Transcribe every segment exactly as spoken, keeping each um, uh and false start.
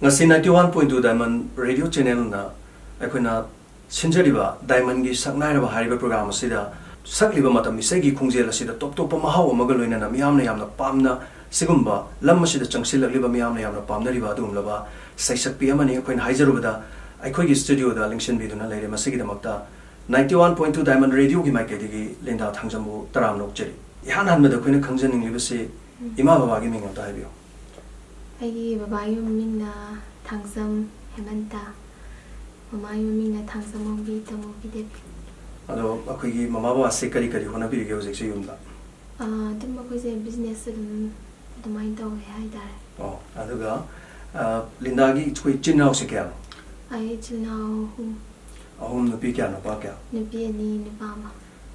ꯉꯁꯤ ninety one point two Diamond Radio Channelꯅ ꯑꯩꯈꯣꯏꯅ ꯁꯤꯟꯖꯔꯤꯕ Diamondꯒꯤ ꯁꯛꯅꯥꯏꯔꯕ ꯍꯥꯏꯔꯤꯕ program ꯑꯁꯤꯗ ꯁꯛꯂꯤꯕ ꯃꯇꯝ ꯏꯁꯩꯒꯤ ꯈꯣꯡꯖꯦꯜ ꯑꯁꯤꯗ ꯇꯣꯞ ꯇꯣꯞꯄ ꯃꯍꯥꯎ ꯑꯃꯒ ꯂꯣꯏꯅꯅ ꯃꯤꯌꯥꯝꯅ ꯌꯥꯝꯅ ꯄꯥꯝꯅ ꯁꯤꯒꯨꯝꯕ ꯂꯝ ꯑꯁꯤꯗ ꯆꯪꯁꯤꯜꯂꯛꯂꯤꯕ ꯃꯤꯌꯥꯝꯅ ꯌꯥꯝꯅ ꯄꯥꯝꯅꯔꯤꯕ ꯑꯗꯨꯒꯨꯝꯂꯕ ꯁꯩꯁꯛꯄꯤ ꯑꯃꯅꯤ꯫ ꯑꯩꯈꯣꯏꯅ ꯍꯥꯏꯖꯔꯨꯕꯗ ꯑꯩꯈꯣꯏꯒꯤ studioꯗ ꯂꯦꯡꯁꯤꯟꯕꯤꯗꯨꯅ ꯂꯩꯔꯦ꯫ ꯃꯁꯤꯒꯤꯗꯃꯛꯇ ninety one point two Diamond Radioꯒꯤ ꯃꯥꯏꯀꯩꯗꯒꯤ ꯂꯤꯟꯗꯥ ꯊꯥꯡꯖꯝꯕꯨ ꯇꯔꯥꯝꯅ ꯑꯣꯛꯆꯔꯤ꯫ ꯏꯍꯥꯟ ꯍꯥꯟꯕꯗ ꯑꯩꯈꯣꯏꯅ ꯈꯪꯖꯅꯤꯡꯂꯤꯕꯁꯤ ꯎꯝ꯫ ꯏꯃꯥ ꯕꯕꯥꯒꯤ ꯃꯤꯡ ꯑꯝꯇ ꯍꯥꯏꯕꯤꯌꯨ꯫ ꯑꯩꯒꯤ ꯕꯕꯥꯒꯤ ꯃꯃꯤꯡꯅ ꯊꯥꯡꯖꯝ ꯍꯦꯃꯟꯇ, ꯃꯃꯥꯒꯤ ꯃꯃꯤꯡꯅ ꯊꯥꯡꯖꯝ ꯑꯣꯡꯕꯤ ꯇꯃꯣꯕꯤ ꯗꯦꯕꯤ꯫ ꯑꯗꯣ ꯑꯩꯈꯣꯏꯒꯤ ꯃꯃꯥ ꯕꯕꯥꯁꯦ ꯀꯔꯤ ꯀꯔꯤ ꯍꯣꯠꯅꯕꯤꯔꯤꯒꯦ ꯍꯧꯖꯤꯛꯁꯦ ꯌꯨꯝꯗ? ꯑꯥ, ꯑꯗꯨꯝ ꯑꯩꯈꯣꯏꯁꯦ business ꯑꯗꯨꯝ ꯑꯗꯨꯃꯥꯏꯅ ꯇꯧꯋꯦ ꯍꯥꯏꯇꯥꯔꯦ꯫ ꯑꯣ, ꯑꯗꯨꯒ, ꯑ, ꯂꯤꯟꯗꯥꯒꯤ ꯑꯩꯈꯣꯏ ꯏꯆꯤꯟ ꯏꯅꯥꯎꯁꯦ ꯀꯌꯥꯅꯣ? ꯑꯩ ꯏꯆꯤꯜ ꯏꯅꯥꯎ ꯑꯍꯨꯝ꯫ ꯑꯍꯨꯝ, ꯅꯨꯄꯤ ꯀꯌꯥ, ꯅꯨꯄꯥ ꯀꯌꯥ? ꯅꯨꯄꯤ ꯑꯅꯤ, ꯅꯨꯄꯥ ꯑꯃ꯫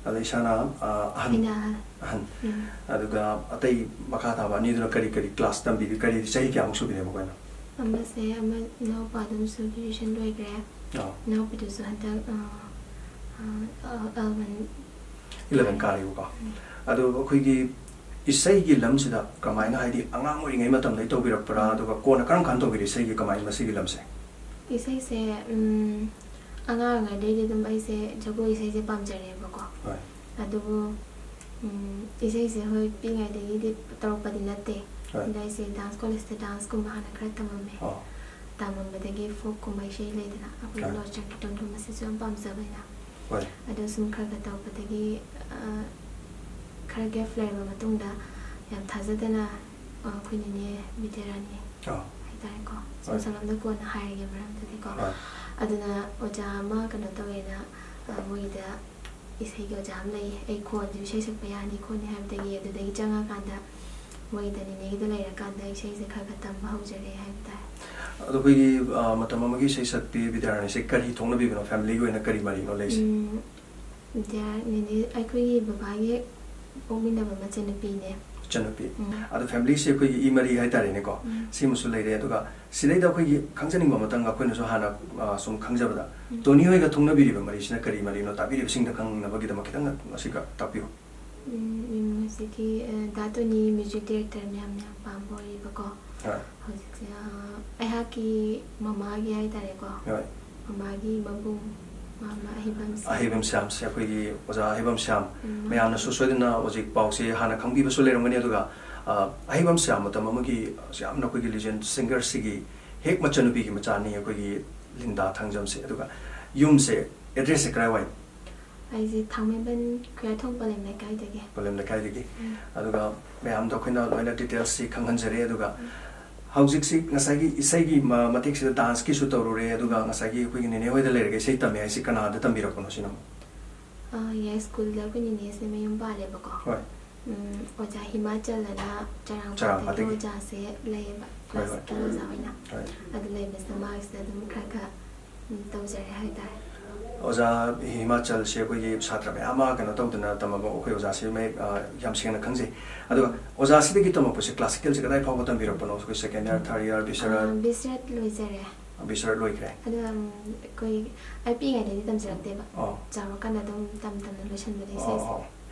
ꯑꯗꯣ ꯏꯁꯥꯅ, ꯑ, ꯑꯍꯟ? ꯑꯩꯅ ꯑꯍꯜ꯫ ꯑꯍꯟ꯫ ꯎꯝ꯫ ꯑꯗꯨꯒ ꯑꯇꯩ ꯃꯈꯥ ꯊꯥꯕ ꯑꯅꯤꯗꯨꯅ ꯀꯔꯤ ꯀꯔꯤ class ꯇꯝꯕꯤꯔꯤ? ꯀꯔꯤ ꯆꯍꯤ ꯀꯌꯥꯃꯨꯛ ꯁꯨꯕꯤꯔꯦ ꯃꯈꯣꯏꯅ? ꯑꯃꯁꯦ, ꯑꯃ, ꯏꯅꯥꯎꯄꯥꯗꯨ ꯑꯃꯁꯨ graduation ꯂꯣꯏꯈ꯭ꯔꯦ꯫ ꯑꯥ꯫ ꯏꯅꯥꯎꯄꯤꯗꯨꯁꯨ ꯍꯟꯗꯛ, ꯑ, ꯑ, eleven꯫ Eleven ꯀꯥꯔꯤꯕꯀꯣ꯫ ꯎꯝ꯫ ꯑꯗꯣ ꯑꯩꯈꯣꯏꯒꯤ ꯏꯁꯩꯒꯤ ꯂꯝꯁꯤꯗ ꯀꯃꯥꯏꯅ, ꯍꯥꯏꯗꯤ, ꯑꯉꯥꯡ ꯑꯣꯏꯔꯤꯉꯩ ꯃꯇꯝꯗꯒꯤ ꯇꯧꯕꯤꯔꯛꯄ꯭ꯔꯥ? ꯎꯝ꯫ ꯑꯗꯨꯒ ꯀꯣꯟꯅ ꯀꯔꯝ ꯀꯥꯟꯗ ꯇꯧꯕꯤꯔꯦ ꯏꯁꯩꯒꯤ, ꯀꯃꯥꯏꯅ ꯃꯁꯤꯒꯤ ꯂꯝꯁꯦ? ꯏꯁꯩꯁꯦ, ꯎꯝ, ꯑꯉꯥꯡ ꯑꯣꯏꯔꯤꯉꯩꯗꯩꯗꯤ ꯑꯗꯨꯝ ꯑꯩꯁꯦ ꯖꯒꯣꯏ ꯏꯁꯩꯁꯦ ꯄꯥꯝꯖꯔꯛꯑꯦꯕꯀꯣ꯫ ꯍꯣꯏ꯫ ꯑꯗꯨꯕꯨ, ꯎꯝ, ꯏꯁꯩꯁꯦ ꯍꯣꯏ ꯄꯤꯛꯏꯉꯩꯗꯒꯤꯗꯤ ꯇꯧꯔꯛꯄꯗꯤ ꯅꯠꯇꯦ꯫ ꯍꯣꯏ꯫ ꯑꯗ ꯑꯩꯁꯦ dance collegeꯇ danceꯀꯨꯝꯕ ꯍꯥꯟꯅ ꯈꯔ ꯇꯝꯃꯝꯃꯦ꯫ ꯑꯣ꯫ ꯇꯝꯃꯝꯕꯗꯒꯤ folkꯀꯨꯝꯕ ꯏꯁꯩ ꯂꯩꯗꯅ, ꯑꯩꯈꯣꯏꯒꯤ ꯍꯣꯏ꯫ ꯂꯣꯔꯗ ꯁꯪꯀꯤꯔꯇꯟꯒꯨꯝꯕꯁꯤꯁꯨ ꯌꯥꯝ ꯄꯥꯝꯖꯕ ꯑꯩꯅ꯫ ꯍꯣꯏ꯫ ꯑꯗꯣ ꯁꯨꯝ ꯈꯔ ꯈꯔ ꯇꯧꯔꯛꯄꯗꯒꯤ, ꯑ, ꯈꯔ gap ꯂꯩꯔꯕ ꯃꯇꯨꯡꯗ ꯌꯥꯝ ꯊꯥꯖꯗꯅ, ꯑ, ꯑꯩꯈꯣꯏ ꯅꯦꯅꯦ ꯕꯤꯗ꯭ꯌꯥꯔꯥꯅꯤ ꯑꯥ꯫ ꯍꯥꯏꯇꯥꯔꯦꯀꯣ꯫ ꯁꯨꯝ ꯍꯣꯏ꯫ ꯁꯝꯂꯞꯅ ꯀꯣꯟꯅ ꯍꯥꯏꯔꯒꯦ ꯃꯔꯝꯗꯨꯗꯤꯀꯣ꯫ ꯍꯣꯏ꯫ ꯑꯗꯨꯅ ꯑꯣꯖꯥ ꯑꯃ ꯀꯩꯅꯣ ꯇꯧꯋꯦꯅ, ꯑ, ꯃꯣꯏꯒꯤꯗ ꯏꯁꯩꯒꯤ ꯑꯣꯖꯥ ꯑꯃ ꯂꯩꯌꯦ꯫ ꯑꯩ ꯈꯣꯟꯁꯨ ꯏꯁꯩ ꯁꯛꯄ ꯌꯥꯅꯤ ꯈꯣꯠꯅꯤ ꯍꯥꯏꯕꯗꯒꯤ ꯑꯗꯨꯗꯒꯤ ꯆꯪꯉꯀꯥꯟꯗ ꯃꯣꯏꯗ ꯅꯦꯅꯦꯒꯤꯗ ꯂꯩꯔꯀꯥꯟꯗ ꯏꯁꯩꯁꯦ ꯈꯔ ꯈꯔ ꯇꯝꯕ ꯍꯧꯖꯔꯦ ꯍꯥꯏꯕ ꯇꯥꯔꯦ꯫ ꯑꯗꯣ ꯑꯩꯈꯣꯏꯒꯤ, ꯑ, ꯃꯇꯝ ꯑꯃꯒꯤ ꯏꯁꯩ ꯁꯛꯄꯤ ꯕꯤꯗ꯭ꯌꯥꯔꯥꯅꯤꯁꯦ ꯀꯔꯤ ꯊꯣꯛꯅꯕꯤꯕꯅꯣ? Familyꯒꯤ ꯑꯣꯏꯅ ꯀꯔꯤ ꯃꯔꯤꯅꯣ ꯂꯩꯁꯦ? ꯎꯝ, ꯕꯤꯗ꯭ꯌꯥꯔꯥꯅꯤꯗꯤ ꯑꯩꯈꯣꯏꯒꯤ ꯕꯕꯥꯒꯤ ꯄꯣꯛꯃꯤꯟꯅꯕ ꯃꯆꯟꯅꯨꯄꯤꯅꯦ꯫ ꯃꯆꯟꯅꯨꯄꯤ꯫ ꯎꯝ꯫ ꯑꯗꯣ familyꯁꯦ ꯑꯩꯈꯣꯏꯒꯤ ꯏ ꯃꯔꯤ ꯍꯥꯏꯇꯥꯔꯦꯅꯦꯀꯣ꯫ ꯎꯝ꯫ ꯁꯤꯃꯁꯨ ꯂꯩꯔꯦ꯫ ꯑꯗꯨꯒ ꯁꯤꯗꯩꯗ ꯑꯩꯈꯣꯏꯒꯤ ꯈꯪꯖꯅꯤꯡꯕ ꯑꯃꯇꯪ, ꯑꯩꯈꯣꯏꯅꯁꯨ ꯍꯥꯟꯅ, ꯑ, ꯁꯨꯝ ꯈꯪꯖꯕꯗ, ꯎꯝ꯫ ꯇꯣꯅꯤ ꯍꯣꯏꯒ ꯊꯣꯛꯅꯕꯤꯔꯤꯕ ꯃꯔꯤꯁꯤꯅ ꯀꯔꯤ ꯃꯔꯤꯅꯣ? ꯇꯥꯕꯤꯔꯤꯕꯁꯤꯡꯗ ꯈꯪꯅꯕꯒꯤꯗꯃꯛ ꯈꯤꯇꯪ ꯃꯁꯤꯒ ꯇꯥꯛꯄꯤꯌꯨ꯫ ꯎꯝ, ꯎꯝ, ꯍꯧꯖꯤꯛꯀꯤ, ꯑ, ꯗꯥ ꯇꯣꯅꯤ music director ꯃꯌꯥꯝꯅ ꯌꯥꯝ ꯄꯥꯝꯕ ꯑꯣꯏꯌꯦꯕꯀꯣ꯫ ꯍꯣꯏ꯫ ꯍꯧꯖꯤꯛꯁꯦ, ꯑ, ꯑꯩꯍꯥꯛ ꯀꯤ ꯃꯃꯥꯒꯤ ꯍꯥꯏꯇꯥꯔꯦꯀꯣ꯫ ꯍꯣꯏ꯫ ꯃꯃꯥꯒꯤ ꯃꯕꯨꯡ, ꯃꯃꯥ ꯑꯍꯩꯕꯝ ꯁ꯭ꯌꯥꯝ꯫ ꯑꯍꯩꯕꯝ ꯁ꯭ꯌꯥꯝꯁꯦ ꯑꯩꯈꯣꯏꯒꯤ ꯑꯣꯖꯥ ꯑꯍꯩꯕꯝ ꯁ꯭ꯌꯥꯝ꯫ ꯎꯝ, ꯃꯌꯥꯝꯅꯁꯨ ꯁꯣꯏꯗꯅ ꯍꯧꯖꯤꯛ ꯄꯥꯎꯁꯦ ꯍꯥꯟꯅ ꯈꯪꯕꯤꯕꯁꯨ ꯂꯩꯔꯝꯒꯅꯤ꯫ ꯑꯗꯨꯒ, ꯑ, ꯑꯍꯩꯕꯝ ꯁ꯭ꯌꯥꯝ ꯃꯇꯝ ꯑꯃꯒꯤ ꯌꯥꯝꯅ ꯑꯩꯈꯣꯏꯒꯤ legend singerꯁꯤꯒꯤ ꯍꯦꯛ ꯃꯆꯟꯅꯨꯄꯤꯒꯤ ꯃꯆꯥꯅꯤ ꯑꯩꯈꯣꯏꯒꯤ ꯂꯤꯟꯗꯥ ꯊꯥꯡꯖꯝꯁꯦ꯫ ꯑꯗꯨꯒ ꯌꯨꯝꯁꯦ, addressꯁꯦ ꯀꯗꯥꯏꯋꯥꯏ? ꯑꯩꯁꯦ ꯊꯥꯡꯃꯩꯕꯟ ꯈꯨꯌꯥꯊꯣꯡ ꯄꯂꯦꯝ ꯂꯩꯀꯥꯏꯗꯒꯤ꯫ ꯄꯂꯦꯝ ꯂꯩꯀꯥꯏꯗꯒꯤ꯫ ꯎꯝ꯫ ꯑꯗꯨꯒ ꯃꯌꯥꯝꯗ ꯑꯩꯈꯣꯏꯅ ꯂꯣꯏꯅ detailsꯁꯤ ꯈꯪꯍꯟꯖꯔꯦ꯫ ꯑꯗꯨꯒ ꯎꯝ꯫ ꯍꯧꯖꯤꯛꯁꯤ ꯉꯁꯥꯏꯒꯤ ꯏꯁꯩꯒꯤ ꯃ-, ꯃꯇꯦꯛꯁꯤꯗ danceꯀꯤꯁꯨ ꯇꯧꯔꯨꯔꯦ, ꯑꯗꯨꯒ ꯉꯁꯥꯏꯒꯤ ꯑꯩꯈꯣꯏꯒꯤ ꯅꯦꯅꯦ ꯍꯣꯏꯗ ꯂꯩꯔꯒ ꯏꯁꯩ ꯇꯝꯃꯦ ꯍꯥꯏꯁꯤ ꯀꯅꯥꯗ ꯇꯝꯕꯤꯔꯛꯄꯅꯣ ꯁꯤꯅ? ꯑꯃꯨꯛ? ꯑ, ꯌꯥꯏ ꯁ꯭ꯀꯨꯜꯗ ꯑꯩꯈꯣꯏ ꯅꯦꯅꯦꯁꯦ ꯃꯌꯨꯝ ꯄꯥꯜꯂꯦꯕꯀꯣ꯫ ꯍꯣꯏ꯫ ꯎꯝ, ꯑꯣꯖꯥ ꯍꯤꯃꯥꯆꯜ ꯑꯅ ꯆꯔꯥꯡꯄꯥꯠꯇꯒꯤ ꯆꯔꯥꯡꯄꯥꯠꯇꯒꯤ꯫ ꯑꯣꯖꯥꯁꯦ ꯂꯩꯌꯦꯕ, ꯍꯣꯏ, ꯍꯣꯏ꯫ classical ꯑꯣꯖꯥ ꯑꯣꯏꯅ꯫ ꯍꯣꯏ꯫ ꯑꯗꯨ ꯂꯩꯕꯁꯤꯗ ꯃꯥꯒꯤꯁꯤꯗ ꯑꯗꯨꯝ ꯈꯔ ꯈꯔ, ꯎꯝ, ꯇꯧꯖꯔꯦ ꯍꯥꯏꯇꯥꯔꯦ꯫ ꯑꯣꯖꯥ ꯍꯤꯃꯥꯆꯜꯁꯦ ꯑꯩꯈꯣꯏꯒꯤ ꯁꯥꯇ꯭ꯔ ꯃꯌꯥꯝ ꯑꯃ ꯀꯩꯅꯣ ꯇꯧꯗꯅ ꯇꯝꯃꯕ ꯑꯩꯈꯣꯏ ꯑꯣꯖꯥꯁꯤ ꯃꯌꯦꯛ, ꯑ, ꯌꯥꯝ ꯁꯦꯡꯅ ꯈꯪꯖꯩ꯫ ꯑꯗꯨꯒ ꯑꯣꯖꯥꯁꯤꯗꯒꯤ ꯇꯝꯃꯛꯄꯁꯦ classicalꯁꯦ ꯀꯗꯥꯏ ꯐꯥꯎꯕ ꯇꯝꯕꯤꯔꯛꯄꯅꯣ? ꯑꯩꯈꯣꯏ second year, third year, ꯕꯤꯁꯔꯠ? ꯑ, ꯕꯤꯁꯔꯠ ꯂꯣꯏꯖꯔꯦ꯫ ꯕꯤꯁꯔꯠ ꯂꯣꯏꯈ꯭ꯔꯦ꯫ ꯑꯗꯣ, ꯎꯝ, ꯑꯩꯈꯣꯏ, ꯑꯩ ꯄꯤꯛꯏꯉꯩꯗꯩꯗꯤ ꯇꯝꯖꯔꯛꯇꯦꯕ꯫ ꯑꯣ꯫ ꯆꯥꯎꯔꯀꯥꯟꯗ ꯑꯗꯨꯝ ꯇꯝ ꯇꯝꯅ ꯂꯣꯏꯁꯤꯟꯕꯅꯦ ꯑꯣ, ꯏꯁꯩꯁꯦ꯫ ꯑꯣ꯫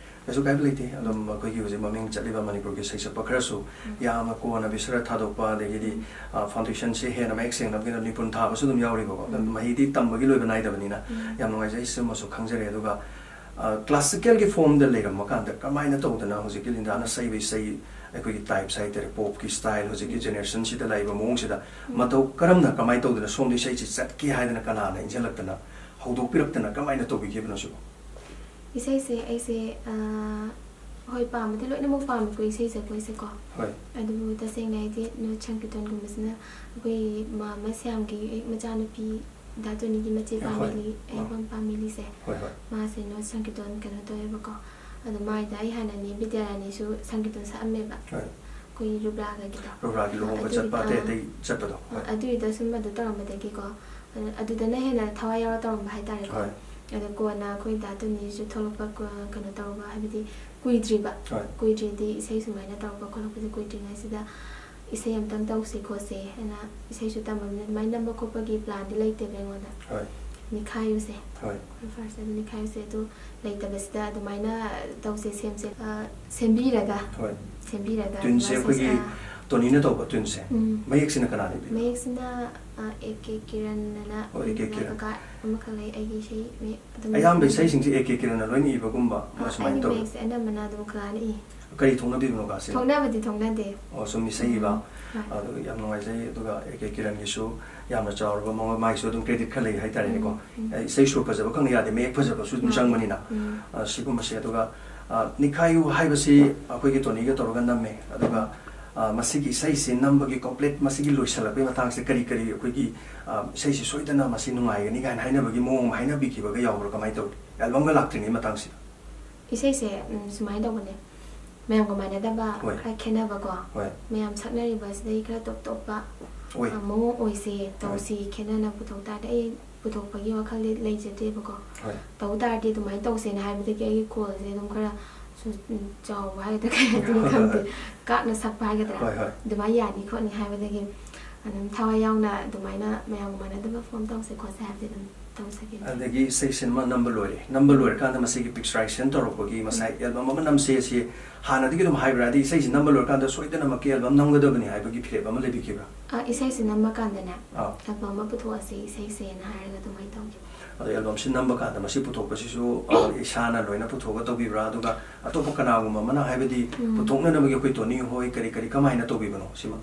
ꯀꯩꯁꯨ ꯀꯥꯏꯕ ꯂꯩꯇꯦ꯫ ꯑꯗꯨꯝ ꯑꯩꯈꯣꯏꯒꯤ ꯍꯧꯖꯤꯛ ꯃꯃꯤꯡ ꯆꯠꯂꯤꯕ ꯃꯅꯤꯄꯨꯔꯒꯤ ꯏꯁꯩ ꯁꯛꯄ ꯈꯔꯁꯨ ꯎꯝ꯫ ꯌꯥꯝꯅ ꯀꯣꯟꯅ ꯕꯤꯁꯔꯠ ꯊꯥꯗꯣꯛꯄ, ꯑꯗꯒꯤꯗꯤ, ꯎꯝ꯫ ꯑ, foundationꯁꯦ ꯍꯦꯟꯅ ꯃꯌꯦꯛ ꯁꯦꯡꯅꯕꯒꯤꯗꯃꯛ ꯅꯤꯄꯨꯟ ꯊꯥꯕꯁꯨ ꯑꯗꯨꯝ ꯌꯥꯎꯔꯤꯕꯀꯣ꯫ ꯑꯗꯨꯝ ꯎꯝ꯫ ꯃꯍꯩꯗꯤ ꯇꯝꯕꯒꯤ ꯂꯣꯏꯕ ꯅꯥꯏꯗꯕꯅꯤꯅ ꯎꯝ꯫ ꯌꯥꯝ ꯅꯨꯡꯉꯥꯏꯖꯩ, ꯁꯤꯃꯁꯨ ꯈꯪꯖꯔꯦ꯫ ꯑꯗꯨꯒ, ꯑ, classicalꯒꯤ formꯗ ꯂꯩꯔꯝꯃ ꯀꯥꯟꯗ ꯀꯃꯥꯏꯅ ꯇꯧꯗꯅ ꯍꯧꯖꯤꯛꯀꯤ ꯂꯤꯟꯗꯥꯅ ꯁꯛꯏꯕ ꯏꯁꯩ, ꯑꯩꯈꯣꯏꯒꯤ types ꯍꯥꯏꯇꯥꯔꯦ, popꯀꯤ style, ꯍꯧꯖꯤꯛꯀꯤ ꯎꯝ꯫ generationꯁꯤꯗ ꯂꯥꯛꯏꯕ ꯃꯑꯣꯡꯁꯤꯗ ꯎꯝ꯫ ꯃꯇꯧ ꯀꯔꯝꯅ, ꯀꯃꯥꯏꯅ ꯇꯧꯗꯅ ꯁꯣꯝꯗ ꯏꯁꯩꯁꯤ ꯆꯠꯀꯦ ꯍꯥꯏꯗꯅ ꯀꯅꯥꯅ ꯏꯟꯁꯤꯜꯂꯛꯇꯅ ꯍꯧꯗꯣꯛꯄꯤꯔꯛꯇꯅ ꯀꯃꯥꯏꯅ ꯇꯧꯕꯤꯈꯤꯕꯅꯣ ꯁꯤꯕꯣ? ꯏꯁꯩꯁꯦ ꯑꯩꯁꯦ, ꯑ, ꯍꯣꯏ, ꯄꯥꯝꯕꯗꯤ ꯂꯣꯏꯅꯃꯛ ꯄꯥꯝꯃꯦꯀꯣ, ꯏꯁꯩ ꯖꯒꯣꯏꯁꯦꯀꯣ꯫ ꯍꯣꯏ꯫ ꯑꯗꯨꯕꯨ ꯇꯁꯦꯡꯅ ꯑꯩꯗꯤ ꯅꯣꯠ ꯁꯪꯀꯤꯔꯇꯟꯒꯨꯝꯕꯁꯤꯅ ꯑꯩꯈꯣꯏ ꯃꯥ-, ꯃꯁ꯭ꯌꯥꯝꯒꯤ ꯍꯦꯛ ꯃꯆꯥꯅꯨꯄꯤ ꯗꯥ ꯇꯣꯅꯤꯒꯤ ꯃꯆꯦ ꯍꯣꯏ꯫ ꯄꯥꯝꯃꯤꯂꯤ, ꯑ꯫ ꯑꯍꯩꯕꯝ ꯄꯥꯝꯃꯤꯂꯤꯁꯦ꯫ ꯍꯣꯏ, ꯍꯣꯏ꯫ ꯃꯥꯁꯦ ꯅꯣꯠ ꯁꯪꯀꯤꯔꯇꯟ ꯀꯩꯅꯣ ꯇꯧꯋꯦꯕꯀꯣ꯫ ꯑꯗꯣ ꯃꯥꯏꯗ ꯑꯩ ꯍꯥꯟꯅ ꯅꯦ ꯕꯤꯗ꯭ꯌꯥꯔꯥꯅꯤꯁꯨ ꯁꯪꯀꯤꯔꯇꯟ ꯁꯛꯑꯝꯃꯦꯕ꯫ ꯍꯣꯏ꯫ ꯑꯩꯈꯣꯏ ꯔꯨꯕ꯭ꯔꯥꯒꯒꯤꯗꯣ꯫ ꯔꯨꯕ꯭ꯔꯥꯒꯤ ꯂꯨꯍꯣꯡꯕ ꯑꯗꯨꯒꯤ-, ꯆꯠꯄ, ꯑꯇꯩ ꯑ, ꯑꯇꯩ ꯆꯠꯄꯗꯣ꯫ ꯍꯣꯏ꯫ ꯑꯗꯨꯒꯤꯗ ꯁꯨꯝ ꯑꯗꯨ ꯇꯧꯔꯝꯕꯗꯒꯤꯀꯣ, ꯑꯗꯨ-, ꯑꯗꯨꯗꯅ ꯍꯦꯟꯅ ꯊꯋꯥꯏ ꯌꯥꯎꯔ ꯇꯧꯔꯝꯕ ꯍꯥꯏꯇꯥꯔꯦꯀꯣ꯫ ꯍꯣꯏ꯫ ꯑꯗꯣ ꯀꯣꯟꯅ ꯑꯩꯈꯣꯏ ꯗꯥ ꯇꯣꯅꯤꯁꯨ ꯊꯣꯛꯂꯛꯄ ꯀ-, ꯀꯩꯅꯣ ꯇꯧꯕ, ꯍꯥꯏꯕꯗꯤ ꯀꯨꯏꯗ꯭ꯔꯤꯕ꯫ ꯍꯣꯏ꯫ ꯀꯨꯏꯗ꯭ꯔꯤꯗꯤ ꯏꯁꯩ ꯁꯨꯃꯥꯏꯅ ꯇꯧꯔꯛꯄ ꯈꯣꯠꯂꯛꯄꯁꯦ ꯀꯨꯏꯗ꯭ꯔꯤꯉꯩꯁꯤꯗ ꯏꯁꯩ ꯑꯝꯇꯪ ꯇꯧꯁꯤ ꯈꯣꯠꯁꯤ ꯍꯥꯏꯅ ꯏꯁꯩꯁꯨ ꯇꯝꯃꯕꯅꯤꯅ ꯑꯗꯨꯃꯥꯏꯅ ꯅꯝꯕ ꯈꯣꯠꯄꯒꯤ planꯗꯤ ꯂꯩꯇꯦꯕ ꯑꯩꯉꯣꯟꯗ꯫ ꯍꯣꯏ꯫ ꯅꯤꯈꯥꯏꯌꯨꯁꯦ꯫ ꯍꯣꯏ꯫ First ꯑꯗꯨ ꯅꯤꯈꯥꯏꯌꯨꯁꯦ ꯑꯗꯨ ꯂꯩꯇꯕꯁꯤꯗ ꯑꯗꯨꯃꯥꯏꯅ ꯇꯧꯁꯦ, ꯁꯦꯝꯁꯦ, ꯑ, ꯁꯦꯝꯕꯤꯔꯒ, ꯍꯣꯏ꯫ ꯁꯦꯝꯕꯤꯔꯒ tuneꯁꯦ ꯑꯗꯨꯃꯥꯏꯅ ꯑꯩꯈꯣꯏꯒꯤ, ꯑ, ꯇꯣꯅꯤꯅ ꯇꯧꯕ ꯇ꯭ꯌꯨꯟꯁꯦ, ꯎꯝ꯫ ꯃꯌꯦꯛꯁꯤꯅ ꯀꯅꯥꯅ ꯏꯕꯤꯕ? ꯃꯌꯦꯛꯁꯤꯅ ꯑꯦ ꯀꯦ ꯀꯤꯔꯟ ꯑꯅ ꯑꯣ, ꯑꯦ ꯀꯦ ꯏꯕ ꯀꯤꯔꯟ꯫ ꯀꯀꯥ ꯑꯃꯈꯛ ꯂꯩ꯫ ꯑꯩꯒꯤ ꯏꯁꯩ ꯃꯌꯦꯛ ꯑꯗꯨꯝ ꯑꯌꯥꯝꯕ ꯏꯕ꯫ ꯏꯁꯩꯁꯤꯡꯁꯦ ꯑꯦ ꯀꯦ ꯀꯤꯔꯟꯅ ꯂꯣꯏꯅ ꯏꯕꯒꯨꯝꯕ ꯑ, ꯁꯨꯃꯥꯏꯅ ꯑꯩꯒꯤ ꯇꯧꯋꯤ꯫ ꯃꯌꯦꯛꯁꯦ ꯑꯅꯝꯕꯅ ꯑꯗꯨꯝ ꯀꯀꯥꯅ ꯏ꯫ ꯀꯔꯤ ꯊꯣꯛꯅꯕꯤꯕꯅꯣ ꯀꯥꯁꯤꯅ? ꯊꯣꯛꯅꯕꯗꯤ ꯊꯣꯛꯅꯗꯦ꯫ ꯑꯣ, ꯁꯨꯝ ꯏꯁꯩ ꯏꯕ꯫ ꯎꯝ, ꯍꯣꯏ꯫ ꯑꯗꯨ ꯌꯥꯝ ꯅꯨꯡꯉꯥꯏꯖꯩ꯫ ꯑꯗꯨꯒ ꯑꯦ ꯀꯦ ꯀꯤꯔꯟꯒꯤꯁꯨ ꯌꯥꯝꯅ ꯆꯥꯎꯔꯕ ꯃꯉꯣꯟ-, ꯃꯥꯒꯤꯁꯨ ꯑꯗꯨꯝ credit ꯈꯔ ꯂꯩ ꯍꯥꯏꯇꯥꯔꯦꯅꯦꯀꯣ꯫ ꯎꯝ, ꯎꯝ꯫ ꯑꯦ, ꯏꯁꯩ ꯁꯨꯔ ꯐꯖꯕ ꯈꯛꯅ ꯌꯥꯗꯦ, ꯃꯌꯦꯛ ꯐꯖꯕꯁꯨ ꯑꯗꯨꯝ ꯃꯥꯅꯦ꯫ ꯆꯪꯕꯅꯤꯅ꯫ ꯎꯝ꯫ ꯑ, ꯁꯤꯒꯨꯝꯕꯁꯦ꯫ ꯑꯗꯨꯒ, ꯑ, ꯅꯤꯈꯥꯏꯌꯨ ꯍꯥꯏꯕꯁꯤ ꯑꯩꯈꯣꯏꯒꯤ ꯇꯣꯅꯤꯒ ꯇꯧꯔꯒ ꯅꯝꯃꯦ꯫ ꯑꯗꯨꯒ, ꯑ, ꯃꯁꯤꯒꯤ ꯏꯁꯩꯁꯤ ꯅꯝꯕꯒꯤ complete ꯃꯁꯤꯒꯤ ꯂꯣꯏꯁꯤꯜꯂꯛꯄꯒꯤ ꯃꯇꯥꯡꯁꯦ ꯀꯔꯤ ꯀꯔꯤ ꯑꯩꯈꯣꯏꯒꯤ, ꯑ, ꯏꯁꯩꯁꯤ ꯁꯣꯏꯗꯅ ꯃꯁꯤ ꯅꯨꯡꯉꯥꯏꯒꯅꯤ ꯀꯥꯏꯅ ꯍꯥꯏꯅꯕꯒꯤ ꯃꯑꯣꯡ ꯑꯃ ꯍꯥꯏꯅꯕꯤꯈꯤꯕꯒ ꯌꯥꯎꯕ꯭ꯔꯥ? ꯀꯃꯥꯏꯅ ꯇꯧꯏ? Albumꯒ ꯂꯥꯛꯇ꯭ꯔꯤꯉꯩ ꯃꯇꯥꯡꯁꯤꯗ? ꯏꯁꯩꯁꯦ, ꯎꯝ, ꯁꯨꯃꯥꯏꯅ ꯇꯧꯕꯅꯦ꯫ ꯃꯌꯥꯝꯒ ꯃꯥꯟꯅꯗꯕ ꯍꯣꯏ꯫ ꯈꯔ ꯈꯦꯠꯅꯕꯀꯣ꯫ ꯍꯣꯏ꯫ ꯃꯌꯥꯝ ꯁꯛꯅꯔꯤꯕꯁꯤꯗꯒꯤ ꯈꯔ ꯇꯣꯞ ꯇꯣꯞꯄ, ꯑꯣꯏ꯫ ꯑ, ꯃꯑꯣꯡ ꯑꯣꯏꯁꯦ, ꯇꯧꯁꯤ, ꯈꯦꯠꯅꯅ ꯄꯨꯊꯣꯛ ꯇꯥꯔꯗꯤ ꯑꯩ ꯄꯨꯊꯣꯛꯄꯒꯤ ꯋꯥꯈꯜꯗꯤ ꯂꯩꯖꯗꯦꯕꯀꯣ꯫ ꯍꯣꯏ꯫ ꯇꯧ ꯇꯥꯔꯗꯤ ꯑꯗꯨꯃꯥꯏꯅ ꯇꯧꯁꯦꯅ ꯍꯥꯏꯕꯗꯒꯤ ꯑꯩꯒꯤ ꯈꯣꯜꯁꯦ ꯑꯗꯨꯝ ꯈꯔ ꯁꯨ-, ꯎꯝ, ꯆꯥꯎꯕ ꯍꯥꯏꯒꯗ꯭ꯔꯥ ꯀꯩ ꯍꯥꯏꯗꯣꯏꯅꯣ ꯍꯣꯏ, ꯈꯪꯗꯦ꯫ ꯍꯣꯏ꯫ ꯀꯥꯛꯅ ꯁꯛꯄ ꯍꯥꯏꯒꯗ꯭ꯔꯥ? ꯍꯣꯏ, ꯍꯣꯏ꯫ ꯑꯗꯨꯃꯥꯏꯅ ꯌꯥꯅꯤ ꯈꯣꯠꯅꯤ ꯍꯥꯏꯕꯗꯒꯤ ꯑꯗꯨꯝ ꯊꯋꯥꯏ ꯌꯥꯎꯅ ꯑꯗꯨꯃꯥꯏꯅ ꯃꯌꯥꯝꯒ ꯃꯥꯟꯅꯗꯕ form ꯇꯧꯁꯦ ꯈꯣꯠꯁꯦ ꯍꯥꯏꯕꯗꯤ ꯑꯗꯨꯝ ꯇꯧꯖꯒꯦ꯫ ꯑꯗꯒꯤ ꯏꯁꯩ ꯁꯤꯅꯦꯃꯥ ꯅꯝꯕ ꯂꯣꯏꯔꯦ꯫ ꯅꯝꯕ ꯂꯣꯏꯔꯀꯥꯟꯗ ꯃꯁꯤꯒꯤ picturization ꯇꯧꯔꯛꯄꯒꯤ ꯉꯁꯥꯏ album ꯑꯃ ꯅꯝꯁꯦ ꯑꯁꯤ ꯍꯥꯟꯅꯗꯒꯤ ꯑꯗꯨꯝ ꯍꯥꯏꯕ꯭ꯔꯥ? ꯍꯥꯏꯗꯤ ꯏꯁꯩꯁꯤ ꯅꯝꯕ ꯂꯣꯏꯔꯀꯥꯟꯗ ꯁꯣꯏꯗꯅꯃꯛꯀꯤ album ꯅꯝꯒꯗꯕꯅꯤ ꯍꯥꯏꯕꯒꯤ ꯐꯤꯔꯦꯞ ꯑꯃ ꯂꯩꯕꯤꯈꯤꯕ꯭ꯔꯥ? ꯑ, ꯏꯁꯩꯁꯦ ꯅꯝꯕ ꯀꯥꯟꯗꯅꯦ, ꯑꯥ꯫ album ꯑꯃ ꯄꯨꯊꯣꯛꯑꯁꯦ ꯏꯁꯩꯁꯦꯅ ꯍꯥꯏꯔꯒ ꯑꯗꯨꯃꯥꯏꯅ ꯇꯧꯈꯤꯕ꯫ ꯑꯗꯣ albumꯁꯤ ꯅꯝꯕ ꯀꯥꯟꯗ ꯃꯁꯤ ꯄꯨꯊꯣꯛꯄꯁꯤꯁꯨ, ꯑ, ꯏꯁꯥꯅ ꯂꯣꯏꯅ ꯄꯨꯊꯣꯛꯑꯒ ꯇꯧꯕꯤꯕ꯭ꯔꯥ? ꯑꯗꯨꯒ ꯑꯇꯣꯞꯄ ꯀꯅꯥꯒꯨꯝꯕ ꯑꯃꯅ, ꯍꯥꯏꯕꯗꯤ ꯎꯝ꯫ ꯄꯨꯊꯣꯛꯅꯅꯕꯒꯤ ꯑꯩꯈꯣꯏ ꯇꯣꯅꯤ ꯍꯣꯏ ꯀꯔꯤ ꯀꯔꯤ ꯀꯃꯥꯏꯅ ꯇꯧꯕꯤꯕꯅꯣ ꯁꯤꯃ?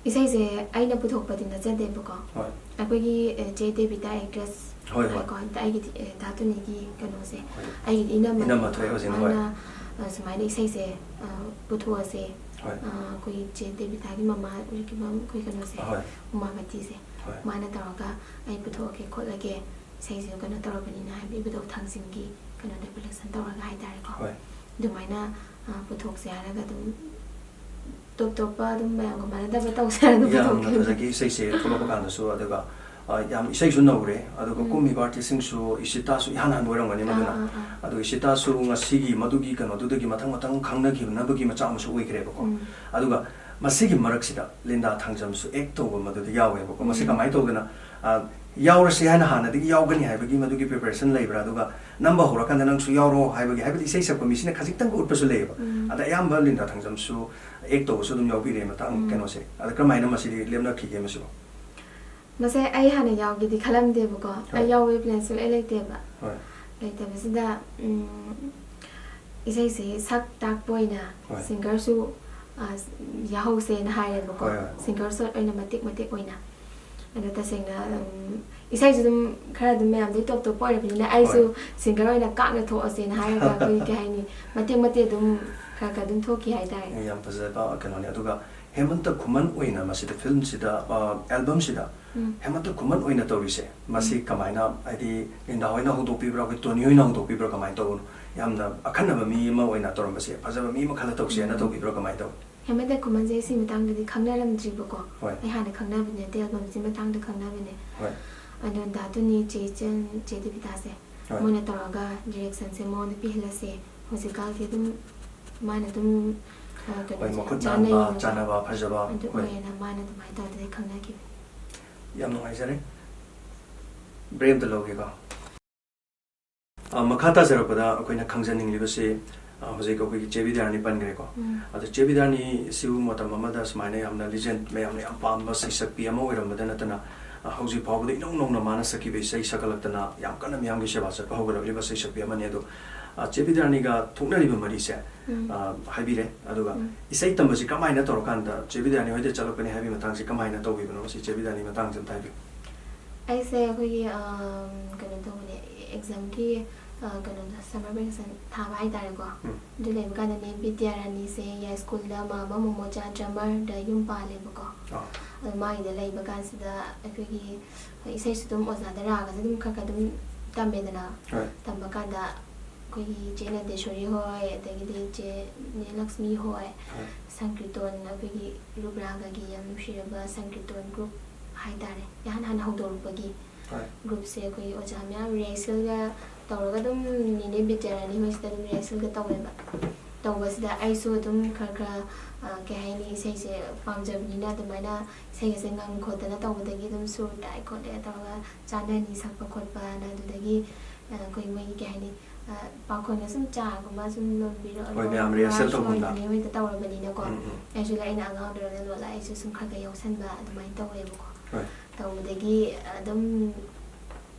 ꯏꯁꯩꯁꯦ ꯑꯩꯅ ꯄꯨꯊꯣꯛꯄꯗꯤ ꯅꯠꯆꯗꯦꯕꯀꯣ꯫ ꯍꯣꯏ꯫ ꯑꯩꯈꯣꯏꯒꯤ, ꯑꯦ, ꯆꯦ ꯗꯦꯕꯤꯇꯥ actress ꯍꯣꯏ, ꯍꯣꯏ꯫ ꯍꯥꯏꯀꯣ, ꯑꯩꯒꯤꯗꯤ, ꯑꯦ, ꯗꯥ ꯇꯣꯅꯤꯒꯤ ꯀꯩꯅꯣꯁꯦ, ꯍꯣꯏ꯫ ꯑꯩꯒꯤꯗꯤ ꯏꯅꯝꯃ ꯏꯅꯝꯃ ꯊꯣꯏ꯫ ꯊꯣꯏ ꯍꯧꯖꯤꯛ, ꯍꯣꯏ꯫ ꯃꯥꯅ, ꯑ, ꯁꯨꯃꯥꯏꯅ ꯏꯁꯩꯁꯦ, ꯑ, ꯄꯨꯊꯣꯛꯑꯁꯦ꯫ ꯍꯣꯏ꯫ ꯑ, ꯑꯩꯈꯣꯏꯒꯤ ꯆꯦ ꯗꯦꯕꯤꯇꯥꯒꯤ ꯃꯃꯥ ꯎꯔꯤꯀꯤꯕꯝ ꯑꯩꯈꯣꯏ ꯀꯩꯅꯣꯁꯦ, ꯍꯣꯏ꯫ ꯎꯃꯥꯕꯇꯤꯁꯦ, ꯍꯣꯏ꯫ ꯃꯥꯅ ꯇꯧꯔꯒ ꯑꯩ ꯄꯨꯊꯣꯛꯑꯒꯦ ꯈꯣꯠꯂꯒꯦ, ꯏꯁꯩꯁꯦ ꯀꯩꯅꯣ ꯇꯧꯔꯕꯅꯤꯅ ꯍꯥꯏꯕꯗꯤ ꯏꯕꯨꯙꯧ ꯊꯥꯡꯖꯤꯡꯒꯤ ꯀꯩꯅꯣꯗ production ꯇꯧꯔꯒ ꯍꯥꯏꯇꯥꯔꯦꯀꯣ꯫ ꯍꯣꯏ꯫ ꯑꯗꯨꯃꯥꯏꯅ, ꯑ, ꯄꯨꯊꯣꯛꯁꯦ ꯍꯥꯏꯔꯒ ꯑꯗꯨꯝ ꯇꯣꯞ ꯇꯣꯞꯄ ꯑꯗꯨꯝ ꯃꯌꯥꯝꯒ ꯃꯥꯟꯅꯗꯕ ꯇꯧꯁꯦ ꯍꯥꯏꯔꯒ ꯌꯥꯝꯅ ꯄꯨꯊꯣꯛꯈꯤꯕꯅꯦ꯫ ꯐꯖꯈꯤ ꯏꯁꯩꯁꯦ ꯊꯣꯛꯂꯛꯄ ꯀꯥꯟꯗꯁꯨ꯫ ꯑꯗꯨꯒ, ꯑ, ꯌꯥꯝ ꯏꯁꯩꯁꯨ ꯅꯧꯔꯦ꯫ ꯑꯗꯨꯒ ꯎꯝ꯫ ꯀꯨꯝꯃꯤꯕ artistꯁꯤꯡꯁꯨ ꯏꯁꯤꯇꯥꯁꯨ ꯏꯍꯥꯟ ꯍꯥꯟꯕ ꯑꯣꯏꯔꯝꯒꯅꯤ ꯑꯥ, ꯃꯗꯨꯅ꯫ ꯑꯥ, ꯑꯥ꯫ ꯑꯗꯣ ꯏꯁꯤꯇꯥꯁꯨ ꯉꯁꯤꯒꯤ ꯃꯗꯨꯒꯤ ꯀꯩꯅꯣꯗꯨꯗꯒꯤ ꯃꯊꯪ ꯃꯊꯪ ꯈꯪꯅꯈꯤꯅꯕꯒꯤ ꯃꯆꯥꯛ ꯑꯃꯁꯨ ꯑꯣꯏꯈ꯭ꯔꯦꯕꯀꯣ꯫ ꯎꯝ꯫ ꯑꯗꯨꯒ ꯃꯁꯤꯒꯤ ꯃꯔꯛꯁꯤꯗ ꯂꯤꯟꯗꯥ ꯊꯥꯡꯖꯝꯁꯨ ꯑꯦꯛ ꯇꯧꯕ ꯃꯗꯨꯗ ꯌꯥꯎꯋꯦꯕꯀꯣ꯫ ꯃꯁꯤ ꯎꯝ꯫ ꯀꯃꯥꯏꯅ ꯇꯧꯗꯅ, ꯑ, ꯌꯥꯎꯔꯁꯤ ꯍꯥꯏꯅ ꯍꯥꯟꯅꯗꯒꯤ ꯌꯥꯎꯒꯅꯤ ꯍꯥꯏꯕꯒꯤ ꯃꯗꯨꯒꯤ ꯄ꯭ꯔꯤꯄꯦꯔꯦꯁꯟ ꯂꯩꯕ꯭ꯔꯥ? ꯑꯗꯨꯒ ꯅꯝꯕ ꯍꯧꯔꯀꯥꯟꯗ ꯅꯪꯁꯨ ꯌꯥꯎꯔꯣ ꯍꯥꯏꯕꯒꯤ, ꯍꯥꯏꯕꯗꯤ ꯏꯁꯩ ꯁꯛꯄ ꯃꯤꯁꯤꯅ ꯈꯖꯤꯛꯇꯪꯒ ꯎꯠꯄꯁꯨ ꯂꯩꯌꯦꯕ꯫ ꯎꯝ꯫ ꯑꯗ ꯑꯌꯥꯝꯕ ꯂꯤꯟꯗꯥ ꯊꯥꯡꯖꯝꯁꯨ ꯑꯦꯛ ꯇꯧꯕꯁꯨ ꯑꯗꯨꯝ ꯌꯥꯎꯕꯤꯔꯦ ꯃꯇꯥꯡ ꯎꯝ꯫ ꯀꯩꯅꯣꯁꯦ꯫ ꯑꯗ ꯀꯔꯝꯍꯥꯏꯅ ꯃꯁꯤꯗꯤ ꯂꯦꯞꯅꯈꯤꯒꯦ ꯃꯁꯤꯕꯣ? ꯃꯁꯦ ꯑꯩ ꯍꯥꯟꯅ ꯌꯥꯎꯒꯦꯗꯤ ꯈꯜꯂꯝꯗꯦꯕꯀꯣ꯫ ꯍꯣꯏ꯫ ꯑꯩ ꯌꯥꯎꯕꯒꯤ ꯄ꯭ꯂꯥꯟ ꯁꯨꯡꯂꯩ ꯂꯩꯇꯦꯕ꯫ ꯍꯣꯏ꯫ ꯂꯩꯇꯕꯁꯤꯗ, ꯎꯝ, ꯏꯁꯩꯁꯦ ꯁꯛ ꯇꯥꯛꯄ ꯑꯣꯏꯅ ꯍꯣꯏ꯫ ꯁꯤꯡꯒꯔꯁꯨ, ꯑ, ꯌꯥꯍꯧꯁꯦꯅ ꯍꯥꯏꯔꯦꯕꯀꯣ꯫ ꯍꯣꯏ, ꯍꯣꯏ꯫ ꯁꯤꯡꯒꯔ ꯁꯣꯠ ꯑꯣꯏꯅ ꯃꯇꯦꯛ ꯃꯇꯦꯛ ꯑꯣꯏꯅ꯫ ꯑꯗꯣ ꯇꯁꯦꯡꯅ, ꯎꯝ, ꯏꯁꯩꯁꯨ ꯑꯗꯨꯝ ꯈꯔ ꯑꯗꯨꯝ ꯃꯌꯥꯝꯗꯩ ꯇꯣꯞ ꯇꯣꯞꯄ ꯑꯣꯏꯔꯕꯅꯤꯅ ꯑꯩꯁꯨ ꯍꯣꯏ꯫ ꯁꯤꯡꯒꯔ ꯑꯣꯏꯅ ꯀꯥꯛꯅ ꯊꯣꯛꯑꯁꯦꯅ ꯍꯥꯏꯔꯒ ꯑꯩꯈꯣꯏ ꯀꯩ ꯍꯥꯏꯅꯤ, ꯃꯇꯦꯛ ꯃꯇꯦꯛ ꯑꯗꯨꯝ ꯈꯔ ꯈꯔ ꯑꯗꯨꯝ ꯊꯣꯛꯈꯤ ꯍꯥꯏꯇꯥꯔꯦ꯫ ꯌꯥꯝ ꯐꯖꯕ ꯀꯩꯅꯣꯅꯦ꯫ ꯑꯗꯨꯒ ꯍꯦꯃꯟꯇ ꯈꯨꯃꯟ ꯑꯣꯏꯅ ꯃꯁꯤꯗ ꯐꯤꯂꯝꯁꯤꯗ, ꯑ, ꯑꯦꯜꯕꯝꯁꯤꯗ ꯎꯝ꯫ ꯍꯦꯃꯟꯇ ꯈꯨꯃꯟ ꯑꯣꯏꯅ ꯇꯧꯔꯤꯁꯦ, ꯃꯁꯤ ꯎꯝ꯫ ꯀꯃꯥꯏꯅ, ꯍꯥꯏꯗꯤ, ꯂꯤꯟꯗꯥ ꯍꯣꯏꯅ ꯍꯧꯗꯣꯛꯄꯤꯕ꯭ꯔꯥ, ꯑꯩꯈꯣꯏ ꯇꯣꯅꯤ ꯍꯣꯏꯅ ꯍꯧꯗꯣꯛꯄꯤꯕ꯭ꯔꯥ, ꯀꯃꯥꯏꯅ ꯇꯧꯕꯅꯣ? ꯌꯥꯝꯅ ꯑꯈꯟꯅꯕ ꯃꯤ ꯑꯃ ꯑꯣꯏꯅ ꯇꯧꯔꯝꯕꯁꯦ, ꯐꯖꯕ ꯃꯤ ꯑꯃ ꯈꯜꯂ ꯇꯧꯁꯦꯅ ꯎꯝ꯫ ꯇꯧꯕꯤꯕ꯭ꯔꯥ, ꯀꯃꯥꯏꯅ ꯇꯧꯏ? ꯍꯦꯃꯟꯇ ꯈꯨꯃꯟꯁꯦ ꯁꯤ ꯃꯇꯥꯡꯗꯗꯤ ꯈꯪꯅꯔꯝꯗ꯭ꯔꯤꯕꯀꯣ꯫ ꯍꯣꯏ꯫ ꯑꯩ ꯍꯥꯟꯅ ꯈꯪꯅꯕꯅꯦ, ꯑꯇꯩ ꯑꯦꯜꯕꯝꯁꯤ ꯃꯇꯥꯡꯗ ꯈꯪꯅꯕꯅꯦ꯫ ꯍꯣꯏ꯫ ꯑꯗꯣ ꯗꯥ ꯇꯣꯅꯤ, ꯆꯦ ꯏꯆꯟ, ꯆꯦ ꯗꯦꯕꯤꯇꯥꯁꯦ, ꯍꯣꯏ꯫ ꯃꯣꯏꯅ ꯇꯧꯔꯒ ꯗꯤꯔꯦꯛꯁꯟꯁꯦ ꯃꯉꯣꯟꯗ ꯄꯤꯍꯜꯂꯁꯦ꯫ ꯍꯧꯖꯤꯛꯀꯥꯟꯗꯤ ꯑꯗꯨꯝ ꯃꯥꯅ ꯑꯗꯨꯝ, ꯑ, ꯀꯩꯅꯣꯁꯦ ꯍꯣꯏ, ꯌꯥꯝ ꯃꯈꯨꯠ ꯆꯥꯟꯅꯩꯌꯦꯕꯀꯣ꯫ ꯅꯥꯟꯕ, ꯆꯥꯟꯅꯕ, ꯐꯖꯕ꯫ ꯑꯗꯨ ꯍꯣꯏ꯫ ꯑꯣꯏꯌꯦꯅ ꯃꯥꯅ ꯑꯗꯨꯃꯥꯏꯅ ꯇꯧꯗꯅ ꯈꯪꯅꯈꯤꯕꯅꯤ꯫ ꯌꯥꯝ ꯅꯨꯡꯉꯥꯏꯖꯔꯦ꯫ ꯕ꯭ꯔꯦꯛ ꯑꯝꯇ ꯂꯧꯒꯦꯀꯣ꯫ ꯑ, ꯃꯈꯥ ꯇꯥꯖꯔꯛꯄꯗ ꯑꯩꯈꯣꯏꯅ ꯈꯪꯖꯅꯤꯡꯂꯤꯕꯁꯤ, ꯑ, ꯍꯧꯖꯤꯛ ꯑꯩꯈꯣꯏꯒꯤ ꯆꯦ ꯕꯤꯗ꯭ꯌꯥꯔꯥꯅꯤ ꯄꯟꯈ꯭ꯔꯦꯀꯣ꯫ ꯎꯝ꯫ ꯑꯗꯣ ꯆꯦ ꯕꯤꯗ꯭ꯌꯥꯔꯥꯅꯤ ꯁꯤꯕꯨ ꯃꯇꯝ ꯑꯃꯗ ꯁꯨꯃꯥꯏꯅ ꯌꯥꯝꯅ ꯂꯤꯖꯦꯟ, ꯃꯌꯥꯝꯅ ꯌꯥꯝ ꯄꯥꯝꯕ ꯁꯩꯁꯛꯄꯤ ꯑꯃ ꯑꯣꯏꯔꯝꯕꯗ ꯅꯠꯇꯅ, ꯑ, ꯍꯧꯖꯤꯛ ꯐꯥꯎꯕꯗ ꯏꯅꯧ ꯅꯧꯅ ꯃꯥꯅ ꯁꯛꯈꯤꯕ ꯏꯁꯩ ꯁꯛꯀꯠꯂꯛꯇꯅ ꯌꯥꯝ ꯀꯟꯅ ꯃꯤꯌꯥꯝꯒꯤ ꯁꯦꯕꯥ ꯆꯠꯄ ꯍꯧꯒꯠꯂꯛꯂꯤꯕ ꯁꯩꯁꯛꯄꯤ ꯑꯃꯅꯤ꯫ ꯑꯗꯣ, ꯑ, ꯆꯦ ꯕꯤꯗ꯭ꯌꯥꯔꯥꯅꯤꯒ ꯊꯣꯛꯅꯔꯤꯕ ꯃꯔꯤꯁꯦ, ꯎꯝ꯫ ꯑ, ꯍꯥꯏꯕꯤꯔꯦ꯫ ꯑꯗꯨꯒ ꯎꯝ꯫ ꯏꯁꯩ ꯇꯝꯕꯁꯤ ꯀꯃꯥꯏꯅ ꯇꯧꯔꯀꯥꯟꯗ ꯆꯦ ꯕꯤꯗ꯭ꯌꯥꯔꯥꯅꯤ ꯍꯣꯏꯗ ꯆꯠꯂꯛꯄꯅꯤ ꯍꯥꯏꯕꯒꯤ ꯃꯇꯥꯡꯁꯦ ꯀꯃꯥꯏꯅ ꯇꯧꯈꯤꯕꯅꯣ? ꯃꯁꯤ ꯆꯦ ꯕꯤꯗ꯭ꯌꯥꯔꯥꯅꯤ ꯃꯇꯥꯡꯁꯦ ꯑꯝꯇ ꯍꯥꯏꯕꯤꯌꯨ꯫ ꯑꯩꯁꯦ ꯑꯩꯈꯣꯏꯒꯤ, ꯑꯝ, ꯀꯩꯅꯣ ꯇꯧꯕꯅꯦ, ꯑꯦꯛꯖꯥꯝꯒꯤ, ꯑ, ꯀꯩꯅꯣꯗꯣ, ꯁꯝꯃꯔ ꯚꯦꯀꯦꯁꯟ ꯊꯥꯕ ꯍꯥꯏꯇꯥꯔꯦꯀꯣ꯫ ꯎꯝ꯫ ꯑꯗꯨ ꯂꯩꯕ ꯀꯥꯟꯗꯅꯦ ꯕꯤꯗ꯭ꯌꯥꯔꯥꯅꯤꯁꯦ ꯌꯥꯏꯁ꯭ꯀꯨꯜꯗ ꯃꯥꯃ ꯃꯣꯃꯣꯆꯥ ꯗ꯭ꯔꯃꯔꯗ ꯌꯨꯝ ꯄꯥꯜꯂꯦꯕꯀꯣ꯫ ꯑꯥ꯫ ꯑꯗꯣ ꯃꯥꯒꯤꯗ ꯂꯩꯕ ꯀꯥꯟꯁꯤꯗ ꯑꯩꯈꯣꯏꯒꯤ ꯏꯁꯩꯁꯨ ꯑꯗꯨꯝ ꯑꯣꯖꯥꯗ ꯔꯥꯒꯁꯦ ꯑꯗꯨꯝ ꯈꯔ ꯈꯔ ꯑꯗꯨꯝ ꯇꯝꯃꯦꯗꯅ꯫ ꯍꯣꯏ꯫ ꯇꯝꯕ ꯀꯥꯟꯗ ꯑꯩꯈꯣꯏꯒꯤ ꯆꯦ ꯅꯟꯗꯦꯁꯣꯔꯤ ꯍꯣꯏ, ꯑꯗꯒꯤꯗꯤ ꯆꯦ ꯅꯦ ꯂꯛꯁꯃꯤ ꯍꯣꯏ, ꯍꯣꯏ꯫ ꯁꯪꯀ꯭ꯔꯤꯇꯣꯟ, ꯑꯩꯈꯣꯏꯒꯤ ꯔꯨꯞ ꯔꯥꯒꯒꯤ ꯌꯥꯝ ꯅꯨꯡꯁꯤꯔꯕ ꯁꯪꯀ꯭ꯔꯤꯇꯣꯟ ꯒ꯭ꯔꯨꯞ ꯍꯥꯏꯇꯥꯔꯦ, ꯏꯍꯥꯟ ꯍꯥꯟꯅ ꯍꯧꯗꯣꯔꯛꯄꯒꯤ ꯍꯣꯏ꯫ ꯒ꯭ꯔꯨꯞꯁꯦ ꯑꯩꯈꯣꯏꯒꯤ ꯑꯣꯖꯥ ꯃꯌꯥꯝ ꯔꯤꯍꯔꯁꯦꯜꯒ ꯇꯧꯔꯒ ꯑꯗꯨꯝ ꯅꯦꯅꯦ ꯕꯤꯗ꯭ꯌꯥꯔꯥꯅꯤ ꯍꯣꯏꯁꯤꯗ ꯑꯗꯨꯝ ꯔꯤꯍꯔꯁꯦꯜꯒ ꯇꯧꯋꯦꯕ꯫ ꯇꯧꯕꯁꯤꯗ ꯑꯩꯁꯨ ꯑꯗꯨꯝ ꯈꯔ ꯈꯔ, ꯑ, ꯀꯩ ꯍꯥꯏꯅꯤ, ꯏꯁꯩꯁꯦ ꯄꯥꯝꯖꯕꯅꯤꯅ ꯑꯗꯨꯃꯥꯏꯅ ꯏꯁꯩꯒꯁꯦ ꯉꯪ ꯈꯣꯠꯇꯅ ꯇꯧꯕꯗꯒꯤ ꯑꯗꯨꯝ ꯁꯨꯔ ꯇꯥꯏ ꯈꯣꯠꯂꯦ ꯇꯧꯔꯒ ꯆꯥꯅꯅꯤ ꯁꯛꯄ ꯈꯣꯠꯄꯅ꯫ ꯑꯗꯨꯗꯒꯤ, ꯑ, ꯑꯩꯈꯣꯏ ꯃꯣꯏꯒꯤ ꯀꯩ ꯍꯥꯏꯅꯤ, ꯑ, ꯄꯥꯈꯣꯟꯒ ꯁꯨꯝ ꯆꯥꯒꯨꯝꯕ ꯁꯨꯝ ꯂꯣꯟꯕꯤꯔꯣ, ꯍꯣꯏ, ꯃꯌꯥꯝ rehearsal ꯇꯧꯐꯝꯗ꯫ ꯅꯦꯅꯦ ꯍꯣꯏꯗ ꯇꯧꯔꯕꯅꯤꯅꯀꯣ꯫ ꯎꯝ, ꯎꯝ꯫ ꯑꯩꯁꯨ ꯑꯩꯅ ꯑꯉꯥꯡ ꯑꯣꯏꯔꯤꯉꯩꯗ ꯂꯣꯜꯂ ꯑꯩꯁꯨ ꯁꯨꯝ ꯈꯔ ꯈꯔ ꯌꯥꯎꯁꯟꯕ ꯑꯗꯨꯃꯥꯏꯅ ꯇꯧꯋꯦꯕꯀꯣ꯫ ꯍꯣꯏ꯫ ꯇꯧꯕꯗꯒꯤ ꯑꯗꯨꯝ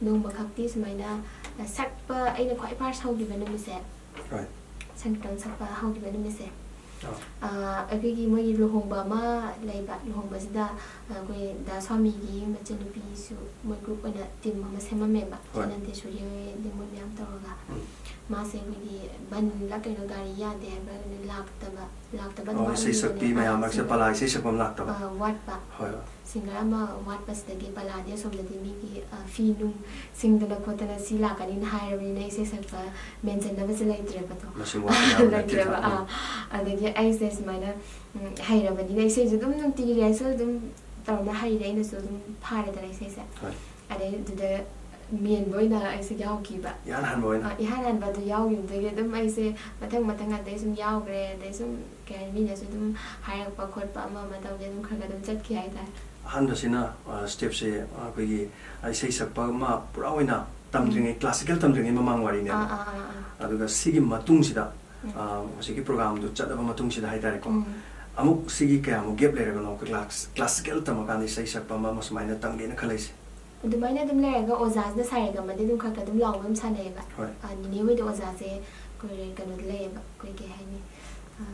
ꯅꯣꯡꯃꯈꯛꯇꯤ ꯁꯨꯃꯥꯏꯅ ꯁꯛꯄ, ꯑꯩꯅ ꯈ꯭ꯋꯥꯏ first ꯍꯧꯈꯤꯕ ꯅꯨꯃꯤꯠꯁꯦ, ꯍꯣꯏ꯫ ꯁꯪꯀꯤꯔꯇꯟ ꯁꯛꯄ ꯍꯧꯈꯤꯕ ꯅꯨꯃꯤꯠꯁꯦ, ꯑꯥ꯫ ꯑꯥ, ꯑꯩꯈꯣꯏꯒꯤ ꯃꯣꯏꯒꯤ ꯂꯨꯍꯣꯡꯕ ꯑꯃ ꯂꯩꯕ, ꯂꯨꯍꯣꯡꯕꯁꯤꯗ ꯑꯩꯈꯣꯏ ꯗꯥ ꯁ꯭ꯋꯥꯃꯤꯒꯤ ꯃꯆꯟꯅꯨꯄꯤꯁꯨ ꯃꯣꯏ group ꯑꯣꯏꯅ team ꯑꯃ ꯁꯦꯝꯃꯝꯃꯦꯕ, ꯍꯣꯏ꯫ ꯆꯦ ꯅꯟꯗꯦꯁꯣꯔꯤ ꯍꯣꯏ, ꯑꯗꯩ ꯃꯣꯏ ꯃꯌꯥꯝ ꯇꯧꯔꯒ꯫ ꯎꯝ꯫ ꯃꯥꯁꯦ ꯑꯩꯈꯣꯏꯒꯤ ꯕꯟꯂ ꯀꯩꯅꯣ, ꯒꯥꯔꯤ ꯌꯥꯗꯦ ꯍꯥꯏꯕ꯭ꯔꯥ ꯀꯩꯅꯣ, ꯂꯥꯛꯇꯕ, ꯂꯥꯛꯇꯕ ꯑꯣ, ꯑꯗꯨꯃꯥꯏꯅ ꯏꯁꯩ ꯁꯛꯄꯤ ꯑꯣꯏꯕꯅꯦ꯫ ꯃꯌꯥꯝ ꯑꯥ, ꯃꯔꯛꯁꯦ singer꯫ ꯄꯂꯥ ꯏꯁꯩ ꯁꯛꯄ ꯑꯃ ꯂꯥꯛꯇꯕ꯫ ꯑꯥ, ꯋꯥꯠꯄ꯫ ꯍꯣꯏ, ꯍꯣꯏ꯫ Singer ꯑꯃ ꯋꯥꯠꯄꯁꯤꯗꯒꯤ ꯄꯂꯥꯗꯤ ꯑꯁꯣꯝꯗꯗꯤ ꯃꯤꯒꯤ, ꯑ, ꯐꯤ ꯅꯨꯡ ꯁꯤꯡꯗꯅ ꯈꯣꯠꯇꯅ ꯁꯤ ꯂꯥꯛꯀꯅꯤꯅ ꯍꯥꯏꯔꯕꯅꯤꯅ ꯏꯁꯩ ꯁꯛꯄ ꯃꯦꯟꯁꯤꯟꯅꯕꯁꯦ ꯂꯩꯇ꯭ꯔꯦꯕꯗꯣ꯫ ꯃꯁꯤꯡ ꯋꯥꯠꯄ ꯌꯥꯕ ꯅꯠꯇꯦ꯫ ꯂꯩꯇ꯭ꯔꯦꯕ, ꯎꯝ꯫ ꯑꯥ꯫ ꯑꯗꯒꯤ ꯑꯩꯁꯦ ꯁꯨꯃꯥꯏꯅ, ꯎꯝ, ꯍꯩꯔꯕꯅꯤꯅ ꯏꯁꯩꯁꯨ ꯑꯗꯨꯝ ꯅꯨꯡꯇꯤꯒꯤ rehearsal ꯑꯗꯨꯝ ꯇꯧꯅ ꯍꯩꯔꯦ, ꯑꯩꯅꯁꯨ ꯑꯗꯨꯝ ꯐꯥꯔꯦꯗꯅ ꯏꯁꯩꯁꯦ꯫ ꯍꯣꯏ꯫ ꯑꯗꯩ ꯑꯗꯨꯗ ꯃꯦꯟꯕ ꯑꯣꯏꯅ ꯑꯩꯁꯦ ꯌꯥꯎꯈꯤꯕ꯫ ꯏꯍꯥꯟ ꯍꯥꯟꯕ ꯑꯣꯏꯅ? ꯑ, ꯏꯍꯥꯟ ꯍꯥꯟꯕ ꯑꯗꯨ ꯌꯥꯎꯈꯤꯕꯗꯒꯤ ꯑꯗꯨꯝ ꯑꯩꯁꯦ ꯃꯊꯪ ꯃꯊꯪ ꯑꯗꯩ ꯁꯨꯝ ꯌꯥꯎꯈ꯭ꯔꯦ꯫ ꯑꯗꯩ ꯁꯨꯝ ꯀꯩ ꯍꯥꯏꯅꯤ, ꯃꯤꯅꯁꯨ ꯑꯗꯨꯝ ꯍꯥꯏꯔꯛꯄ ꯈꯣꯠꯄ ꯑꯃ ꯑꯃ ꯇꯧꯗꯦ, ꯑꯗꯨꯝ ꯈꯔ ꯈꯔ ꯑꯗꯨꯝ ꯆꯠꯈꯤ ꯍꯥꯏꯇꯥꯔꯦ꯫ ꯑꯍꯥꯟꯕꯁꯤꯅ, ꯑ, stepꯁꯦ, ꯑ, ꯑꯩꯈꯣꯏꯒꯤ, ꯑ, ꯏꯁꯩ ꯁꯛꯄ ꯑꯃ ꯄꯨꯔꯥ ꯑꯣꯏꯅ ꯇꯝꯗ꯭ꯔꯤꯉꯩ, ꯎꯝ꯫ Classical ꯇꯝꯗ꯭ꯔꯤꯉꯩ ꯃꯃꯥꯡ ꯋꯥꯔꯤꯅꯦꯕ꯫ ꯑꯥ, ꯑꯥ, ꯑꯥ, ꯑꯥ꯫ ꯑꯗꯨꯒ ꯁꯤꯒꯤ ꯃꯇꯨꯡꯁꯤꯗ, ꯎꯝ꯫ ꯑ, ꯍꯧꯖꯤꯛꯀꯤ programꯗꯨ ꯆꯠꯂꯕ ꯃꯇꯨꯡꯁꯤꯗ ꯍꯥꯏꯇꯥꯔꯦꯀꯣ, ꯎꯝ꯫ ꯑꯃꯨꯛ ꯁꯤꯒꯤ ꯀꯌꯥꯃꯨꯛ gap ꯂꯩꯔꯒꯅꯣ ꯑꯩꯈꯣꯏ class-, classical ꯇꯝꯃꯀꯥꯟꯗ ꯏꯁꯩ ꯁꯛꯄ ꯑꯃ, ꯑꯃ ꯁꯨꯃꯥꯏꯅ ꯇꯝꯒꯦꯅ ꯈꯜꯂꯛꯏꯁꯦ? ꯑꯗꯨꯃꯥꯏꯅ ꯑꯗꯨꯝ ꯂꯩꯔꯒ ꯑꯣꯖꯥꯁꯤꯅ ꯁꯥ ꯔꯦ ꯒ ꯃꯥ ꯗꯤ ꯑꯗꯨꯝ ꯈꯔ ꯈꯔ ꯑꯗꯨꯝ ꯂꯥꯎꯕ ꯑꯗꯨꯝ ꯁꯥꯟꯅꯩꯌꯦꯕ꯫ ꯍꯣꯏ꯫ ꯑ, ꯅꯤꯅꯦ ꯍꯣꯏꯗ ꯑꯣꯖꯥꯁꯦ ꯑꯩꯈꯣꯏ ꯔꯦꯟ-, ꯀꯩꯅꯣꯗ ꯂꯩꯌꯦꯕ, ꯑꯩꯈꯣꯏ ꯀꯩ ꯍꯥꯏꯅꯤ, ꯑ,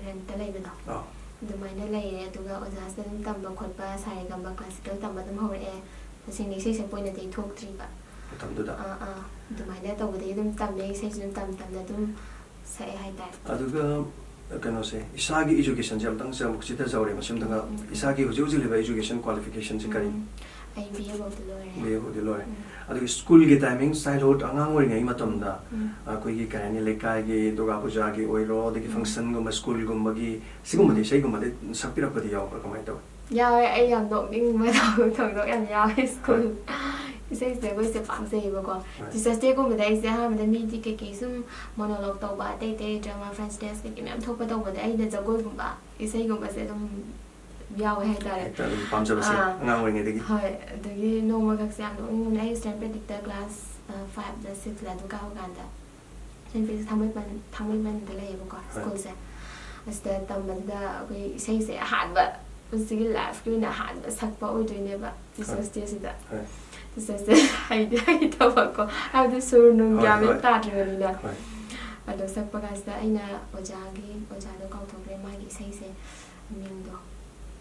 rentꯇ ꯂꯩꯕꯗꯣ꯫ ꯑꯥ꯫ ꯑꯗꯨꯃꯥꯏꯅ ꯂꯩꯔꯦ꯫ ꯑꯗꯨꯒ ꯑꯣꯖꯥꯁꯤꯗ ꯑꯗꯨꯝ ꯇꯝꯕ ꯈꯣꯠꯄ, ꯁꯥ ꯔꯦ ꯒ ꯃꯥ classical ꯇꯝꯕ ꯑꯗꯨꯝ ꯍꯧꯔꯛꯑꯦ꯫ ꯇꯁꯦꯡꯅ ꯏꯁꯩ ꯁꯛꯄ ꯑꯣꯏꯅꯗꯤ ꯑꯩ ꯊꯣꯛꯇ꯭ꯔꯤꯕ꯫ ꯃꯇꯝꯗꯨꯗ? ꯑꯥ, ꯑꯥ꯫ ꯑꯗꯨꯃꯥꯏꯅ ꯇꯧꯕꯗꯒꯤ ꯑꯗꯨꯝ ꯇꯝꯃꯦ, ꯏꯁꯩꯁꯨ ꯑꯗꯨꯝ ꯇꯝ ꯇꯝꯅ ꯑꯗꯨꯝ ꯁꯛꯑꯦ ꯍꯥꯏꯇꯥꯔꯦ꯫ ꯑꯗꯨꯒ ꯀꯩꯅꯣꯁꯦ, ꯏꯁꯥꯒꯤ educationꯁꯦ ꯑꯝꯇꯪꯁꯦ ꯑꯃꯨꯛ ꯆꯤꯊꯖꯍꯧꯔꯦ ꯃꯁꯤꯝꯇꯪꯒ꯫ ꯎꯝ, ꯎꯝ, ꯎꯝ꯫ ꯏꯁꯥꯒꯤ ꯍꯧꯖꯤꯛ ꯍꯧꯖꯤꯛ ꯂꯩꯕ education qualificationꯁꯦ ꯀꯔꯤ? ꯎꯝ, ꯑꯩ B A ꯐꯥꯎꯗꯤ ꯂꯣꯏꯔꯦ꯫ B A ꯐꯥꯎꯗꯤ ꯂꯣꯏꯔꯦ꯫ ꯎꯝ꯫ ꯑꯗꯨꯒ schoolꯒꯤ timing, childhood, ꯑꯉꯥꯡ ꯑꯣꯏꯔꯤꯉꯩ ꯃꯇꯝꯗ ꯎꯝ꯫ ꯑꯩꯈꯣꯏꯒꯤ ꯀꯩ ꯍꯥꯏꯅꯤ, ꯂꯩꯀꯥꯏꯒꯤ ꯗꯨꯔꯒꯥ ꯄꯨꯖꯥꯒꯤ ꯑꯣꯏꯔꯣ, ꯑꯗꯒꯤ ꯎꯝ꯫ Functionꯒꯨꯝꯕ, schoolꯒꯨꯝꯕꯒꯤ, ꯁꯤꯒꯨꯝꯕꯗꯤ ꯎꯝ꯫ ꯏꯁꯩꯒꯨꯝꯕꯗꯤ ꯁꯛꯄꯤꯔꯛꯄꯗꯤ ꯌꯥꯎꯕ꯭ꯔꯥ? ꯀꯃꯥꯏꯅ ꯇꯧꯋꯤ? ꯌꯥꯎꯋꯦ, ꯑꯩ ꯌꯥꯝ ꯅꯣꯛꯅꯤꯡꯕ ꯊꯧꯗꯣꯛ ꯌꯥꯝ ꯌꯥꯎꯋꯦ school꯫ ꯍꯣꯏ꯫ ꯏꯁꯩꯁꯦ ꯑꯩꯈꯣꯏꯁꯦ ꯄꯥꯝꯖꯩꯌꯦꯕꯀꯣ꯫ Teachers' Day ꯒꯨꯝꯕꯗ ꯑꯩꯁꯦ ꯑꯍꯥꯟꯕꯗ ꯃꯤꯗꯤ ꯀꯩꯀꯩ ꯁꯨꯝ monologue ꯇꯧꯕ, ꯑꯇꯩ ꯑꯇꯩ drama, French dance ꯀꯩꯀꯩ ꯃꯌꯥꯝ ꯊꯣꯛꯄ ꯇꯧꯕꯗ ꯑꯩꯅ ꯖꯒꯣꯏꯒꯨꯝꯕ, ꯏꯁꯩꯒꯨꯝꯕꯁꯦ ꯑꯗꯨꯝ ꯌꯥꯎꯋꯦ ꯍꯥꯏꯇꯥꯔꯦ꯫ ꯍꯦꯛꯇ ꯑꯗꯨꯝ ꯄꯥꯝꯖꯕꯁꯦ ꯑꯥ꯫ ꯑꯉꯥꯡ ꯑꯣꯏꯔꯤꯉꯩꯗꯒꯤ꯫ ꯍꯣꯏ, ꯑꯗꯒꯤ ꯅꯣꯡꯃꯈꯛꯁꯦ ꯌꯥꯝ ꯅꯣꯛꯅꯤꯡꯕꯅꯦ꯫ ꯑꯩ Saint Patrick ꯇ class, ꯑ, five ꯂ six ꯂ ꯑꯗꯨ ꯀꯥꯕ ꯀꯥꯟꯗ, Saint Patrick ꯊꯥꯡꯃꯩꯕꯟ, ꯊꯥꯡꯃꯩꯕꯟꯗ ꯂꯩꯌꯦꯕꯀꯣ, ꯍꯣꯏ꯫ School ꯁꯦ꯫ ꯑꯁꯤꯗ ꯇꯝꯕꯁꯤꯗ ꯑꯩꯈꯣꯏ ꯏꯁꯩꯁꯦ ꯑꯍꯥꯟꯕ, ꯄꯨꯟꯁꯤꯒꯤ life ꯀꯤ ꯑꯣꯏꯅ ꯑꯍꯥꯟꯕ ꯁꯛꯄ ꯑꯣꯏꯗꯣꯏꯅꯦꯕ꯫ ꯍꯣꯏ꯫ Teachers' Day ꯁꯤꯗ꯫ ꯍꯣꯏ꯫ Teachers Day ꯍꯩꯗꯤ ꯍꯩꯇꯕꯀꯣ, ꯍꯥꯏꯕꯗꯤ ꯁꯨꯔ ꯅꯨꯡ ꯍꯣꯏ, ꯒ꯭ꯌꯥꯟ ꯃꯦꯟ ꯍꯣꯏ꯫ ꯇꯥꯗ꯭ꯔꯤꯕꯅꯤꯅ꯫ ꯍꯣꯏ꯫ ꯑꯗꯣ ꯁꯛꯄ ꯀꯥꯟꯁꯤꯗ ꯑꯩꯅ ꯑꯣꯖꯥꯒꯤ, ꯑꯣꯖꯥꯗꯣ ꯀꯥꯎꯊꯣꯛꯈ꯭ꯔꯦ, ꯃꯥꯒꯤ ꯏꯁꯩꯁꯦ ꯃꯤꯡꯗꯣ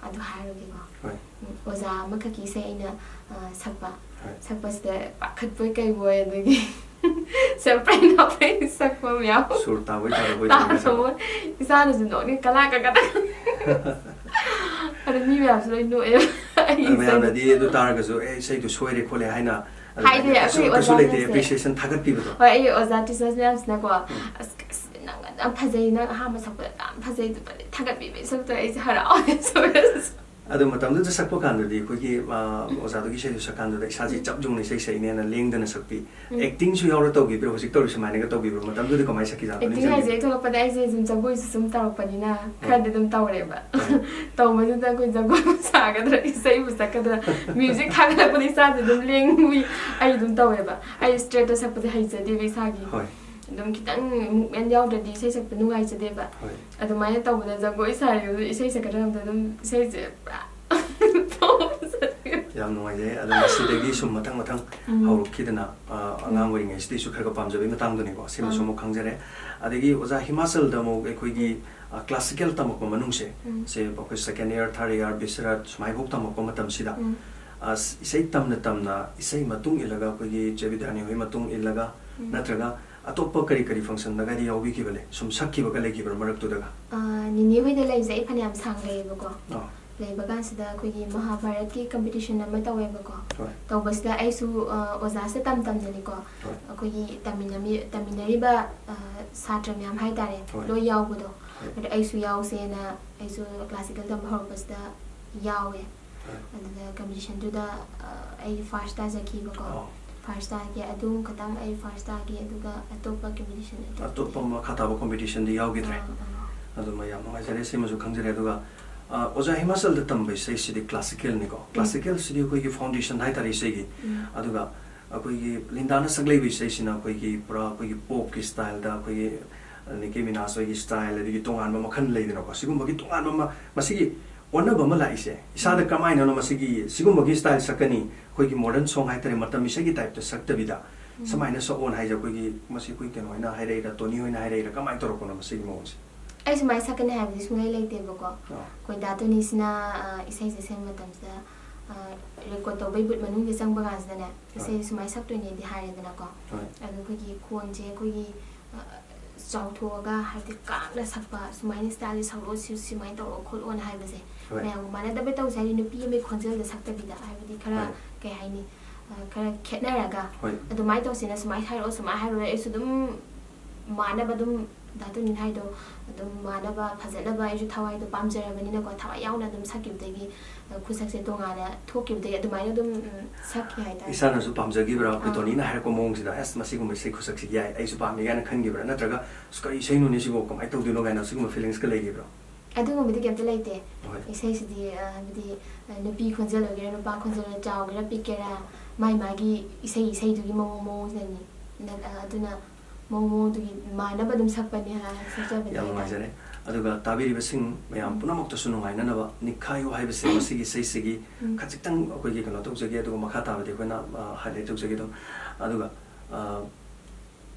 ꯑꯗꯨ ꯍꯥꯏꯔꯨꯒꯦꯀꯣ꯫ ꯍꯣꯏ꯫ ꯎꯝ, ꯑꯣꯖꯥ ꯑꯃꯈꯛꯀꯤ ꯏꯁꯩ ꯑꯩꯅ, ꯑ, ꯁꯛꯄ꯫ ꯍꯣꯏ꯫ ꯁꯛꯄꯁꯤꯗ ꯄꯥꯈꯠꯄꯣꯏ ꯀꯩꯕꯣꯏ, ꯑꯗꯒꯤ ꯁꯦꯝꯄ꯭ꯔꯩ ꯅꯥꯄ꯭ꯔꯩ ꯁꯛꯄ ꯃꯌꯥꯝ꯫ ꯁꯨꯔ ꯇꯥꯕꯣꯏ ꯇꯥꯗꯕꯣꯏ ꯇꯧꯔꯒ ꯁꯛꯄ꯫ ꯇꯥꯗꯕꯣꯏ꯫ ꯏꯁꯥꯅꯁꯨ ꯅꯣꯛꯅꯤꯡ ꯀꯂꯥ ꯀꯀꯗ꯫ ꯑꯗ ꯃꯤ ꯃꯌꯥꯝꯁꯨ ꯂꯣꯏ ꯅꯣꯛꯑꯦꯕ꯫ ꯑꯩꯒꯤ ꯑꯗ ꯏꯁꯩꯗꯣ꯫ ꯃꯌꯥꯝꯅꯗꯤ ꯑꯗꯨ ꯇꯥꯔꯒꯁꯨ, "ꯑꯦ, ꯏꯁꯩꯗꯣ ꯁꯣꯏꯔꯦ ꯈꯣꯠꯂꯦ" ꯍꯥꯏꯅ ꯑꯗꯨꯃꯥꯏꯅ ꯍꯥꯏꯗꯤ ꯑꯩꯈꯣꯏ ꯀꯩꯁꯨ, ꯀꯩꯁꯨ ꯑꯣꯖꯥ ꯂꯩꯇꯦ, ꯃꯌꯥꯝꯁꯦ꯫ Appreciation ꯊꯥꯒꯠꯄꯤꯕꯗꯣ꯫ ꯍꯣꯏ, ꯑꯩ ꯑꯣꯖꯥ teachers ꯃꯌꯥꯝꯁꯤꯅꯀꯣ, ꯎꯝ꯫ "ꯑꯁ, ꯑꯁ, ꯅꯪ ꯌꯥꯝ ꯐꯖꯩ, ꯅꯪ ꯑꯍꯥꯟꯕ ꯁꯛꯄꯗ ꯌꯥꯝ ꯐꯖꯩ" ꯑꯗꯨꯃꯥꯏꯅ ꯊꯥꯒꯠꯄꯤꯕꯩ ꯁꯛꯇꯣ ꯑꯩꯁꯦ ꯍꯔꯥꯎꯋꯦ꯫ ꯑꯗꯨ ꯃꯇꯝꯗꯨꯗ ꯁꯛꯄ ꯀꯥꯟꯗꯗꯤ ꯑꯩꯈꯣꯏꯒꯤ, ꯑ, ꯑꯣꯖꯥꯗꯨꯒꯤ ꯏꯁꯩꯗꯨ ꯁꯛꯀꯥꯟꯗꯨꯗ ꯏꯁꯥꯁꯦ ꯎꯝ꯫ ꯆꯞ ꯌꯨꯡꯅ ꯏꯁꯩ ꯁꯛꯏꯅꯦꯅ ꯂꯦꯡꯗꯅ ꯁꯛꯄꯤ꯫ ꯎꯝ꯫ Acting ꯁꯨ ꯌꯥꯎꯔ ꯇꯧꯕꯤꯕ꯭ꯔꯣ? ꯍꯧꯖꯤꯛ ꯇꯧꯔꯤ ꯁꯨꯃꯥꯏꯅꯒ ꯇꯧꯕꯤꯕ꯭ꯔꯣ? ꯃꯇꯝꯗꯨꯗꯤ ꯀꯃꯥꯏꯅ ꯁꯛꯈꯤꯖꯥꯠꯅꯣ? Acting ꯅꯤꯡꯁꯤꯡꯕꯤꯕ꯭ꯔꯣ? ꯍꯥꯏꯁꯦ ꯑꯩ ꯊꯣꯛꯂꯛꯄꯗ ꯑꯩꯁꯦ ꯑꯗꯨꯝ ꯖꯒꯣꯏꯁꯨ ꯁꯨꯝ ꯇꯧꯔꯛꯄꯅꯤꯅ ꯍꯣꯏ꯫ ꯈꯔꯗꯤ ꯑꯗꯨꯝ ꯇꯧꯔꯦꯕ꯫ ꯍꯣꯏ꯫ ꯇꯧꯕꯗꯨꯗ ꯑꯩꯈꯣꯏ ꯖꯒꯣꯏꯕꯨ ꯁꯥꯒꯗ꯭ꯔꯥ, ꯏꯁꯩꯕꯨ ꯁꯛꯀꯗ꯭ꯔꯥ, music ꯊꯥꯒꯠꯂꯛꯄꯗ ꯏꯁꯥꯁꯦ ꯑꯗꯨꯝ ꯂꯦꯡꯕꯤ ꯑꯩ ꯑꯗꯨꯝ ꯇꯧꯋꯦꯕ꯫ ꯑꯩ straight ꯇ ꯁꯛꯄꯁꯦ ꯍꯩꯖꯗꯦꯕ ꯏꯁꯥꯒꯤ꯫ ꯍꯣꯏ꯫ ꯑꯗꯨꯝ ꯈꯤꯇꯪ movement ꯌꯥꯎꯗ꯭ꯔꯗꯤ ꯏꯁꯩ ꯁꯛꯄ ꯅꯨꯡꯉꯥꯏꯖꯗꯦꯕ꯫ ꯍꯣꯏ꯫ ꯑꯗꯨꯃꯥꯏꯅ ꯇꯧꯕꯗ ꯖꯒꯣꯏ ꯁꯥꯔꯤꯕꯗꯨ ꯏꯁꯩ ꯁꯛꯀꯗ꯭ꯔꯥ ꯈꯪꯗꯦ, ꯑꯗꯨꯝ ꯏꯁꯩꯁꯦ ꯄꯨꯔꯥ ꯌꯥꯝ ꯅꯨꯡꯉꯥꯏꯖꯩ꯫ ꯑꯗꯣ ꯃꯁꯤꯗꯒꯤ ꯁꯨꯝ ꯃꯊꯪ ꯃꯊꯪ ꯎꯝ꯫ ꯍꯧꯔꯛꯈꯤꯗꯅ, ꯑ, ꯑꯉꯥꯡ ꯎꯝ꯫ ꯑꯣꯏꯔꯤꯉꯩꯁꯤꯗꯩꯁꯨ ꯈꯔ ꯈꯔ ꯄꯥꯝꯖꯕꯒꯤ ꯃꯇꯥꯡꯗꯨꯅꯤꯀꯣ, ꯁꯤꯃꯁꯨ ꯑꯥ꯫ ꯑꯃꯨꯛ ꯈꯪꯖꯔꯦ꯫ ꯑꯗꯒꯤ ꯑꯣꯖꯥ, ꯍꯤꯃꯥꯆꯜꯗ ꯑꯃꯨꯛ ꯑꯩꯈꯣꯏꯒꯤ, ꯑ, classical ꯇꯝꯃꯛꯄ ꯃꯅꯨꯡꯁꯦ, ꯎꯝ꯫ ꯁꯦ ꯑꯩꯈꯣꯏ second year, third year, ꯕꯤꯁꯔꯠ ꯁꯨꯃꯥꯏꯐꯥꯎ ꯇꯝꯃꯛꯄ ꯃꯇꯝꯁꯤꯗ, ꯎꯝ꯫ ꯑ, ꯏꯁꯩ ꯇꯝꯅ ꯇꯝꯅ ꯏꯁꯩ ꯃꯇꯨꯡ ꯏꯜꯂꯒ ꯑꯩꯈꯣꯏꯒꯤ ꯆꯦ ꯕꯤꯗ꯭ꯌꯥꯅꯤ ꯍꯣꯏ ꯃꯇꯨꯡ ꯏꯜꯂꯒ ꯎꯝ꯫ ꯅꯠꯇ꯭ꯔꯒ ꯑꯇꯣꯞꯄ ꯀꯔꯤ ꯀꯔꯤ function ꯗꯒꯗꯤ ꯌꯥꯎꯕꯤꯈꯤꯕ ꯂꯩ? ꯁꯨꯝ ꯁꯛꯈꯤꯕꯒ ꯂꯩꯈꯤꯕ꯭ꯔꯥ ꯃꯔꯛꯇꯨꯗꯒ? ꯑ, ꯅꯤꯅꯦ ꯍꯣꯏꯗ ꯂꯩꯕꯁꯦ ꯑꯩ ꯐꯅꯌꯥꯝ ꯁꯥꯡ ꯂꯩꯌꯦꯕꯀꯣ꯫ ꯑꯥ꯫ ꯂꯩꯕ ꯀꯥꯟꯁꯤꯗ ꯑꯩꯈꯣꯏꯒꯤ ꯃꯍꯥꯚꯥꯔꯠꯀꯤ competition ꯑꯃ ꯇꯧꯋꯦꯕꯀꯣ꯫ ꯍꯣꯏ꯫ ꯇꯧꯕꯁꯤꯗ ꯑꯩꯁꯨ, ꯑ, ꯑꯣꯖꯥꯁꯦ ꯇꯝ ꯇꯝꯗꯅꯤꯀꯣ꯫ ꯍꯣꯏ꯫ ꯑꯩꯈꯣꯏꯒꯤ ꯇꯝꯃꯤꯟꯅꯃꯤ-, ꯇꯝꯃꯤꯟꯅꯔꯤꯕ, ꯑ, ꯁꯥꯇ꯭ꯔ ꯃꯌꯥꯝ ꯍꯥꯏꯇꯥꯔꯦ, ꯍꯣꯏ꯫ ꯂꯣꯏ ꯌꯥꯎꯕꯗꯣ꯫ ꯍꯣꯏ꯫ ꯑꯗ ꯑꯩꯁꯨ ꯌꯥꯎꯁꯦꯅ ꯑꯩꯁꯨ classical ꯇꯝꯕ ꯍꯧꯔꯛꯄꯁꯤꯗ ꯌꯥꯎꯋꯦ꯫ ꯑꯗꯨꯗ ꯀꯝꯄꯤꯇꯤꯁꯟꯗꯨꯗ ꯑꯩ ꯐꯥꯔꯁ ꯇꯥꯖꯈꯤꯕꯀꯣ꯫ ꯑꯣ꯫ ꯐꯥꯔꯁ ꯇꯥꯒꯦ ꯑꯗꯨ ꯈꯛꯇꯪ ꯑꯩ ꯐꯥꯔꯁ ꯇꯥꯒꯦ꯫ ꯑꯗꯨꯒ ꯑꯇꯣꯞꯄ ꯀꯝꯄꯤꯇꯤꯁꯟ ꯑꯇꯣꯞꯄ ꯃꯈꯥ ꯇꯥꯕ ꯀꯝꯄꯤꯇꯤꯁꯟꯗꯤ ꯌꯥꯎꯈꯤꯗ꯭ꯔꯦ꯫ ꯑꯗꯨꯃ ꯌꯥꯝ ꯅꯨꯡꯉꯥꯏꯖꯔꯦ, ꯁꯤꯃꯁꯨ ꯈꯪꯖꯔꯦ꯫ ꯑꯗꯨꯒ ꯑ, ꯑꯣꯖꯥ, ꯍꯤꯃꯥꯆꯜꯗ ꯇꯝꯕ ꯏꯁꯩꯁꯤꯗꯤ ꯀ꯭ꯂꯥꯁꯤꯀꯦꯜꯅꯤꯀꯣ꯫ ꯀ꯭ꯂꯥꯁꯤꯀꯦꯜꯁꯤꯗꯤ ꯑꯩꯈꯣꯏꯒꯤ ꯐꯥꯎꯟꯗꯦꯁꯟ ꯍꯥꯏꯇꯥꯔꯦ ꯏꯁꯩꯒꯤ꯫ ꯑꯗꯨꯒ ꯑꯩꯈꯣꯏꯒꯤ ꯂꯤꯟꯗꯥꯅ ꯁꯛꯂꯛꯏꯕ ꯏꯁꯩꯁꯤꯅ ꯑꯩꯈꯣꯏꯒꯤ ꯄꯨꯔꯥ ꯑꯩꯈꯣꯏꯒꯤ ꯄꯣꯞꯀꯤ ꯁ꯭ꯇꯥꯏꯜꯗ, ꯑꯩꯈꯣꯏꯒꯤ ꯅꯤꯀꯤ ꯃꯤꯅꯥꯖ ꯍꯣꯏꯒꯤ ꯁ꯭ꯇꯥꯏꯜ, ꯑꯗꯒꯤ ꯇꯣꯉꯥꯟꯕ ꯃꯈꯜ ꯂꯩꯗꯅꯀꯣ꯫ ꯁꯤꯒꯨꯝꯕꯒꯤ ꯇꯣꯉꯥꯟꯕ ꯑꯃ, ꯃꯁꯤꯒꯤ ꯑꯣꯟꯅꯕ ꯑꯃ ꯂꯥꯛꯏꯁꯦ ꯏꯁꯥꯗ ꯀꯃꯥꯏꯅꯅꯣ? ꯃꯁꯤꯒꯤ ꯁꯤꯒꯨꯝꯕꯒꯤ ꯁ꯭ꯇꯥꯏꯜ ꯁꯛꯀꯅꯤ, ꯑꯩꯈꯣꯏꯒꯤ ꯃꯣꯗꯔꯟ ꯁꯣꯡ ꯍꯥꯏꯇꯥꯔꯦ, ꯃꯇꯝ ꯏꯁꯩꯒꯤ ꯇꯥꯏꯞꯇ ꯁꯛꯇꯕꯤꯗ ꯁꯨꯃꯥꯏꯅ ꯁꯛꯑꯣꯅ ꯍꯥꯏꯁꯦ ꯑꯩꯈꯣꯏꯒꯤ, ꯃꯁꯤ ꯑꯩꯈꯣꯏ ꯀꯩꯅꯣ ꯍꯣꯏꯅ ꯍꯥꯏꯔꯛꯏꯔꯥ, ꯇꯣꯅꯤ ꯍꯣꯏꯅ ꯍꯥꯏꯔꯛꯏꯔꯥ, ꯀꯃꯥꯏꯅ ꯇꯧꯔꯛꯄꯅꯣ ꯃꯁꯤꯒꯤ ꯃꯑꯣꯡꯁꯦ? ꯑꯩ ꯁꯨꯃꯥꯏꯅ ꯁꯛꯀꯅꯤ ꯍꯥꯏꯕꯗꯤ ꯁꯨꯡꯂꯩ ꯂꯩꯇꯦꯕꯀꯣ꯫ ꯑꯥ꯫ ꯑꯩꯈꯣꯏ ꯗꯥ ꯇꯣꯅꯤꯁꯤꯅ, ꯑ, ꯏꯁꯩꯁꯦ ꯁꯦꯝꯕ ꯃꯇꯝꯁꯤꯗ, ꯑ, ꯔꯦꯀꯣꯔꯗ ꯇꯧꯕꯩ ꯕꯨꯠ ꯃꯅꯨꯡꯗ ꯆꯪꯕ ꯀꯥꯟꯁꯤꯗꯅꯦ, ꯏꯁꯩꯁꯦ ꯁꯨꯃꯥꯏꯅ ꯁꯛꯇꯣꯏꯅꯦꯗꯤ ꯍꯥꯏꯔꯦꯗꯅꯀꯣ꯫ ꯍꯣꯏ꯫ ꯑꯗꯣ ꯑꯩꯈꯣꯏꯒꯤ ꯈꯣꯟꯁꯦ ꯑꯩꯈꯣꯏꯒꯤ, ꯑ, ꯆꯥꯎꯊꯣꯛꯑꯒ, ꯍꯥꯏꯕꯗꯤ ꯀꯥꯛꯅ ꯁꯛꯄ, ꯁꯨꯃꯥꯏꯅ ꯁ꯭ꯇꯥꯏꯜꯁꯦ ꯁꯛꯂꯛꯑꯣ, ꯁꯤ ꯁꯨꯃꯥꯏꯅ ꯇꯧꯔꯛꯑꯣ ꯈꯣꯠꯂꯣꯅ ꯍꯥꯏꯕꯁꯦ ꯍꯣꯏ꯫ ꯃꯌꯥꯝꯒ ꯃꯥꯟꯅꯗꯕ ꯇꯧꯁꯦ ꯍꯥꯏꯗꯤ, ꯅꯨꯄꯤ ꯑꯃꯒꯤ ꯈꯣꯟꯖꯦꯜꯗ ꯁꯛꯇꯕꯤꯗ, ꯍꯥꯏꯕꯗꯤ ꯈꯔ ꯍꯣꯏ꯫ ꯀꯩ ꯍꯥꯏꯅꯤ, ꯑ, ꯈꯔ ꯈꯦꯠꯅꯔꯒ ꯍꯣꯏ꯫ ꯑꯗꯨꯃꯥꯏꯅ ꯇꯧꯁꯦꯅ ꯁꯨꯃꯥꯏꯅ ꯍꯥꯏꯔꯛꯑꯣ, ꯁꯨꯃꯥꯏꯅ ꯍꯥꯏꯔꯛꯑꯣ, ꯑꯩꯁꯨ ꯑꯗꯨꯝ ꯃꯥꯟꯅꯕ ꯑꯗꯨꯝ ꯗꯥ ꯇꯣꯅꯤꯅ ꯍꯥꯏꯗꯣ ꯑꯗꯨꯝ ꯃꯥꯟꯅꯕ ꯐꯖꯅꯕ ꯑꯩꯁꯨ ꯊꯋꯥꯏꯗꯣ ꯄꯥꯝꯖꯔꯕꯅꯤꯅꯀꯣ, ꯊꯋꯥꯏ ꯌꯥꯎꯅ ꯑꯗꯨꯝ ꯁꯛꯈꯤꯕꯗꯒꯤ, ꯑ, ꯈꯨꯠꯁꯛꯁꯦ ꯇꯣꯉꯥꯟꯅ ꯊꯣꯛꯈꯤꯕꯗꯒꯤ ꯑꯗꯨꯃꯥꯏꯅ ꯑꯗꯨꯝ, ꯎꯝ, ꯁꯛꯈꯤ ꯍꯥꯏꯇꯥꯔꯦ꯫ ꯏꯁꯥꯅꯁꯨ ꯄꯥꯝꯖꯈꯤꯕ꯭ꯔꯥ? ꯑꯩꯈꯣꯏ ꯑꯥ꯫ ꯇꯣꯅꯤꯅ ꯍꯥꯏꯔꯛꯄ ꯃꯑꯣꯡꯁꯤꯗ, "ꯑꯁ, ꯃꯁꯤꯒꯨꯝꯕ ꯏꯁꯩ ꯈꯨꯠꯁꯛꯁꯤ ꯌꯥꯏ, ꯑꯩꯁꯨ ꯄꯥꯝꯃꯤ" ꯀꯥꯏꯅ ꯈꯟꯈꯤꯕ꯭ꯔꯥ? ꯅꯠꯇ꯭ꯔꯒ, "ꯑꯁ, ꯀꯔꯤ ꯏꯁꯩꯅꯣꯅꯦ ꯁꯤꯕꯣ, ꯀꯃꯥꯏꯅ ꯇꯧꯗꯣꯏꯅꯣ?" ꯀꯥꯏꯅ ꯁꯤꯒꯨꯝꯕ ꯐꯤꯂꯤꯡꯁꯀ ꯂꯩꯈꯤꯕ꯭ꯔꯥ? ꯑꯗꯨꯒꯨꯝꯕꯗꯤ ꯀꯩꯝꯇ ꯂꯩꯇꯦ꯫ ꯍꯣꯏ꯫ ꯏꯁꯩꯁꯤꯗꯤ, ꯑ, ꯍꯥꯏꯕꯗꯤ, ꯑ, ꯅꯨꯄꯤ ꯈꯣꯟꯖꯦꯜ ꯑꯣꯏꯒꯦꯔꯥ, ꯅꯨꯄꯥ ꯈꯣꯟꯖꯦꯜ ꯆꯥꯎꯒꯦꯔꯥ, ꯄꯤꯛꯀꯦꯔꯥ, ꯃꯥꯏ ꯃꯥꯒꯤ ꯏꯁꯩ ꯏꯁꯩꯗꯨꯒꯤ ꯃꯑꯣꯡ ꯃꯑꯣꯡꯗꯅꯤ꯫ ꯅ-, ꯑ, ꯑꯗꯨꯅ ꯃꯑꯣꯡ ꯃꯑꯣꯡꯗꯨꯒꯤ ꯃꯥꯟꯅꯕ ꯑꯗꯨꯝ ꯁꯛꯄꯅꯦ, ꯑ, ꯁꯛꯆꯕꯅꯦ ꯌꯥꯝ ꯍꯥꯏꯇꯥꯔꯦ꯫ ꯅꯨꯡꯉꯥꯏꯖꯔꯦ꯫ ꯑꯗꯨꯒ ꯇꯥꯕꯤꯔꯤꯕꯁꯤꯡ ꯃꯌꯥꯝ ꯄꯨꯝꯅꯃꯛꯇꯁꯨ ꯅꯨꯡꯉꯥꯏꯅꯅꯕ "ꯅꯤꯛꯈꯥꯏꯌꯨ" ꯍꯥꯏꯕꯁꯦ ꯃꯁꯤꯒꯤ ꯏꯁꯩꯁꯤꯒꯤ ꯎꯝ꯫ ꯈꯖꯤꯛꯇꯪ ꯑꯩꯈꯣꯏꯒꯤ ꯀꯩꯅꯣ ꯇꯧꯖꯒꯦ, ꯑꯗꯨꯒ ꯃꯈꯥ ꯇꯥꯕꯗꯤ ꯑꯩꯈꯣꯏꯅ, ꯑ, ꯍꯥꯏꯂꯥꯏꯠ ꯇꯧꯖꯒꯦ ꯑꯗꯨꯝ꯫ ꯑꯗꯨꯒ, ꯑ,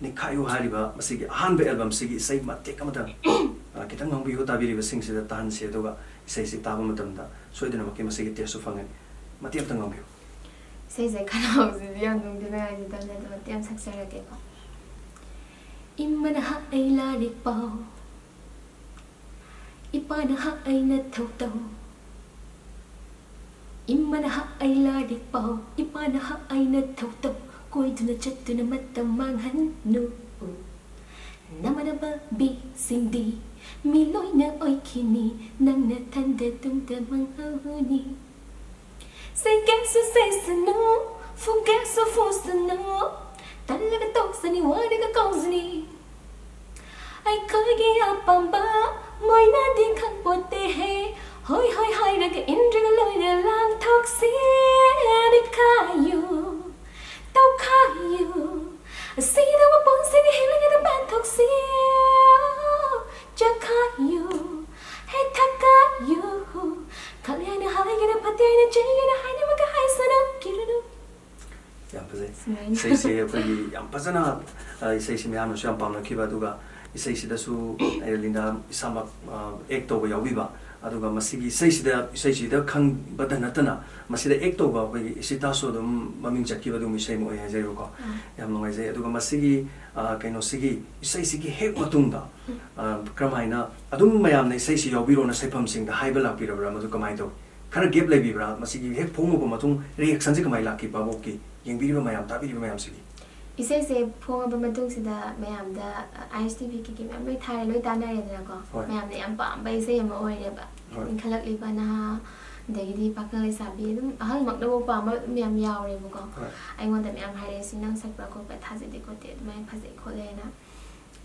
"ꯅꯤꯛꯈꯥꯏꯌꯨ" ꯍꯥꯏꯔꯤꯕ ꯃꯁꯤꯒꯤ ꯑꯍꯥꯟꯕ ꯑꯦꯜꯕꯝꯁꯤꯒꯤ ꯏꯁꯩ ꯃꯇꯦꯛ ꯑꯃꯇꯪ, ꯑ, ꯈꯤꯇꯪ ꯉꯪꯕꯤꯌꯨ, ꯇꯥꯕꯤꯔꯤꯕꯁꯤꯡꯁꯤꯗ ꯇꯥꯍꯟꯁꯤ꯫ ꯑꯗꯨꯒ ꯏꯁꯩꯁꯤ ꯇꯥꯕ ꯃꯇꯝꯗ ꯁꯣꯏꯗꯅꯃꯛꯀꯤ ꯃꯁꯤꯒꯤ ꯇꯦꯁꯁꯨ ꯐꯪꯒꯅꯤ꯫ ꯃꯇꯦꯛ ꯑꯃꯇꯪ ꯉꯪꯕꯤꯌꯨ꯫ ꯏꯁꯩꯁꯦ ꯈꯅꯥꯎꯁꯤꯗꯤ ꯌꯥꯝ ꯅꯨꯡꯗꯤ ꯅꯨꯡꯉꯥꯏꯖꯗꯕꯅꯦ, ꯑꯗꯣ ꯃꯇꯦꯛ ꯑꯃ ꯁꯛꯆꯔꯛꯀꯦꯀꯣ꯫ ꯏꯃꯥꯅ ꯍꯥꯏ ꯂꯥꯏꯔꯤꯛ ꯄꯥꯎ, ꯏꯄꯥꯅ ꯍꯥꯏ ꯅꯊꯧ ꯇꯧ꯫ ꯏꯃꯥꯅ ꯍꯥꯏ ꯂꯥꯏꯔꯤꯛ ꯄꯥꯎ, ꯏꯄꯥꯅ ꯍꯥꯏ ꯅꯊꯧ ꯇꯧ꯫ ꯀꯣꯏꯗꯨꯅ ꯆꯠꯇꯨꯅ ꯃꯇꯝ ꯃꯥꯡꯍꯟꯅꯨ꯫ ꯅꯃꯥꯟꯅꯕꯤꯁꯤꯡꯗꯤ ꯃꯤ ꯂꯣꯏꯅ ꯑꯣꯏꯈꯤꯅꯤ, ꯅꯪ ꯅꯊꯟꯗ ꯇꯨꯡꯗ ꯃꯥꯡꯍꯧꯅꯤ꯫ ꯁꯩꯀꯦꯁꯨ ꯁꯩꯁꯅꯨ, ꯐꯨꯒꯦꯁꯨ ꯐꯨꯁꯅꯨ, ꯇꯜꯂꯒ ꯇꯣꯛꯁꯅꯤ, ꯋꯥꯔꯒ ꯀꯧꯁꯅꯤ꯫ ꯑꯩꯈꯣꯏꯒꯤ ꯑꯄꯥꯝꯕ ꯃꯣꯏꯅꯗꯤ ꯈꯪꯄꯣꯠꯇꯦꯍꯦ꯫ ꯍꯣꯏ ꯍꯣꯏ ꯍꯥꯏꯔꯒ ꯏꯟꯗ꯭ꯔꯒ ꯂꯣꯏꯅ ꯂꯥꯡꯊꯣꯛꯁꯤ꯫ ꯅꯤꯛꯈꯥꯏꯌꯨ, ꯇꯧꯈꯥꯏꯌꯨ, ꯑꯁꯤꯗ ꯃꯄꯨꯟꯁꯤꯒꯤ ꯍꯤꯡꯂꯤꯉꯩꯗ ꯄꯦꯟꯊꯣꯛꯁꯤ꯫ ꯆꯈꯥꯏꯌꯨ, ꯍꯦꯛ ꯊꯛꯀꯥꯏꯌꯨ, ꯈꯜꯂꯤ ꯍꯥꯏꯅ ꯍꯥꯏꯒꯦꯔꯥ, ꯐꯠꯇꯦ ꯍꯥꯏꯅ ꯆꯩꯒꯦꯔꯥ, ꯍꯥꯏꯅꯤꯡꯕꯒ ꯍꯥꯏꯁꯅꯨ, ꯀꯤꯔꯨꯅꯨ꯫ ꯌꯥꯝ ꯐꯖꯩ꯫ ꯁꯨꯃꯥꯏꯅ꯫ ꯏꯁꯩꯁꯦ ꯑꯩꯈꯣꯏꯒꯤ ꯌꯥꯝ ꯐꯖꯅ, ꯑ, ꯏꯁꯩꯁꯤ ꯃꯌꯥꯝꯅꯁꯨ ꯌꯥꯝ ꯄꯥꯝꯅꯈꯤꯕ, ꯑꯗꯨꯒ ꯏꯁꯩꯁꯤꯗꯁꯨ ꯑꯩꯅ ꯂꯤꯟꯗꯥ ꯏꯁꯥꯃꯛ, ꯑ, ꯑꯦꯛ ꯇꯧꯕ ꯌꯥꯎꯕꯤꯕ, ꯑꯗꯨꯒ ꯃꯁꯤꯒꯤ ꯏꯁꯩꯁꯤꯗ, ꯏꯁꯩꯁꯤꯗ ꯈꯪꯕꯗ ꯅꯠꯇꯅ ꯃꯁꯤꯗ ꯑꯦꯛ ꯇꯧꯕ ꯑꯩꯈꯣꯏꯒꯤ ꯏꯁꯤꯇꯥꯁꯨ ꯑꯗꯨꯝ ꯃꯃꯤꯡ ꯆꯠꯈꯤꯕ ꯑꯗꯨꯒꯨꯝꯕ ꯏꯁꯩ ꯑꯃ ꯑꯣꯏ ꯍꯥꯏꯖꯔꯤꯕꯀꯣ꯫ ꯎꯝ꯫ ꯌꯥꯝ ꯅꯨꯡꯉꯥꯏꯖꯩ꯫ ꯑꯗꯨꯒ ꯃꯁꯤꯒꯤ, ꯑ, ꯀꯩꯅꯣꯁꯤꯒꯤ ꯏꯁꯩꯁꯤꯒꯤ ꯍꯦꯛ ꯃꯇꯨꯡꯗ, ꯎꯝ꯫ ꯑ, ꯀꯔꯝꯍꯥꯏꯅ ꯑꯗꯨꯝ ꯃꯌꯥꯝꯅ ꯏꯁꯩꯁꯤ ꯌꯥꯎꯕꯤꯔꯣꯅ ꯁꯩꯐꯝꯁꯤꯡꯗ ꯍꯥꯏꯕ ꯂꯥꯛꯄꯤꯔꯕ꯭ꯔꯥ? ꯃꯗꯨ ꯀꯃꯥꯏꯅ ꯇꯧꯏ? ꯈꯔ ꯒꯦꯞ ꯂꯩꯕꯤꯕ꯭ꯔꯥ? ꯃꯁꯤꯒꯤ ꯍꯦꯛ ꯐꯣꯡꯉꯨꯕ ꯃꯇꯨꯡ ꯔꯤꯑꯦꯛꯁꯟꯁꯦ ꯀꯃꯥꯏꯅ ꯂꯥꯛꯈꯤ ꯚꯥꯕꯣꯛꯀꯤ, ꯌꯦꯡꯕꯤꯔꯤꯕ ꯃꯌꯥꯝ, ꯇꯥꯕꯤꯔꯤꯕ ꯃꯌꯥꯝꯁꯤꯒꯤ? ꯏꯁꯩꯁꯦ ꯐꯣꯡꯉꯕ ꯃꯇꯨꯡꯁꯤꯗ ꯃꯌꯥꯝꯗ, ꯑ, ꯑꯥꯏ ꯑꯦꯁ ꯇꯤ ꯚꯤ ꯀꯩꯀꯩ ꯃꯌꯥꯝ ꯂꯣꯏ ꯊꯥꯔꯦ, ꯂꯣꯏ ꯇꯥꯅꯔꯦꯗꯅꯀꯣ꯫ ꯍꯣꯏ꯫ ꯃꯌꯥꯝꯅ ꯌꯥꯝ ꯄꯥꯝꯕ ꯏꯁꯩ ꯑꯃ ꯑꯣꯏꯔꯦꯕ꯫ ꯍꯣꯏ꯫ ꯏꯟꯈꯠꯂꯛꯂꯤꯕ ꯅꯍꯥ, ꯑꯗꯒꯤꯗꯤ ꯄꯥꯈꯪ ꯂꯩꯁꯥꯕꯤ, ꯑꯗꯨꯝ ꯑꯍꯜꯃꯛꯅꯕꯨ ꯄꯥꯝꯕ ꯑꯗꯨꯝ ꯌꯥꯝ ꯌꯥꯎꯔꯦꯕꯀꯣ꯫ ꯍꯣꯏ꯫ ꯑꯩꯉꯣꯟꯗ ꯃꯌꯥꯝ ꯍꯥꯏꯔꯛꯑꯦ, "ꯁꯤ ꯅꯪ ꯁꯛꯄ꯭ꯔꯥ ꯈꯣꯠꯄ꯭ꯔꯥ ꯊꯥꯖꯗꯦ ꯈꯣꯠꯇꯦ, ꯑꯗꯨꯃꯥꯏꯅ ꯐꯖꯩ ꯈꯣꯠꯂꯦꯅ"꯫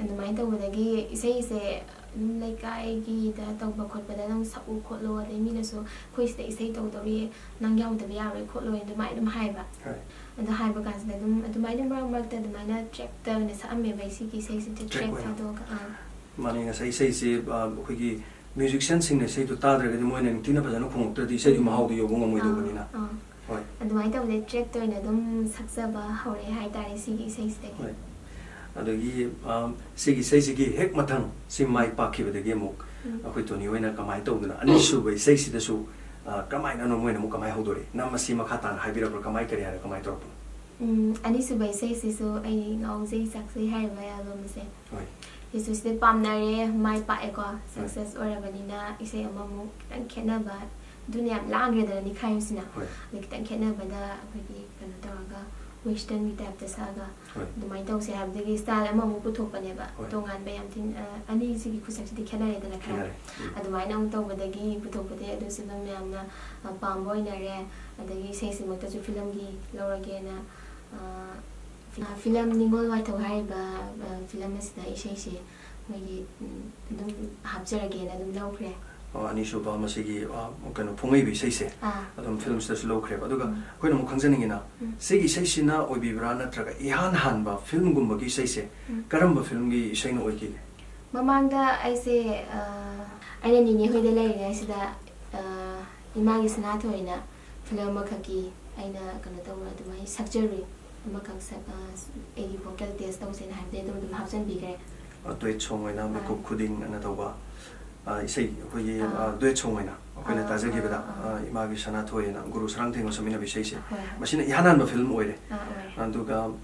ꯑꯗꯨꯃꯥꯏꯅ ꯇꯧꯕꯗꯒꯤ ꯏꯁꯩꯁꯦ ꯑꯗꯨꯝ ꯂꯩꯀꯥꯏꯒꯤꯗ ꯇꯧꯕ ꯈꯣꯠꯄꯗ ꯅꯪ ꯁꯛꯎ ꯈꯣꯠꯂꯨ, ꯑꯗꯩ ꯃꯤꯅꯁꯨ "ꯑꯩꯈꯣꯏ ꯁꯤꯗ ꯏꯁꯩ ꯇꯧꯗꯧꯔꯤ, ꯅꯪ ꯌꯥꯎꯗꯕ ꯌꯥꯔꯣꯏ ꯈꯣꯠꯂꯣꯏ" ꯑꯗꯨꯃꯥꯏꯅ ꯑꯗꯨꯝ ꯍꯥꯏꯕ꯫ ꯍꯣꯏ꯫ ꯑꯗꯣ ꯍꯥꯏꯕ ꯀꯥꯟꯁꯤꯗ ꯑꯗꯨꯝ ꯑꯗꯨꯃꯥꯏꯅ ꯃꯔꯛ ꯃꯔꯛꯇ ꯑꯗꯨꯃꯥꯏꯅ ꯇ꯭ꯔꯦꯛꯇ ꯑꯣꯏꯅ ꯁꯛꯑꯝꯃꯦꯕ ꯑꯩ ꯁꯤꯒꯤ ꯏꯁꯩꯁꯤꯗꯤ, ꯇ꯭ꯔꯦꯛ ꯇ꯭ꯔꯦꯛ ꯑꯣꯏꯅ꯫ ꯊꯥꯗꯣꯛꯑꯒ꯫ ꯑꯥ꯫ ꯃꯥꯅꯦ, ꯉꯁꯥꯏ ꯏꯁꯩꯁꯦ, ꯑ, ꯑꯩꯈꯣꯏꯒꯤ ꯃ꯭ꯌꯨꯖꯤꯁꯤꯌꯥꯟꯁꯤꯡꯅ ꯏꯁꯩꯗꯣ ꯇꯥꯗ꯭ꯔꯒꯗꯤ ꯃꯣꯏꯅ ꯅꯤꯡꯊꯤꯅ ꯐꯖꯅ ꯈꯣꯡꯉꯛꯇ꯭ꯔꯗꯤ ꯏꯁꯩꯗꯨ ꯎꯝ꯫ ꯃꯍꯥꯎꯗꯣ ꯌꯧꯕ ꯉꯝꯃꯣꯏꯗꯧꯕꯅꯤꯅ꯫ ꯑꯥ, ꯑꯥ꯫ ꯍꯣꯏ꯫ ꯑꯗꯨꯃꯥꯏꯅ ꯇꯧꯕꯗꯩ ꯇ꯭ꯔꯦꯛꯇ ꯑꯣꯏꯅ ꯑꯗꯨꯝ ꯁꯛꯆꯕ ꯍꯧꯔꯛꯑꯦ ꯍꯥꯏꯇꯥꯔꯦ ꯁꯤꯒꯤ ꯏꯁꯩꯁꯤꯗꯒꯤ꯫ ꯍꯣꯏ꯫ ꯑꯗꯒꯤ, ꯑ, ꯁꯤꯒꯤ ꯏꯁꯩꯁꯤꯒꯤ ꯍꯦꯛ ꯃꯊꯪ ꯁꯤ ꯃꯥꯏ ꯄꯥꯛꯈꯤꯕꯗꯒꯤ ꯑꯃꯨꯛ ꯎꯝ꯫ ꯑꯩꯈꯣꯏ ꯇꯣꯅꯤ ꯍꯣꯏꯅ ꯀꯃꯥꯏꯅ ꯇꯧꯗꯅ ꯑꯅꯤꯁꯨꯕ ꯏꯁꯩꯁꯤꯗꯁꯨ, ꯑ, ꯀꯃꯥꯏꯅꯅꯣ ꯃꯣꯏꯅ ꯑꯃꯨꯛ ꯀꯃꯥꯏꯅ ꯍꯧꯗꯣꯔꯛꯏ? ꯅꯪ ꯃꯁꯤ ꯃꯈꯥ ꯇꯥꯅ ꯍꯥꯏꯕꯤꯔꯛꯄ꯭ꯔꯥ? ꯀꯃꯥꯏ ꯀꯔꯤ ꯍꯥꯏꯅ ꯀꯃꯥꯏꯅ ꯇꯧꯔꯛꯄꯅꯣ? ꯎꯝ, ꯑꯅꯤꯁꯨꯕ ꯏꯁꯩꯁꯤꯁꯨ ꯑꯩ ꯉꯥꯎꯖꯩ ꯆꯥꯛꯆꯩ ꯍꯥꯏꯔꯤꯕ ꯑꯦꯜꯕꯝꯁꯦ꯫ ꯍꯣꯏ꯫ ꯁꯤꯁꯨ ꯁꯤꯗ ꯄꯥꯝꯅꯔꯦ, ꯃꯥꯏ ꯄꯥꯛꯑꯦꯀꯣ, ꯍꯣꯏ꯫ ꯁꯛꯁꯦꯁ ꯑꯣꯏꯔꯕꯅꯤꯅ ꯏꯁꯩ ꯑꯃꯃꯨꯛ ꯈꯤꯇꯪ ꯈꯦꯠꯅꯕ, ꯑꯗꯨꯅ ꯌꯥꯝ ꯂꯥꯡꯈ꯭ꯔꯦꯗꯅ ꯅꯤꯈꯥꯏꯕꯁꯤꯅ꯫ ꯍꯣꯏ꯫ ꯑꯗꯨ ꯈꯤꯇꯪ ꯈꯦꯠꯅꯕꯗ ꯑꯩꯈꯣꯏꯒꯤ ꯀꯩꯅꯣ ꯇꯧꯔꯒ ꯋꯦꯁꯇꯔꯟꯒꯤ ꯇꯥꯏꯞꯇ ꯁꯛꯑꯒ ꯍꯣꯏ꯫ ꯑꯗꯨꯃꯥꯏꯅ ꯇꯧꯁꯦ ꯍꯥꯏꯕꯗꯒꯤ ꯁ꯭ꯇꯥꯏꯜ ꯑꯃꯃꯨꯛ ꯄꯨꯊꯣꯛꯄꯅꯦꯕ꯫ ꯍꯣꯏ꯫ ꯇꯣꯉꯥꯟꯕ ꯌꯥꯝ ꯊꯤꯅ, ꯑ, ꯑꯅꯤꯁꯤꯒꯤ ꯈꯨꯠꯁꯛꯁꯤꯗꯤ ꯈꯦꯠꯅꯔꯦꯗꯅ ꯈꯔ꯫ ꯈꯦꯠꯅꯔꯦ꯫ ꯎꯝ꯫ ꯑꯗꯨꯃꯥꯏꯅ ꯑꯃꯨꯛ ꯇꯧꯕꯗꯒꯤ ꯄꯨꯊꯣꯛꯄꯗꯤ ꯑꯗꯨꯁꯨ ꯑꯗꯨꯝ ꯃꯌꯥꯝꯅ, ꯑ, ꯄꯥꯝꯕ ꯑꯣꯏꯅꯔꯦ꯫ ꯑꯗꯒꯤ ꯏꯁꯩꯁꯤꯃꯛꯇꯁꯨ ꯐꯤꯂꯝꯒꯤ ꯂꯧꯔꯒꯦꯅ, ꯑ, ꯐꯤ-, ꯑ, ꯐꯤꯂꯝ ꯅꯤꯡꯉꯣꯜ ꯋꯥꯏꯊꯧ ꯍꯥꯏꯔꯤꯕ, ꯑ, ꯐꯤꯂꯝ ꯑꯁꯤꯗ ꯏꯁꯩꯁꯦ ꯃꯣꯏꯒꯤ, ꯎꯝ, ꯑꯗꯨꯝ ꯍꯥꯞꯆꯔꯒꯦꯅ ꯑꯗꯨꯝ ꯂꯧꯈ꯭ꯔꯦ꯫ ꯑ, ꯑꯅꯤꯁꯨꯕ ꯃꯁꯤꯒꯤ, ꯑ, ꯀꯩꯅꯣ, ꯐꯣꯡꯉꯛꯏꯕ ꯏꯁꯩꯁꯦ ꯑꯥ꯫ ꯑꯗꯨꯝ ꯐꯤꯂꯝꯁꯤꯗꯁꯨ ꯂꯧꯈ꯭ꯔꯦꯕ꯫ ꯑꯗꯨꯒ ꯎꯝ꯫ ꯑꯩꯈꯣꯏꯅ ꯑꯃꯨꯛ ꯈꯪꯖꯅꯤꯡꯉꯤꯅ, ꯎꯝ꯫ ꯁꯤꯒꯤ ꯏꯁꯩꯁꯤꯅ ꯑꯣꯏꯕꯤꯕ꯭ꯔꯥ, ꯅꯠꯇ꯭ꯔꯒ ꯏꯍꯥꯟ ꯍꯥꯟꯕ ꯐꯤꯂꯝꯒꯨꯝꯕꯒꯤ ꯏꯁꯩꯁꯦ ꯎꯝ꯫ ꯀꯔꯝꯕ ꯐꯤꯂꯝꯒꯤ ꯏꯁꯩꯅ ꯑꯣꯏꯈꯤꯒꯦ? ꯃꯃꯥꯡꯗ ꯑꯩꯁꯦ, ꯑ, ꯑꯩꯅ ꯅꯤꯅꯦ ꯍꯣꯏꯗ ꯂꯩꯔꯤꯉꯩꯁꯤꯗ, ꯑ, ꯏꯃꯥꯒꯤ ꯁꯅꯥꯊꯣꯏꯅ ꯐꯤꯂꯝ ꯑꯃꯈꯛꯀꯤ ꯑꯩꯅ ꯀꯩꯅꯣ ꯇꯧꯕ ꯑꯗꯨꯃꯥꯏꯅ ꯁꯛꯆꯔꯨꯏ꯫ ꯑꯃꯈꯛ ꯁꯛ-, ꯑ, ꯑꯩꯒꯤ ꯚꯣꯀꯦꯜ ꯇꯦꯁ ꯇꯧꯁꯦꯅ ꯍꯥꯏꯕꯗꯤ ꯑꯗꯨꯝ, ꯑꯗꯨꯝ ꯍꯥꯞꯆꯤꯟꯕꯤꯈ꯭ꯔꯦ꯫ ꯑ, ꯗꯨꯋꯦꯠ ꯁꯣꯡ ꯑꯣꯏꯅ ꯑꯥ꯫ ꯃꯤꯀꯨꯞ ꯈꯨꯗꯤꯡ ꯑꯅ ꯇꯧꯕ, ꯑ, ꯏꯁꯩ ꯑꯩꯈꯣꯏꯒꯤ, ꯑꯥ꯫ ꯑ, ꯗꯨꯋꯦꯠ ꯁꯣꯡ ꯑꯣꯏꯅ ꯑꯩꯈꯣꯏꯅ ꯑꯥ, ꯇꯥꯖꯈꯤꯕꯗ, ꯑꯥ, ꯑꯥ꯫ ꯑ, ꯏꯃꯥꯒꯤ ꯁꯅꯥꯊꯣꯏ ꯑꯅ ꯒꯨꯔꯨ ꯁꯔꯥꯡꯊꯦꯝꯅ ꯁꯛꯃꯤꯟꯅꯕ ꯏꯁꯩꯁꯦ, ꯍꯣꯏ, ꯍꯣꯏ꯫ ꯃꯁꯤꯅ ꯏꯍꯥꯟ ꯍꯥꯟꯕ ꯐꯤꯂꯝ ꯑꯣꯏꯔꯦ꯫ ꯑꯥ, ꯑꯣꯏꯔꯦ꯫ ꯑꯗꯨꯒ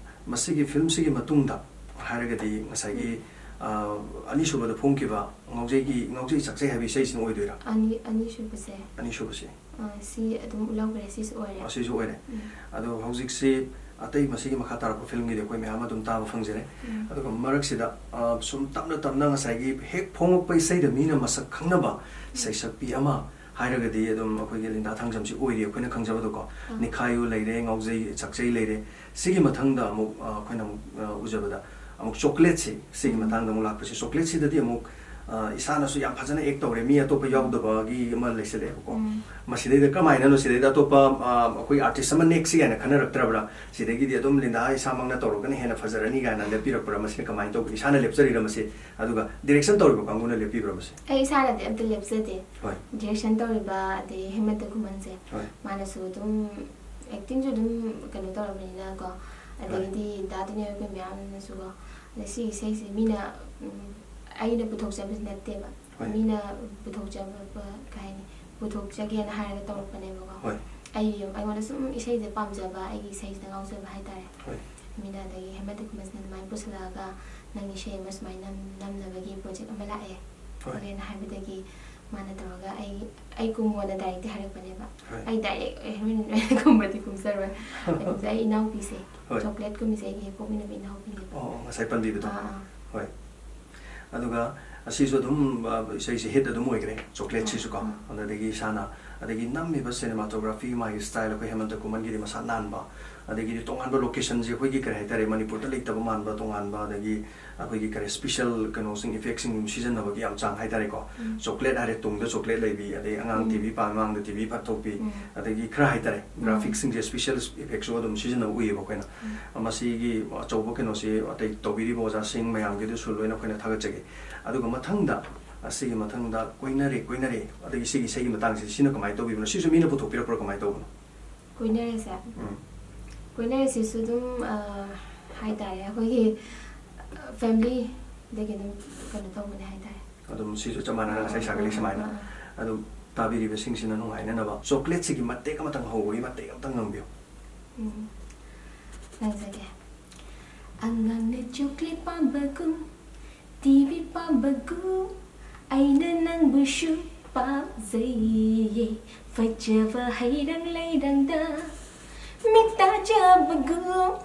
ꯃꯁꯤꯒꯤ ꯐꯤꯂꯝꯁꯤꯒꯤ ꯃꯇꯨꯡꯗ ꯍꯥꯏꯔꯒꯗꯤ ꯉꯁꯥꯏꯒꯤ, ꯎꯝ꯫ ꯑ, ꯑꯅꯤꯁꯨꯕꯗ ꯐꯣꯡꯈꯤꯕ ꯉꯥꯎꯖꯩꯒꯤ, ꯉꯥꯎꯖꯩ ꯆꯥꯛꯆꯩ ꯍꯥꯏꯕ ꯏꯁꯩꯁꯤꯅ ꯑꯣꯏꯗꯣꯏꯔꯥ? ꯑꯅꯤ-, ꯑꯅꯤꯁꯨꯕꯁꯦ꯫ ꯑꯅꯤꯁꯨꯕꯁꯤ꯫ ꯑ, ꯁꯤ ꯑꯗꯨꯝ ꯂꯧꯈ꯭ꯔꯦ, ꯁꯤꯁꯨ ꯑꯣꯏꯔꯦ꯫ ꯑꯁꯤꯁꯨ ꯑꯣꯏꯔꯦ꯫ ꯎꯝ꯫ ꯑꯗꯣ ꯍꯧꯖꯤꯛꯁꯤ ꯑꯇꯩ ꯃꯁꯤꯒꯤ ꯃꯈꯥ ꯇꯥꯔꯛꯄ ꯐꯤꯂꯝꯒꯤꯗꯤ ꯑꯩꯈꯣꯏ ꯃꯌꯥꯝ ꯑꯗꯨꯝ ꯇꯥꯕ ꯐꯪꯖꯔꯦ꯫ ꯎꯝ꯫ ꯑꯗꯨꯒ ꯃꯔꯛꯁꯤꯗ, ꯑ, ꯁꯨꯝ ꯇꯞꯅ ꯇꯞꯅ ꯉꯁꯥꯏꯒꯤ ꯍꯦꯛ ꯐꯣꯡꯉꯛꯄ ꯏꯁꯩꯗ ꯃꯤꯅ ꯃꯁꯛ ꯈꯪꯅꯕ ꯎꯝ꯫ ꯁꯩꯁꯛꯄꯤ ꯑꯃ ꯍꯥꯏꯔꯒꯗꯤ ꯑꯗꯨꯝ ꯑꯩꯈꯣꯏꯒꯤ ꯂꯤꯟꯗꯥ ꯊꯥꯡꯖꯝꯁꯤ ꯑꯣꯏꯔꯤ, ꯑꯩꯈꯣꯏꯅ ꯈꯪꯖꯕꯗꯀꯣ꯫ ꯑꯥ꯫ ꯅꯤꯈꯥꯏꯌꯨ ꯂꯩꯔꯦ, ꯉꯥꯎꯖꯩ ꯆꯥꯛꯆꯩ ꯂꯩꯔꯦ꯫ ꯁꯤꯒꯤ ꯃꯊꯪꯗ ꯑꯃꯨꯛ, ꯑ, ꯑꯩꯈꯣꯏꯅ ꯑꯃꯨꯛ, ꯑ, ꯎꯖꯕꯗ ꯑꯃꯨꯛ ꯆꯣꯀ꯭ꯂꯦꯠꯁꯤ, ꯁꯤꯒꯤ ꯎꯝ꯫ ꯃꯇꯥꯡꯗ ꯑꯃꯨꯛ ꯂꯥꯛꯄꯁꯤ, ꯆꯣꯀ꯭ꯂꯦꯠꯁꯤꯗꯗꯤ ꯑꯃꯨꯛ, ꯑ, ꯏꯁꯥꯅꯁꯨ ꯌꯥꯝ ꯐꯖꯅ ꯑꯦꯛ ꯇꯧꯔꯦ, ꯃꯤ ꯑꯇꯣꯞꯄ ꯌꯥꯎꯗꯕꯒꯤ ꯑꯃ ꯂꯩꯁꯜꯂꯛꯑꯦꯕꯀꯣ꯫ ꯎꯝ꯫ ꯃꯁꯤꯗꯩꯗ ꯀꯃꯥꯏꯅꯅꯣ, ꯁꯤꯗꯩꯗ ꯑꯇꯣꯞꯄ, ꯑ, ꯑꯩꯈꯣꯏ ꯑꯥꯔꯇꯤꯁ ꯑꯃ ꯅꯦꯛꯁꯤ ꯀꯥꯏꯅ ꯈꯟꯅꯔꯛꯇ꯭ꯔꯕ꯭ꯔꯥ? ꯁꯤꯗꯒꯤꯗꯤ ꯑꯗꯨꯝ ꯂꯤꯟꯗꯥ ꯏꯁꯥꯃꯛꯅ ꯇꯧꯔꯒꯅ ꯍꯦꯟꯅ ꯐꯖꯔꯅꯤ ꯀꯥꯏꯅ ꯂꯦꯞꯄꯤꯔꯛꯄ꯭ꯔꯥ? ꯃꯁꯤꯅ ꯀꯃꯥꯏꯅ ꯇꯧꯕ? ꯏꯁꯥꯅ ꯂꯦꯞꯆꯔꯤꯔ ꯃꯁꯤ? ꯑꯗꯨꯒ ꯗꯤꯔꯦꯛꯁꯟ ꯇꯧꯔꯤꯕ ꯀꯥꯡꯕꯨꯅ ꯂꯦꯞꯄꯤꯕ꯭ꯔꯥ ꯃꯁꯤ? ꯑꯩ ꯏꯁꯥꯅꯗꯤ ꯑꯝꯇ ꯂꯦꯞꯆꯗꯦ꯫ ꯍꯣꯏ꯫ ꯗꯤꯔꯦꯛꯁꯟ ꯇꯧꯔꯤꯕ ꯑꯗꯩ ꯍꯦꯃꯟꯇ ꯈꯨꯃꯟꯁꯦ, ꯍꯣꯏ꯫ ꯃꯥꯅꯁꯨ ꯑꯗꯨꯝ ꯑꯦꯛꯇꯤꯡꯁꯨ ꯑꯗꯨꯝ ꯀꯩꯅꯣ ꯇꯧꯔꯕꯅꯤꯅꯀꯣ, ꯑꯗꯒꯤꯗꯤ ꯗꯥ ꯗꯤꯅꯦꯜ ꯑꯩꯈꯣꯏ ꯃꯌꯥꯝꯅꯁꯨꯀꯣ, ꯑꯗ ꯁꯤ ꯏꯁꯩꯁꯦ ꯃꯤꯅ, ꯎꯝ, ꯑꯩꯅ ꯄꯨꯊꯣꯛꯆꯕꯗꯤ ꯅꯠꯇꯦꯕ, ꯍꯣꯏ꯫ ꯃꯤꯅ ꯄꯨꯊꯣꯛꯆꯕ, ꯀꯩ ꯍꯥꯏꯅꯤ, ꯄꯨꯊꯣꯛꯆꯒꯦꯅ ꯍꯥꯏꯔꯒ ꯇꯧꯔꯛꯄꯅꯦꯕꯀꯣ꯫ ꯍꯣꯏ꯫ ꯑꯩ, ꯑꯩꯉꯣꯟꯗ ꯁꯨꯝ ꯏꯁꯩꯁꯦ ꯄꯥꯝꯖꯕ, ꯑꯩꯒꯤ ꯏꯁꯩꯁꯤꯗ ꯉꯥꯎꯖꯕ ꯍꯥꯏꯇꯥꯔꯦ꯫ ꯍꯣꯏ꯫ ꯃꯤꯅ ꯑꯗꯒꯤ ꯍꯦꯃꯟꯇ ꯈꯨꯃꯟꯁꯤꯅ ꯑꯗꯨꯃꯥꯏꯅ ꯄꯨꯁꯤꯜꯂꯛꯑꯒ, "ꯅꯪ ꯏꯁꯩ ꯑꯃ ꯁꯨꯃꯥꯏꯅ ꯅꯝ-, ꯅꯝꯅꯕꯒꯤ ꯄ꯭ꯔꯣꯖꯦꯛ ꯑꯃ ꯂꯥꯛꯑꯦ" ꯍꯣꯏ꯫ ꯈꯣꯠꯂꯦꯅ ꯍꯥꯏꯕꯗꯒꯤ ꯃꯥꯅ ꯇꯧꯔꯒ ꯑꯩ ꯑꯩ ꯀꯨꯝꯃꯣꯅ ꯗꯥꯏꯔꯦꯛꯇꯤ ꯍꯥꯏꯔꯛꯄꯅꯦꯕ꯫ ꯍꯣꯏ꯫ ꯑꯩ ꯗꯥꯏꯔꯦꯛ ꯍꯦꯔꯣꯏꯟ ꯀꯨꯝꯕꯗꯤ ꯀꯨꯝꯖꯔꯣꯏ꯫ ꯑꯗꯨꯗ ꯑꯩ ꯏꯅꯥꯎꯄꯤꯁꯦ, ꯍꯣꯏ꯫ ꯆꯣꯀ꯭ꯂꯦꯠ ꯀꯨꯝꯃꯤꯁꯦ ꯑꯩꯒꯤ ꯍꯦꯛ ꯄꯣꯛꯃꯤꯟꯅꯕ ꯏꯅꯥꯎꯄꯤꯅꯦꯕ꯫ ꯑꯣ, ꯑꯣ, ꯉꯁꯥꯏ ꯄꯟꯕꯤꯕꯗꯣ꯫ ꯑꯥ, ꯑꯥ꯫ ꯍꯣꯏ꯫ ꯑꯗꯨꯒ ꯑꯁꯤꯁꯨ ꯑꯗꯨꯝ, ꯑ, ꯏꯁꯩꯁꯦ ꯍꯤꯠ ꯑꯗꯨꯝ ꯑꯣꯏꯈ꯭ꯔꯦ, ꯆꯣꯀ꯭ꯂꯦꯠꯁꯤꯁꯨ ꯀꯣ꯫ ꯎꯝ꯫ ꯑꯗꯨꯗꯒꯤ ꯏꯁꯥꯅ, ꯑꯗꯒꯤ ꯅꯝꯃꯤꯕ cinematography, ꯃꯥꯒꯤ style, ꯑꯩꯈꯣꯏ ꯍꯦꯃꯟꯇ ꯀꯨꯃꯟꯒꯤꯗꯤ ꯃꯁꯥ ꯅꯥꯟꯕ, ꯑꯗꯒꯤꯗꯤ ꯇꯣꯉꯥꯟꯕ locationꯁꯦ ꯑꯩꯈꯣꯏꯒꯤ ꯀꯔꯤ ꯍꯥꯏꯇꯥꯔꯦ, ꯃꯅꯤꯄꯨꯔꯗ ꯂꯩꯇꯕ ꯃꯥꯟꯕ ꯇꯣꯉꯥꯟꯕ, ꯑꯗꯒꯤ ꯑꯩꯈꯣꯏꯒꯤ ꯀꯔꯤ special ꯀꯩꯅꯣꯁꯤꯡ, effectꯁꯤꯡ ꯁꯤꯖꯤꯟꯅꯕꯒꯤ ꯌꯥꯝ ꯆꯥꯡ ꯍꯥꯏꯇꯥꯔꯦꯀꯣ꯫ ꯎꯝ꯫ ꯆꯣꯀ꯭ꯂꯦꯠ ꯍꯥꯏꯔꯦ, ꯇꯨꯡꯗ ꯆꯣꯀ꯭ꯂꯦꯠ ꯂꯩꯕꯤ, ꯑꯗꯩ ꯑꯉꯥꯡ ꯎꯝ꯫ TV ꯄꯥ-, ꯃꯃꯥꯡꯗ TV ꯐꯠꯊꯣꯛꯄꯤ, ꯎꯝ꯫ ꯑꯗꯒꯤ ꯈꯔ ꯍꯥꯏꯇꯥꯔꯦ, ꯎꯝ꯫ graphicsꯁꯤꯡꯁꯦ special effectꯁꯨ ꯑꯗꯨꯝ ꯁꯤꯖꯤꯟꯅꯕ ꯎꯏꯌꯦꯕ ꯑꯩꯈꯣꯏꯅ꯫ ꯎꯝ꯫ ꯃꯁꯤꯒꯤ ꯑꯆꯧꯕ ꯀꯩꯅꯣꯁꯤ ꯑꯇꯩ ꯇꯧꯕꯤꯔꯤꯕ ꯑꯣꯖꯥꯁꯤꯡ ꯃꯌꯥꯝꯒꯤꯗꯨꯁꯨ ꯂꯣꯏꯅ ꯑꯩꯈꯣꯏꯅ ꯊꯥꯒꯠꯆꯒꯦ꯫ ꯑꯗꯨꯒ ꯃꯊꯪꯗ, ꯑꯁꯤꯒꯤ ꯃꯊꯪꯗ ꯀꯣꯏꯅꯔꯦ ꯀꯣꯏꯅꯔꯦ, ꯑꯗꯒꯤ ꯁꯤꯒꯤ ꯏꯁꯩꯒꯤ ꯃꯇꯥꯡꯁꯤ, ꯁꯤꯅ ꯀꯃꯥꯏꯅ ꯇꯧꯕꯤꯕꯅꯣ? ꯁꯤꯁꯨ ꯃꯤꯅ ꯄꯨꯊꯣꯛꯄꯤꯔꯛꯄ꯭ꯔꯣ, ꯀꯃꯥꯏꯅ ꯇꯧꯕꯅꯣ? ꯀꯣꯏꯅꯔꯦꯁꯦ꯫ ꯎꯝ꯫ ꯀꯣꯏꯅꯔꯦꯁꯤꯁꯨ ꯑꯗꯨꯝ, ꯑ, ꯍꯥꯏꯇꯥꯔꯦ, ꯑꯩꯈꯣꯏꯒꯤ, ꯑ, familyꯗꯒꯤ ꯑꯗꯨꯝ ꯀꯩꯅꯣ ꯇꯧꯕꯅꯦ ꯍꯥꯏꯇꯥꯔꯦ꯫ ꯑꯗꯨꯝ ꯁꯤꯁꯨ ꯆꯞ ꯃꯥꯟꯅꯅ ꯉꯁꯥꯏ ꯁꯥꯒꯠꯂꯤ ꯁꯨꯃꯥꯏꯅ꯫ ꯑꯥ, ꯑꯥ꯫ ꯑꯗꯨꯝ ꯇꯥꯕꯤꯔꯤꯕꯁꯤꯡꯁꯤꯅ ꯅꯨꯡꯉꯥꯏꯅꯅꯕ ꯆꯣꯀ꯭ꯂꯦꯠꯁꯤꯒꯤ ꯃꯇꯦꯛ ꯑꯃꯇꯪ, ꯍꯧꯕꯒꯤ ꯃꯇꯦꯛ ꯑꯃꯇꯪ ꯉꯪꯕꯤꯌꯨ꯫ ꯎꯝ꯫ ꯉꯪꯖꯒꯦ꯫ ꯑꯉꯥꯡꯅ ꯆꯣꯀ꯭ꯂꯦꯠ ꯄꯥꯝꯕꯒꯨꯝ, TV ꯄꯥꯝꯕꯒꯨꯝ, ꯑꯩꯅ ꯅꯪꯕꯨꯁꯨ ꯄꯥꯝꯖꯩꯌꯦ꯫ ꯐꯖꯕ ꯍꯩꯔꯪ ꯂꯩꯔꯪꯗ ꯃꯤꯠ ꯇꯥꯖꯕꯒꯨꯝ,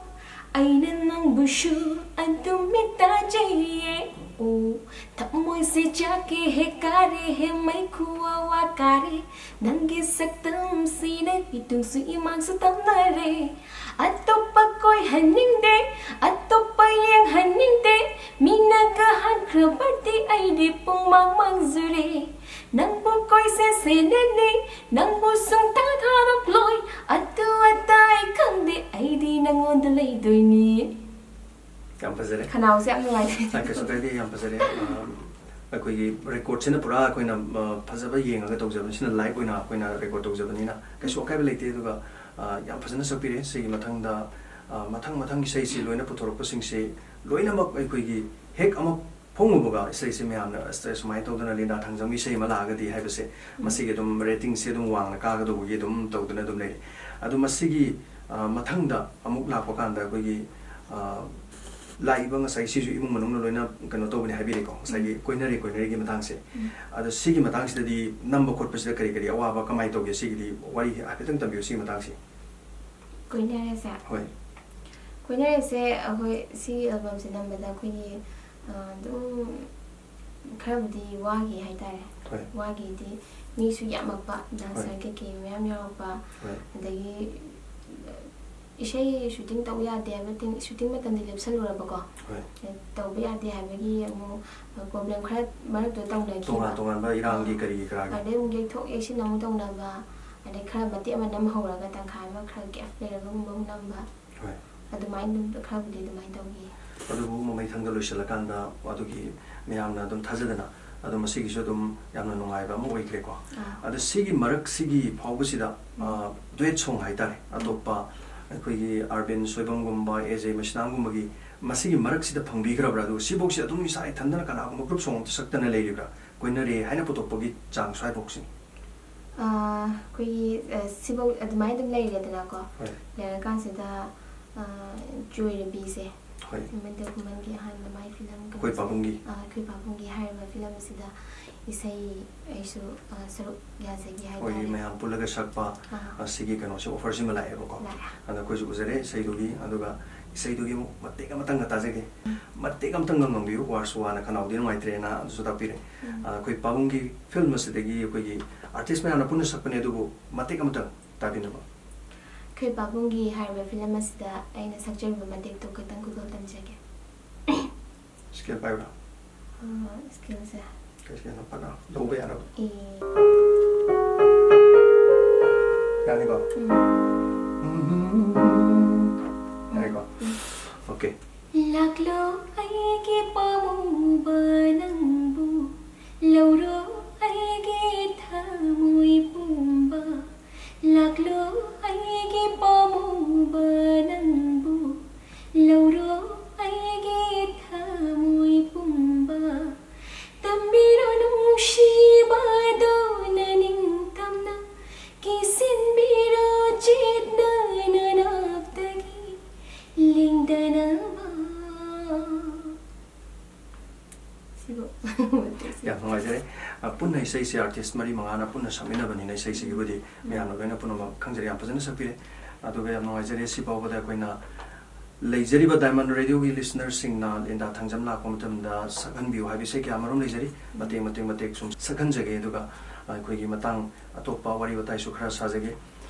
ꯑꯩꯅ ꯅꯪꯕꯨꯁꯨ ꯑꯗꯨꯝ ꯃꯤꯠ ꯇꯥꯖꯩꯌꯦ꯫ ꯑꯣ, ꯊꯃꯣꯏꯁꯦ ꯆꯥꯛꯀꯦ ꯍꯦ, ꯀꯥꯔꯦ ꯍꯦ, ꯃꯩꯈꯨ ꯋꯥ ꯋꯥ ꯀꯥꯔꯦ꯫ ꯅꯪꯒꯤ ꯁꯛꯇꯝꯁꯤꯅ ꯏꯇꯨꯡꯁꯨ ꯏꯃꯥꯡꯁꯨ ꯇꯝꯅꯔꯦ꯫ ꯑꯇꯣꯞꯄ ꯀꯣꯏꯍꯟꯅꯤꯡꯗꯦ, ꯑꯇꯣꯞꯄ ꯌꯦꯡꯍꯟꯅꯤꯡꯗꯦ꯫ ꯃꯤꯅꯒ ꯍꯟꯈ꯭ꯔꯕꯗꯤ ꯑꯩꯗꯤ ꯄꯨꯡꯃꯥꯡ ꯃꯥꯡꯖꯔꯦ꯫ ꯅꯪꯕꯨ ꯀꯣꯏꯁꯦ ꯁꯦꯟꯅꯅꯤ, ꯅꯪꯕꯨ ꯁꯨꯡꯊꯥ ꯊꯥꯗꯣꯛꯂꯣꯏ꯫ ꯑꯗꯨ ꯑꯗꯥ ꯑꯩ ꯈꯪꯗꯦ, ꯑꯩꯗꯤ ꯅꯪꯉꯣꯟꯗ ꯂꯩꯗꯣꯏꯅꯤ꯫ ꯌꯥꯝ ꯐꯖꯔꯦ꯫ ꯈꯅꯥꯎꯁꯦ ꯌꯥꯝ ꯅꯨꯡꯉꯥꯏꯇꯦ꯫ ꯑ, ꯀꯩꯁꯨ ꯀꯥꯏꯗꯦ, ꯌꯥꯝ ꯐꯖꯔꯦ꯫ ꯑ, ꯑꯩꯈꯣꯏꯒꯤ recordꯁꯤꯅ ꯄꯨꯔꯥ ꯑꯩꯈꯣꯏꯅ, ꯑ, ꯐꯖꯕ ꯌꯦꯡꯉꯒ ꯇꯧꯖꯕꯅꯤ, ꯁꯤꯅ live ꯑꯣꯏꯅ ꯑꯩꯈꯣꯏꯅ record ꯇꯧꯖꯕꯅꯤꯅ ꯀꯩꯁꯨ ꯑꯀꯥꯏꯕ ꯂꯩꯇꯦ꯫ ꯑꯗꯨꯒ, ꯑ, ꯌꯥꯝ ꯐꯖꯅ ꯁꯛꯄꯤꯔꯦ꯫ ꯁꯤꯒꯤ ꯃꯊꯪꯗ, ꯑ, ꯃꯊꯪ ꯃꯊꯪ ꯏꯁꯩꯁꯤ ꯂꯣꯏꯅ ꯄꯨꯊꯣꯔꯛꯄꯁꯤꯡꯁꯤ ꯂꯣꯏꯅꯃꯛ ꯑꯩꯈꯣꯏꯒꯤ ꯍꯦꯛ ꯑꯃ ꯐꯣꯡꯉꯨꯕꯒ ꯏꯁꯩꯁꯤ ꯃꯌꯥꯝꯅ, "ꯑꯁ, ꯁꯨꯃꯥꯏꯅ ꯇꯧꯗꯅ ꯂꯤꯟꯗꯥ ꯊꯥꯡꯖꯝꯒꯤ ꯏꯁꯩ ꯑꯃ ꯂꯥꯛꯑꯒꯗꯤ" ꯍꯥꯏꯕꯁꯦ, ꯃꯁꯤꯒꯤ ꯑꯗꯨꯝ ratingꯁꯦ ꯑꯗꯨꯝ ꯋꯥꯡꯅ ꯀꯥꯒꯗꯧꯕꯒꯤ ꯑꯗꯨꯝ ꯇꯧꯗꯨꯅ ꯑꯗꯨꯝ ꯂꯩꯔꯦ꯫ ꯑꯗꯨ ꯃꯁꯤꯒꯤ, ꯑ, ꯃꯊꯪꯗ ꯑꯃꯨꯛ ꯂꯥꯛꯄ ꯀꯥꯟꯗ ꯑꯩꯈꯣꯏꯒꯤ, ꯑ, ꯂꯥꯛꯏꯕ ꯉꯁꯥꯏ ꯁꯤꯁꯨ ꯏꯃꯨꯡ ꯃꯅꯨꯡꯅ ꯂꯣꯏꯅ ꯀꯩꯅꯣ ꯇꯧꯕꯅꯦ ꯍꯥꯏꯕꯤꯔꯦꯀꯣ, ꯉꯁꯥꯏꯒꯤ ꯀꯣꯏꯅꯔꯦ ꯀꯣꯏꯅꯔꯦꯒꯤ ꯃꯇꯥꯡꯁꯦ꯫ ꯎꯝ꯫ ꯑꯗꯣ ꯁꯤꯒꯤ ꯃꯇꯥꯡꯁꯤꯗꯗꯤ ꯅꯝꯕ ꯈꯣꯠꯄꯁꯤꯗ ꯀꯔꯤ ꯀꯔꯤ ꯑꯋꯥꯕ ꯀꯃꯥꯏꯅ ꯇꯧꯒꯦ? ꯁꯤꯒꯤꯗꯤ ꯋꯥꯔꯤ ꯍꯥꯏꯐꯦꯠꯇꯪ ꯇꯝꯕꯤꯌꯨ ꯁꯤꯒꯤ ꯃꯇꯥꯡꯁꯦ꯫ ꯀꯣꯏꯅꯔꯦꯁꯦ? ꯍꯣꯏ꯫ ꯀꯣꯏꯅꯔꯦꯁꯦ ꯑꯩꯈꯣꯏ ꯁꯤ ꯑꯦꯜꯕꯝꯁꯦ ꯅꯝꯕꯗ ꯑꯩꯈꯣꯏꯒꯤ, ꯑ, ꯑꯗꯨꯝ ꯈꯔꯕꯨꯗꯤ ꯋꯥꯈꯤ ꯍꯥꯏꯇꯥꯔꯦ꯫ ꯍꯣꯏ꯫ ꯋꯥꯈꯤꯗꯤ ꯃꯤꯁꯨ ꯌꯥꯝꯃꯛꯄ, ꯗꯥꯟꯁꯔ ꯍꯣꯏ꯫ ꯀꯩꯀꯩ ꯃꯌꯥꯝ ꯌꯥꯎꯔꯛꯄ, ꯍꯣꯏ꯫ ꯑꯗꯒꯤ, ꯑ, ꯏꯁꯩ ꯁꯨꯇꯤꯡ ꯇꯧꯕ ꯌꯥꯗꯦ ꯍꯥꯏꯕ ꯇꯤꯡ-, ꯁꯨꯇꯤꯡ ꯃꯇꯝꯗꯤ ꯂꯦꯞꯁꯜꯂꯨꯔꯕꯀꯣ꯫ ꯍꯣꯏ꯫ ꯇꯧꯕ ꯌꯥꯗꯦ ꯍꯥꯏꯕꯒꯤ ꯑꯃꯨꯛ ꯄ꯭ꯔꯣꯕ꯭ꯂꯦꯝ ꯈꯔ ꯃꯔꯛꯇꯨꯗ ꯇꯧꯅꯈꯤꯕ꯫ ꯇꯣꯉꯥꯟ ꯇꯣꯉꯥꯟꯕ ꯏꯔꯥꯡꯒꯤ ꯑꯥ꯫ ꯀꯔꯤꯒꯤ ꯀꯔꯥꯒꯤ꯫ ꯑꯗꯩ ꯑꯃꯨꯛ ꯌꯩꯊꯣꯛ ꯌꯩꯁꯤꯟ ꯑꯃꯨꯛ ꯇꯧꯅꯕ, ꯑꯗꯩ ꯈꯔ ꯃꯇꯦꯛ ꯑꯃ ꯅꯝꯍꯧꯔꯒ ꯇꯪꯈꯥꯏ ꯑꯃ ꯈꯔ ꯒꯦꯞ ꯂꯩꯔꯒꯒꯨꯝꯕ ꯑꯃꯨꯛ ꯅꯝꯕ꯫ ꯍꯣꯏ꯫ ꯑꯗꯨꯃꯥꯏꯅ ꯑꯗꯨꯝ ꯈꯔꯕꯨꯗꯤ ꯑꯗꯨꯃꯥꯏꯅ ꯇꯧꯈꯤ꯫ ꯑꯗꯨꯕꯨ ꯃꯃꯩꯊꯪꯗ ꯂꯣꯏꯁꯤꯜꯂꯀꯥꯟꯗ ꯑꯗꯨꯒꯤ ꯃꯌꯥꯝꯅ ꯑꯗꯨꯝ ꯊꯥꯖꯗꯅ ꯑꯗꯨꯝ ꯃꯁꯤꯒꯤꯁꯨ ꯑꯗꯨꯝ ꯌꯥꯝꯅ ꯅꯨꯡꯉꯥꯏꯕ ꯑꯃ ꯑꯣꯏꯈ꯭ꯔꯦꯀꯣ꯫ ꯑꯥ꯫ ꯑꯗꯣ ꯁꯤꯒꯤ ꯃꯔꯛꯁꯤꯒꯤ ꯐꯥꯎꯕꯁꯤꯗ, ꯎꯝ꯫ ꯑ, ꯗꯨꯋꯦꯠ ꯁꯣꯡ ꯍꯥꯏꯇꯥꯔꯦ, ꯎꯝ꯫ ꯑꯇꯣꯞꯄ ꯑꯩꯈꯣꯏꯒꯤ ꯑꯥꯔꯕꯤꯟ ꯁꯣꯏꯕꯝꯒꯨꯝꯕ, ꯑꯦ ꯖꯦ ꯃꯩꯁꯅꯥꯝꯒꯨꯝꯕꯒꯤ ꯃꯁꯤꯒꯤ ꯃꯔꯛꯁꯤꯗ ꯐꯪꯕꯤꯈ꯭ꯔꯕ꯭ꯔꯥ? ꯑꯗꯨꯒ ꯁꯤꯐꯧꯁꯤ ꯑꯗꯨꯝ ꯏꯁꯥ ꯏꯊꯟꯗꯅ ꯀꯅꯥꯒꯨꯝꯕ ꯒ꯭ꯔꯨꯞ ꯁꯣꯡ ꯑꯝꯇ ꯁꯛꯇꯅ ꯂꯩꯔꯤꯕ꯭ꯔꯥ? ꯀꯣꯏꯅꯔꯦ ꯍꯥꯏꯅ ꯄꯨꯊꯣꯛꯄꯒꯤ ꯆꯥꯡ ꯁ꯭ꯋꯥꯏꯐꯧꯁꯤ꯫ ꯑꯥ, ꯑꯩꯈꯣꯏꯒꯤ, ꯑ, ꯁꯤꯐꯧ ꯑꯗꯨꯃꯥꯏꯅ ꯑꯗꯨꯝ ꯂꯩꯔꯦꯗꯅꯀꯣ꯫ ꯍꯣꯏ꯫ ꯂꯩꯔꯀꯥꯟꯁꯤꯗ, ꯑ, ꯆꯣꯏꯔꯕꯤꯁꯦ꯫ ꯍꯣꯏ꯫ ꯃꯟꯗꯤꯔ ꯈꯨꯃꯟꯒꯤ ꯑꯍꯥꯟꯕ ꯃꯥꯏ ꯐꯤꯂꯝ ꯑꯩꯈꯣꯏ ꯀꯩꯅꯣꯁꯦ꯫ ꯄꯥꯕꯨꯡꯒꯤ꯫ ꯑ, ꯑꯩꯈꯣꯏ ꯄꯥꯕꯨꯡꯒꯤ ꯍꯥꯏꯔꯤꯕ ꯐꯤꯂꯝ ꯑꯁꯤꯗ ꯏꯁꯩ ꯑꯩꯁꯨ, ꯑ, ꯁꯔꯨꯛ ꯌꯥꯖꯒꯦ ꯑꯩꯈꯣꯏꯒꯤ ꯍꯥꯏꯇꯥꯔꯦ꯫ ꯃꯌꯥꯝ ꯄꯨꯜꯂꯒ ꯁꯛꯄ ꯑꯥ꯫ ꯑꯁꯤꯒꯤ ꯀꯩꯅꯣꯁꯦ, ꯑꯣꯐꯔꯁꯤꯃ ꯂꯥꯛꯑꯦꯕꯀꯣ꯫ ꯂꯥꯛꯑꯦ꯫ ꯑꯗ ꯑꯩꯈꯣꯏꯁꯨ ꯎꯖꯔꯦ ꯏꯁꯩꯗꯨꯒꯤ, ꯑꯗꯨꯒ ꯏꯁꯩꯗꯨꯒꯤ ꯑꯃꯨꯛ ꯃꯇꯦꯛ ꯑꯃꯇꯪꯒ ꯇꯥꯖꯒꯦ꯫ ꯎꯝ꯫ ꯃꯇꯦꯛ ꯑꯃꯇꯪꯒ ꯉꯪꯕꯤꯌꯨ, ꯋꯥꯔꯁꯨ ꯋꯥꯅ ꯈꯅꯥꯎꯗꯤ ꯅꯨꯡꯉꯥꯏꯇ꯭ꯔꯦꯅ ꯑꯗꯨꯁꯨ ꯇꯥꯛꯄꯤꯔꯦ꯫ ꯎꯝ꯫ ꯑ, ꯑꯩꯈꯣꯏ ꯄꯥꯕꯨꯡꯒꯤ ꯐꯤꯂꯝ ꯑꯁꯤꯗꯒꯤ ꯑꯩꯈꯣꯏꯒꯤ ꯑꯥꯔꯇꯤꯁ ꯃꯌꯥꯝꯅ ꯄꯨꯟꯅ ꯁꯛꯄꯅꯦ, ꯑꯗꯨꯕꯨ ꯃꯇꯦꯛ ꯑꯃꯇꯪ ꯇꯥꯕꯤꯅꯕ꯫ ꯑꯩꯈꯣꯏ ꯄꯥꯕꯨꯡꯒꯤ ꯍꯥꯏꯔꯤꯕ ꯐꯤꯂꯝ ꯑꯁꯤꯗ ꯑꯩꯅ ꯁꯛꯆꯔꯤꯕ ꯃꯇꯦꯛꯇꯨ ꯈꯛꯇꯪ ꯈꯨꯗꯣꯜ ꯇꯝꯖꯒꯦ꯫ ꯁ꯭ꯀꯦꯜ ꯄꯥꯏꯕ꯭ꯔꯥ? ꯑ, ꯁ꯭ꯀꯦꯜꯁꯦ꯫ ꯀꯩ ꯁ꯭ꯀꯦꯜꯅꯣ? ꯐꯠ ꯂꯥꯎ ꯂꯧꯕ ꯌꯥꯅꯕ꯫ ꯏ꯫ ꯌꯥꯅꯤꯀꯣ? ꯎꯝ꯫ ꯎꯝ꯫ ꯌꯥꯔꯦꯀꯣ? ꯎꯝ꯫ ꯑꯣꯀꯦ꯫ ꯂꯥꯛꯂꯣ ꯑꯩꯒꯤ ꯄꯥꯝꯃꯨꯕ ꯅꯪꯕꯨ, ꯂꯧꯔꯣ ꯑꯩꯒꯤ ꯊꯃꯣꯏ ꯄꯨꯝꯕ꯫ ꯂꯥꯛꯂꯣ ꯑꯩꯒꯤ ꯄꯥꯝꯃꯨꯕ ꯅꯪꯕꯨ, ꯂꯧꯔꯣ ꯑꯩꯒꯤ ꯊꯃꯣꯏ ꯄꯨꯝꯕ꯫ ꯇꯝꯕꯤꯔꯣ ꯅꯨꯡꯁꯤꯕꯗꯨꯅ ꯅꯤꯡꯇꯝꯅ, ꯀꯤꯁꯤꯟꯕꯤꯔꯣ ꯆꯦꯠꯅ ꯅꯅꯥꯛꯇꯒꯤ ꯂꯦꯡꯗꯅꯕ꯫ ꯄꯨꯟꯅ ꯏꯁꯩꯁꯦ ꯑꯥꯔꯇꯤꯁ ꯃꯔꯤ ꯃꯉꯥꯅ ꯄꯨꯟꯅ ꯁꯛꯃꯤꯟꯅꯕꯅꯤꯅ ꯏꯁꯩꯁꯤꯒꯤꯕꯨꯗꯤ ꯃꯌꯥꯝꯅ ꯂꯣꯏꯅ ꯄꯨꯝꯅꯃꯛ ꯈꯪꯖꯔꯦ, ꯌꯥꯝ ꯐꯖꯅ ꯁꯛꯄꯤꯔꯦ꯫ ꯑꯗꯨꯒ ꯌꯥꯝ ꯅꯨꯡꯉꯥꯏꯖꯔꯦ, ꯁꯤ ꯐꯥꯎꯕꯗ ꯑꯩꯈꯣꯏꯅ ꯂꯩꯖꯔꯤꯕ ꯗꯥꯏꯃꯟ ꯔꯦꯗꯤꯑꯣꯒꯤ ꯂꯤꯁꯅꯔꯁꯤꯡꯅ ꯂꯦꯟꯗꯥ ꯊꯥꯡꯖꯝ ꯂꯥꯛꯄ ꯃꯇꯝꯗ ꯁꯛꯍꯟꯕꯤꯌꯨ ꯍꯥꯏꯕ ꯏꯁꯩ ꯀꯌꯥ ꯃꯔꯨꯝ ꯂꯩꯖꯔꯤ꯫ ꯃꯇꯦꯛ ꯃꯇꯦꯛ ꯃꯇꯦꯛ ꯁꯨꯝ ꯁꯛꯍꯟꯖꯒꯦ, ꯑꯗꯨꯒ ꯑꯩꯈꯣꯏꯒꯤ ꯃꯇꯥꯡ ꯑꯇꯣꯞꯄ ꯋꯥꯔꯤ ꯋꯥꯇꯥꯏꯁꯨ ꯈꯔ ꯁꯥꯖꯒꯦ꯫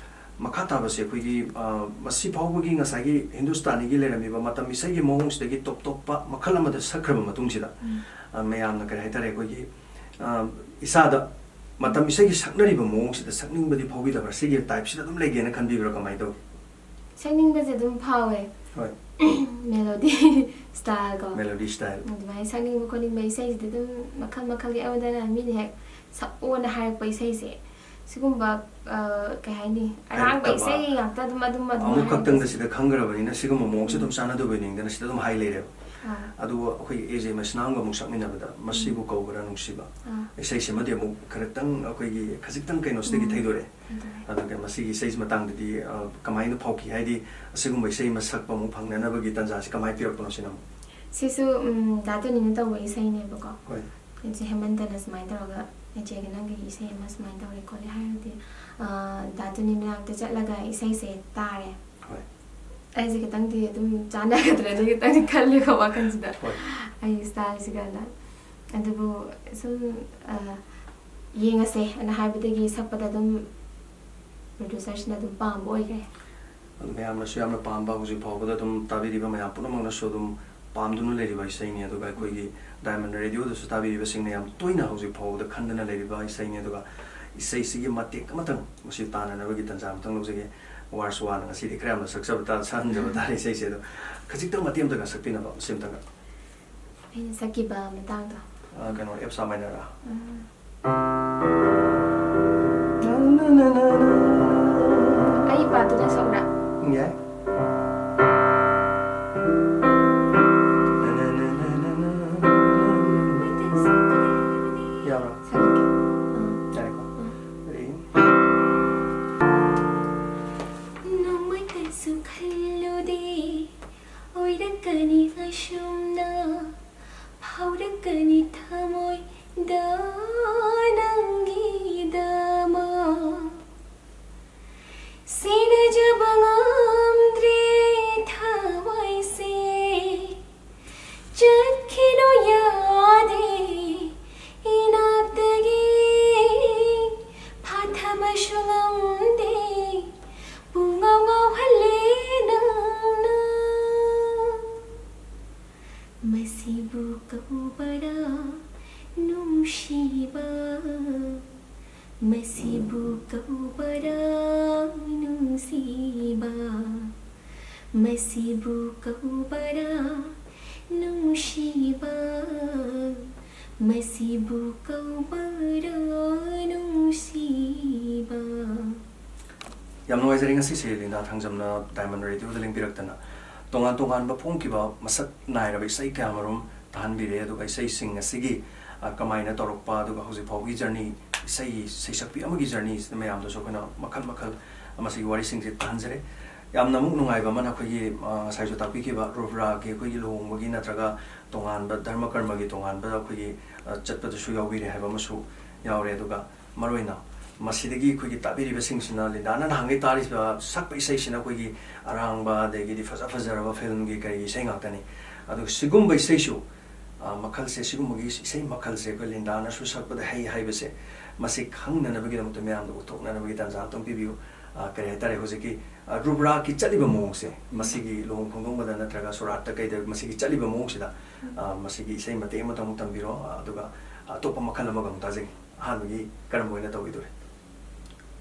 ꯃꯈꯥ ꯇꯥꯕꯁꯦ ꯑꯩꯈꯣꯏꯒꯤ, ꯑ, ꯃꯁꯤ ꯐꯥꯎꯕꯒꯤ ꯉꯁꯥꯏꯒꯤ ꯍꯤꯟꯗꯨꯁꯇꯥꯅꯤꯒꯤ ꯂꯩꯔꯝꯃꯤꯕ ꯃꯇꯝ ꯏꯁꯩꯒꯤ ꯃꯑꯣꯡꯁꯤꯗꯒꯤ ꯇꯣꯞ ꯇꯣꯞꯄ ꯃꯈꯜ ꯑꯃꯗ ꯁꯛꯈ꯭ꯔꯕ ꯃꯇꯨꯡꯁꯤꯗ, ꯎꯝ꯫ ꯑ, ꯃꯌꯥꯝꯅ ꯀꯔꯤ ꯍꯥꯏꯇꯥꯔꯦ, ꯑꯩꯈꯣꯏꯒꯤ, ꯑ, ꯏꯁꯥꯗ ꯃꯇꯝ ꯏꯁꯩꯒꯤ ꯁꯛꯅꯔꯤꯕ ꯃꯑꯣꯡꯁꯤꯗ ꯁꯛꯅꯤꯡꯕꯗꯤ ꯐꯥꯎꯕꯤꯗꯕ꯭ꯔꯥ? ꯁꯤꯒꯤ ꯇꯥꯏꯞꯁꯤꯗ ꯑꯗꯨꯝ ꯂꯩꯒꯦꯅ ꯈꯟꯕꯤꯕ꯭ꯔꯥ? ꯀꯃꯥꯏꯅ ꯇꯧꯏ? ꯁꯛꯅꯤꯡꯕꯁꯦ ꯑꯗꯨꯝ ꯐꯥꯎꯋꯦ꯫ ꯍꯣꯏ꯫ ꯃꯦꯂꯣꯗꯤ ꯁ꯭ꯇꯥꯏꯜ ꯀꯣ꯫ Melody style. ꯑꯗꯨꯃꯥꯏꯅ ꯁꯛꯅꯤꯡꯕ ꯈꯣꯠꯅꯤꯡꯕ ꯏꯁꯩꯁꯤꯗꯤ ꯑꯗꯨꯝ ꯃꯈꯜ ꯃꯈꯜꯒꯤ, ꯑꯩꯉꯣꯟꯗꯅ ꯃꯤꯅ ꯍꯦꯛ ꯁꯛꯑꯣꯅ ꯍꯥꯏꯔꯛꯄ ꯏꯁꯩꯁꯦ, ꯁꯤꯒꯨꯝꯕ, ꯑ, ꯀꯩ ꯍꯥꯏꯅꯤ, ꯑꯔꯥꯡꯕ ꯍꯩꯔꯛꯇꯕ꯫ ꯏꯁꯩ ꯉꯥꯛꯇ ꯑꯗꯨꯝ, ꯑꯗꯨꯝ, ꯑꯗꯨꯝ ꯑꯃꯨꯛ ꯈꯛꯇꯪꯗ ꯍꯥꯏꯔꯛꯄꯁꯦ꯫ ꯁꯤꯗ ꯈꯪꯈ꯭ꯔꯕꯅꯤꯅ ꯁꯤꯒꯨꯝꯕ ꯃꯑꯣꯡꯁꯦ ꯑꯗꯨꯝ ꯎꯝ꯫ ꯆꯥꯟꯅꯗꯕꯣꯏ ꯅꯤꯡꯗꯅ ꯁꯤꯗ ꯑꯗꯨꯝ ꯍꯥꯏ ꯂꯩꯔꯦꯕ꯫ ꯑꯥ꯫ ꯑꯗꯨꯕꯨ ꯑꯩꯈꯣꯏꯒꯤ ꯑꯦ ꯖꯦ ꯃꯩꯁꯅꯥꯝꯒ ꯑꯃꯨꯛ ꯁꯛꯃꯤꯟꯅꯕꯗ "ꯃꯁꯤꯕꯨ ꯎꯝ꯫ ꯀꯧꯕ꯭ꯔꯥ ꯅꯨꯡꯁꯤꯕ"꯫ ꯑꯥ꯫ ꯏꯁꯩꯁꯤꯃꯗꯤ ꯑꯃꯨꯛ ꯈꯔꯇꯪ ꯑꯩꯈꯣꯏꯒꯤ ꯈꯖꯤꯛꯇꯪ ꯀꯩꯅꯣꯁꯤꯗꯒꯤ ꯎꯝ꯫ ꯊꯩꯗꯣꯔꯛꯑꯦ꯫ ꯊꯩꯗꯣꯔꯛꯑꯦ꯫ ꯑꯗꯨꯒ ꯃꯁꯤꯒꯤ ꯏꯁꯩ ꯃꯇꯥꯡꯗꯗꯤ, ꯑ, ꯀꯃꯥꯏꯅ ꯐꯥꯎꯈꯤ? ꯍꯥꯏꯗꯤ ꯑꯁꯤꯒꯨꯝꯕ ꯏꯁꯩ ꯑꯃ ꯁꯛꯄ ꯑꯃꯨꯛ ꯐꯪꯅꯅꯕꯒꯤ ꯇꯥꯟꯖꯥꯁꯤ ꯀꯃꯥꯏꯅ ꯄꯤꯔꯛꯄꯅꯣ ꯁꯤꯅ ꯑꯃꯨꯛ? ꯁꯤꯁꯨ, ꯎꯝ, ꯗꯥ ꯇꯣꯅꯤꯅ ꯇꯧꯕ ꯏꯁꯩꯅꯦꯕꯀꯣ꯫ ꯍꯣꯏ꯫ ꯏꯆꯦ ꯍꯦꯃꯟꯇꯅ ꯁꯨꯃꯥꯏꯅ ꯇꯧꯔꯒ, "ꯏꯆꯦꯒ ꯅꯪꯒꯤ ꯏꯁꯩ ꯑꯃ ꯁꯨꯃꯥꯏꯅ ꯇꯧꯔꯦ ꯈꯣꯠꯂꯦ" ꯍꯥꯏꯔꯗꯤ, ꯑ, ꯗꯥ ꯇꯣꯅꯤ ꯃꯅꯥꯛꯇ ꯆꯠꯂꯒ ꯏꯁꯩꯁꯦ ꯇꯥꯔꯦ꯫ ꯍꯣꯏ꯫ ꯑꯩꯁꯦ ꯈꯤꯇꯪꯗꯤ ꯑꯗꯨꯝ ꯆꯥꯟꯅꯒꯗ꯭ꯔꯗꯤ ꯈꯤꯇꯪꯗꯤ ꯈꯜꯂꯦꯀꯣ ꯋꯥꯈꯜꯁꯤꯗ꯫ ꯍꯣꯏ꯫ ꯑꯩꯒꯤ ꯁ꯭ꯇꯥꯏꯜꯁꯤꯒꯅ꯫ ꯑꯗꯨꯕꯨ ꯁꯨꯝ, ꯑ, ꯌꯦꯡꯉꯁꯦ ꯑꯅ ꯍꯥꯏꯕꯗꯒꯤ ꯁꯛꯄꯗ ꯑꯗꯨꯝ ꯄ꯭ꯔꯣꯗ꯭ꯌꯨꯁꯔꯁꯤꯅ ꯑꯗꯨꯝ ꯄꯥꯝꯕ ꯑꯣꯏꯈ꯭ꯔꯦ꯫ ꯑꯗꯨ ꯃꯌꯥꯝꯅꯁꯨ ꯌꯥꯝꯅ ꯄꯥꯝꯕ, ꯍꯧꯖꯤꯛ ꯐꯥꯎꯕꯗ ꯑꯗꯨꯝ ꯇꯥꯕꯤꯔꯤꯕ ꯃꯌꯥꯝ ꯄꯨꯝꯅꯃꯛꯅꯁꯨ ꯑꯗꯨꯝ ꯄꯥꯝꯗꯨꯅ ꯂꯩꯔꯤꯕ ꯏꯁꯩꯅꯤ꯫ ꯑꯗꯨꯒ ꯑꯩꯈꯣꯏꯒꯤ ꯗꯥꯏꯃꯟ ꯔꯦꯗꯤꯑꯣꯗꯁꯨ ꯇꯥꯕꯤꯔꯤꯕꯁꯤꯡꯅ ꯌꯥꯝ ꯇꯣꯏꯅ ꯍꯧꯖꯤꯛ ꯐꯥꯎꯕꯗ ꯈꯟꯗꯨꯅ ꯂꯩꯔꯤꯕ ꯏꯁꯩꯅꯤ꯫ ꯑꯗꯨꯒ ꯏꯁꯩꯁꯤꯒꯤ ꯃꯇꯦꯛ ꯑꯃꯇꯪ ꯃꯁꯤ ꯇꯥꯟꯅꯅꯕꯒꯤ ꯇꯥꯟꯖꯥ ꯑꯃꯇꯪ ꯂꯧꯖꯒꯦ꯫ ꯋꯥꯔꯁꯨ ꯋꯥꯅ ꯉꯁꯤꯗꯤ ꯈꯔ ꯌꯥꯝꯅ ꯁꯛꯆꯕ ꯇꯥ-, ꯁꯛꯍꯟꯖꯕ ꯇꯥꯔꯦ ꯏꯁꯩꯁꯦ꯫ ꯑꯗꯣ ꯈꯖꯤꯛꯇꯪ ꯃꯇꯦꯛ ꯑꯃꯇꯒ ꯁꯛꯄꯤꯅꯕ ꯃꯁꯤ ꯑꯝꯇꯒ꯫ ꯑꯩꯅ ꯁꯛꯈꯤꯕ ꯃꯇꯥꯡꯗꯣ꯫ ꯑ, ꯀꯩꯅꯣ, ꯑꯦꯞ ꯁꯥ ꯃꯥꯏꯅꯔ꯫ ꯎꯝ꯫ ꯑꯩ ꯄꯥꯠꯇꯨꯗ ꯁꯛꯎꯔꯥ? ꯎꯝ, ꯌꯥꯏ꯫ ꯌꯥꯕ꯭ꯔꯥ? ꯁꯛꯂꯛꯀꯦ꯫ ꯎꯝ꯫ ꯌꯥꯔꯦꯀꯣ? ꯎꯝ꯫ Ready? ꯅꯣꯡꯃꯩꯇꯁꯨ ꯈꯜꯂꯨꯗꯦ ꯑꯣꯏꯔꯛꯀꯅꯤ ꯑꯁꯨꯝꯅ, ꯐꯥꯎꯔꯛꯀꯅꯤ ꯊꯃꯣꯏ ꯅꯪꯒꯤꯗꯃꯛ ꯁꯦꯟꯅꯖꯕ ꯉꯝꯗ꯭ꯔꯦ ꯊꯋꯥꯏꯁꯦ꯫ ꯆꯠꯈꯤꯅꯨ ꯌꯥꯗꯦ ꯏꯅꯥꯛꯇꯒꯤ, ꯐꯥꯊꯕꯁꯨ ꯉꯝꯗꯦ, ꯄꯨꯡꯉꯥꯎ ꯉꯥꯎꯍꯜꯂꯦ ꯅꯪꯅ꯫ ꯃꯁꯤꯕꯨ ꯀꯧꯕꯔꯥ ꯅꯨꯡꯁꯤꯕ? ꯃꯁꯤꯕꯨ ꯀꯧꯕꯔꯥ ꯅꯨꯡꯁꯤꯕ? ꯃꯁꯤꯕꯨ ꯀꯧꯕꯔꯥ ꯅꯨꯡꯁꯤꯕ? ꯃꯁꯤꯕꯨ ꯀꯧꯕꯔꯥ ꯅꯨꯡꯁꯤꯕ? ꯌꯥꯝ ꯅꯨꯡꯉꯥꯏꯖꯔꯦ ꯉꯁꯤꯁꯦ ꯂꯤꯟꯗꯥ ꯊꯥꯡꯖꯝꯅ ꯗꯥꯏꯃꯟ ꯔꯦꯗꯤꯑꯣꯗ ꯂꯦꯡꯕꯤꯔꯛꯇꯅ ꯇꯣꯉꯥꯟ ꯇꯣꯉꯥꯟꯕ ꯐꯣꯡꯈꯤꯕ ꯃꯁꯛ ꯅꯥꯏꯔꯕ ꯏꯁꯩ ꯀꯌꯥꯃꯔꯨꯝ ꯇꯥꯍꯟꯕꯤꯔꯦ꯫ ꯑꯗꯨꯒ ꯏꯁꯩꯁꯤꯡ ꯑꯁꯤꯒꯤ, ꯑ, ꯀꯃꯥꯏꯅ ꯇꯧꯔꯛꯄ, ꯑꯗꯨꯒ ꯍꯧꯖꯤꯛ ꯐꯥꯎꯕꯒꯤ ꯖꯔꯅꯤ, ꯏꯁꯩ ꯁꯩꯁꯛꯄꯤ ꯑꯃꯒꯤ ꯖꯔꯅꯤꯁꯤꯗ ꯃꯌꯥꯝꯗꯁꯨ ꯑꯩꯈꯣꯏꯅ ꯃꯈꯜ ꯃꯈꯜ ꯃꯁꯤꯒꯤ ꯋꯥꯔꯤꯁꯤꯡꯁꯦ ꯇꯥꯍꯟꯖꯔꯦ꯫ ꯌꯥꯝꯅ ꯑꯃꯨꯛ ꯅꯨꯡꯉꯥꯏꯕ ꯑꯃꯅ ꯑꯩꯈꯣꯏꯒꯤ, ꯑ, ꯉꯁꯥꯏꯁꯨ ꯇꯥꯛꯄꯤꯈꯤꯕ ꯔꯨꯕ꯭ꯔꯥꯒꯤ ꯑꯩꯈꯣꯏꯒꯤ ꯂꯨꯍꯣꯡꯕꯒꯤ ꯅꯠꯇ꯭ꯔꯒ ꯇꯣꯉꯥꯟꯕ ꯙꯔꯃ ꯀꯔꯃꯒꯤ ꯇꯣꯉꯥꯟꯕ ꯑꯩꯈꯣꯏꯒꯤ, ꯑ, ꯆꯠꯄꯗꯁꯨ ꯌꯥꯎꯕꯤꯔꯦ ꯍꯥꯏꯕ ꯑꯃꯁꯨ ꯌꯥꯎꯔꯦ꯫ ꯑꯗꯨꯒ ꯃꯔꯨꯑꯣꯏꯅ ꯃꯁꯤꯗꯒꯤ ꯑꯩꯈꯣꯏꯒꯤ ꯇꯥꯕꯤꯔꯤꯕꯁꯤꯡꯁꯤꯅ ꯂꯤꯟꯗꯥꯅ ꯅꯍꯥꯟꯒꯩ ꯇꯥꯔꯤꯕ ꯁꯛꯄ ꯏꯁꯩꯁꯤꯅ ꯑꯩꯈꯣꯏꯒꯤ ꯑꯔꯥꯡꯕ, ꯑꯗꯒꯤꯗꯤ ꯐꯖ ꯐꯖꯔꯕ ꯐꯤꯂꯝꯒꯤ ꯀꯔꯤꯒꯤ ꯏꯁꯩ ꯉꯥꯛꯇꯅꯤ꯫ ꯑꯗꯨꯒ ꯁꯤꯒꯨꯝꯕ ꯏꯁꯩꯁꯨ, ꯑ, ꯃꯈꯜꯁꯦ, ꯁꯤꯒꯨꯝꯕꯒꯤ ꯏꯁꯩ ꯃꯈꯜꯁꯦ ꯑꯩꯈꯣꯏ ꯂꯤꯟꯗꯥꯅꯁꯨ ꯁꯛꯄꯗ ꯍꯩ ꯍꯥꯏꯕꯁꯦ, ꯃꯁꯤ ꯈꯪꯅꯅꯕꯒꯤꯗꯃꯛꯇ ꯃꯌꯥꯝꯗ ꯎꯠꯊꯣꯛꯅꯅꯕꯒꯤ ꯇꯥꯟꯖꯥ ꯑꯃꯇꯪ ꯄꯤꯕꯤꯌꯨ꯫ ꯑ, ꯀꯔꯤ ꯍꯥꯏꯇꯥꯔꯦ, ꯍꯧꯖꯤꯛꯀꯤ, ꯑ, ꯔꯨꯕ꯭ꯔꯥꯒꯤ ꯆꯠꯂꯤꯕ ꯃꯑꯣꯡꯁꯦ, ꯃꯁꯤꯒꯤ ꯂꯨꯍꯣꯡ ꯈꯣꯡꯗꯣꯡꯕꯗ ꯅꯠꯇ꯭ꯔꯒ ꯁꯣꯔꯥꯠꯇ ꯀꯩꯗ ꯃꯁꯤꯒꯤ ꯆꯠꯂꯤꯕ ꯃꯑꯣꯡꯁꯤꯗ, ꯑ, ꯃꯁꯤꯒꯤ ꯏꯁꯩ ꯃꯇꯦꯛ ꯑꯃꯇꯪ ꯑꯃꯨꯛ ꯇꯝꯕꯤꯔꯣ, ꯑ, ꯑꯗꯨꯒ ꯑꯇꯣꯞꯄ ꯃꯈꯜ ꯑꯃꯒ ꯑꯃꯨꯛ ꯇꯥꯖꯒꯦ꯫ ꯑꯍꯥꯟꯕꯒꯤ ꯀꯔꯝꯕ ꯑꯣꯏꯅ ꯇꯧꯕꯤꯗꯣꯔꯤ?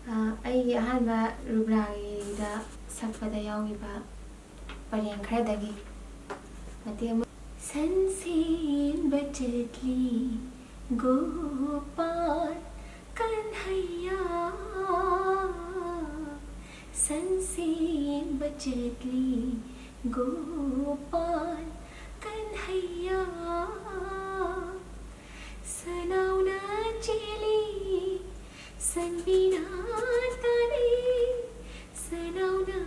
ꯑ, ꯑꯩꯒꯤ ꯑꯍꯥꯟꯕ ꯔꯨꯕ꯭ꯔꯥꯒꯤꯗ ꯁꯛꯄꯗ ꯌꯥꯎꯈꯤꯕ ꯄꯔꯦꯡ ꯈꯔꯗꯒꯤ ꯃꯇꯦꯛ ꯑꯃ꯫ ꯁꯟ ꯁꯦꯟꯕ ꯆꯠꯂꯤ ꯒꯣꯄꯥꯜ ꯀꯟꯍꯩꯌꯥ, ꯁꯟ ꯁꯦꯟꯕ ꯆꯠꯂꯤ ꯒꯣꯄꯥꯜ ꯀꯟꯍꯩꯌꯥ, ꯁꯅꯥꯎꯅ ꯆꯦꯜꯂꯤ ꯁꯟꯕꯤꯅ ꯇꯥꯅꯩ, ꯁꯅꯥꯎꯅ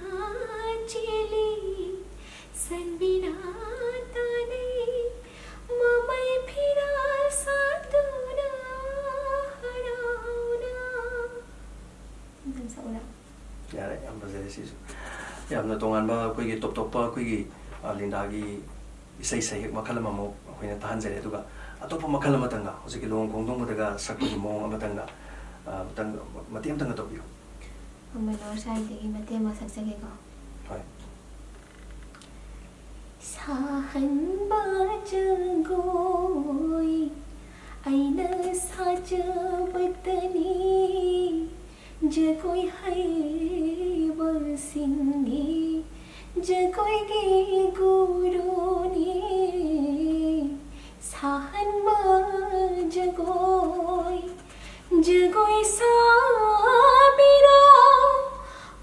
ꯆꯦꯜꯂꯤ ꯁꯟꯕꯤꯅ ꯇꯥꯅꯩ, ꯃꯃꯩ ꯐꯤꯔꯥꯜ ꯁꯥꯠꯇꯨꯅ ꯁꯤꯁꯨ ꯌꯥꯝꯅ ꯇꯣꯉꯥꯟꯕ, ꯑꯩꯈꯣꯏꯒꯤ ꯇꯣꯞ ꯇꯣꯞꯄ ꯑꯩꯈꯣꯏꯒꯤ, ꯑ, ꯂꯤꯟꯗꯥꯒꯤ ꯏꯁꯩ ꯁꯩꯍꯦꯛ ꯃꯈꯜ ꯑꯃꯃꯨꯛ ꯑꯩꯈꯣꯏꯅ ꯇꯥꯍꯟꯖꯔꯦ꯫ ꯑꯗꯨꯒ ꯑꯇꯣꯞꯄ ꯃꯈꯜ ꯑꯃꯇꯪꯒ, ꯍꯧꯖꯤꯛꯀꯤ ꯂꯨꯍꯣꯡ ꯈꯣꯡꯗꯣꯡꯕꯗꯒ ꯁꯛꯄꯒꯤ ꯃꯑꯣꯡ ꯑꯃꯇꯪꯒ, ꯑ, ꯑꯃꯇꯪ, ꯃꯇꯦꯛ ꯑꯃꯇꯪꯒ ꯇꯧꯕꯤꯌꯨ꯫ ꯃꯅꯣꯍꯔ ꯁꯥꯏꯗꯒꯤ ꯃꯇꯦꯛ ꯑꯃ ꯁꯛꯆꯒꯦꯀꯣ꯫ ꯍꯣꯏ꯫ ꯁꯥꯍꯟꯕ ꯖꯒꯣꯏ ꯑꯩꯅ ꯁꯥꯖꯕꯇꯅꯤ, ꯖꯒꯣꯏ ꯍꯩꯕꯁꯤꯡꯒꯤ ꯖꯒꯣꯏꯒꯤ ꯒꯨꯔꯨꯅꯤ꯫ ꯁꯥꯍꯟꯕ ꯖꯒꯣꯏ, ꯖꯒꯣꯏ ꯁꯥꯕꯤꯔꯣ,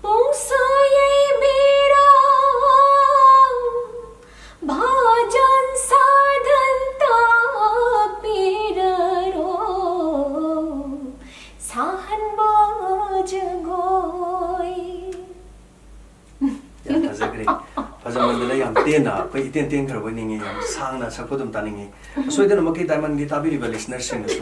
ꯄꯨꯡꯁꯨ ꯌꯩꯕꯤꯔꯣ, ꯚꯖꯟ ꯁꯥꯙꯟ ꯇꯥꯛꯄꯤꯔꯔꯣ, ꯁꯥꯍꯟꯕ ꯖꯒꯣꯏ꯫ ꯌꯥꯝ ꯐꯖꯈ꯭ꯔꯦ꯫ ꯐꯖꯃꯟꯗꯅ ꯌꯥꯝ ꯇꯦꯟꯅ, ꯑꯩꯈꯣꯏ ꯏꯇꯦꯟ ꯇꯦꯟꯈ꯭ꯔꯕꯣꯏ ꯅꯤꯡꯉꯤ, ꯌꯥꯝ ꯁꯥꯡꯅ ꯁꯛꯄ ꯑꯗꯨꯝ ꯇꯥꯅꯤꯡꯉꯤ꯫ ꯑꯁꯣꯏꯗꯅꯃꯛꯀꯤ ꯗꯥꯏꯃꯟꯒꯤ ꯇꯥꯕꯤꯔꯤꯕ listenerꯁꯤꯡꯅꯁꯨ,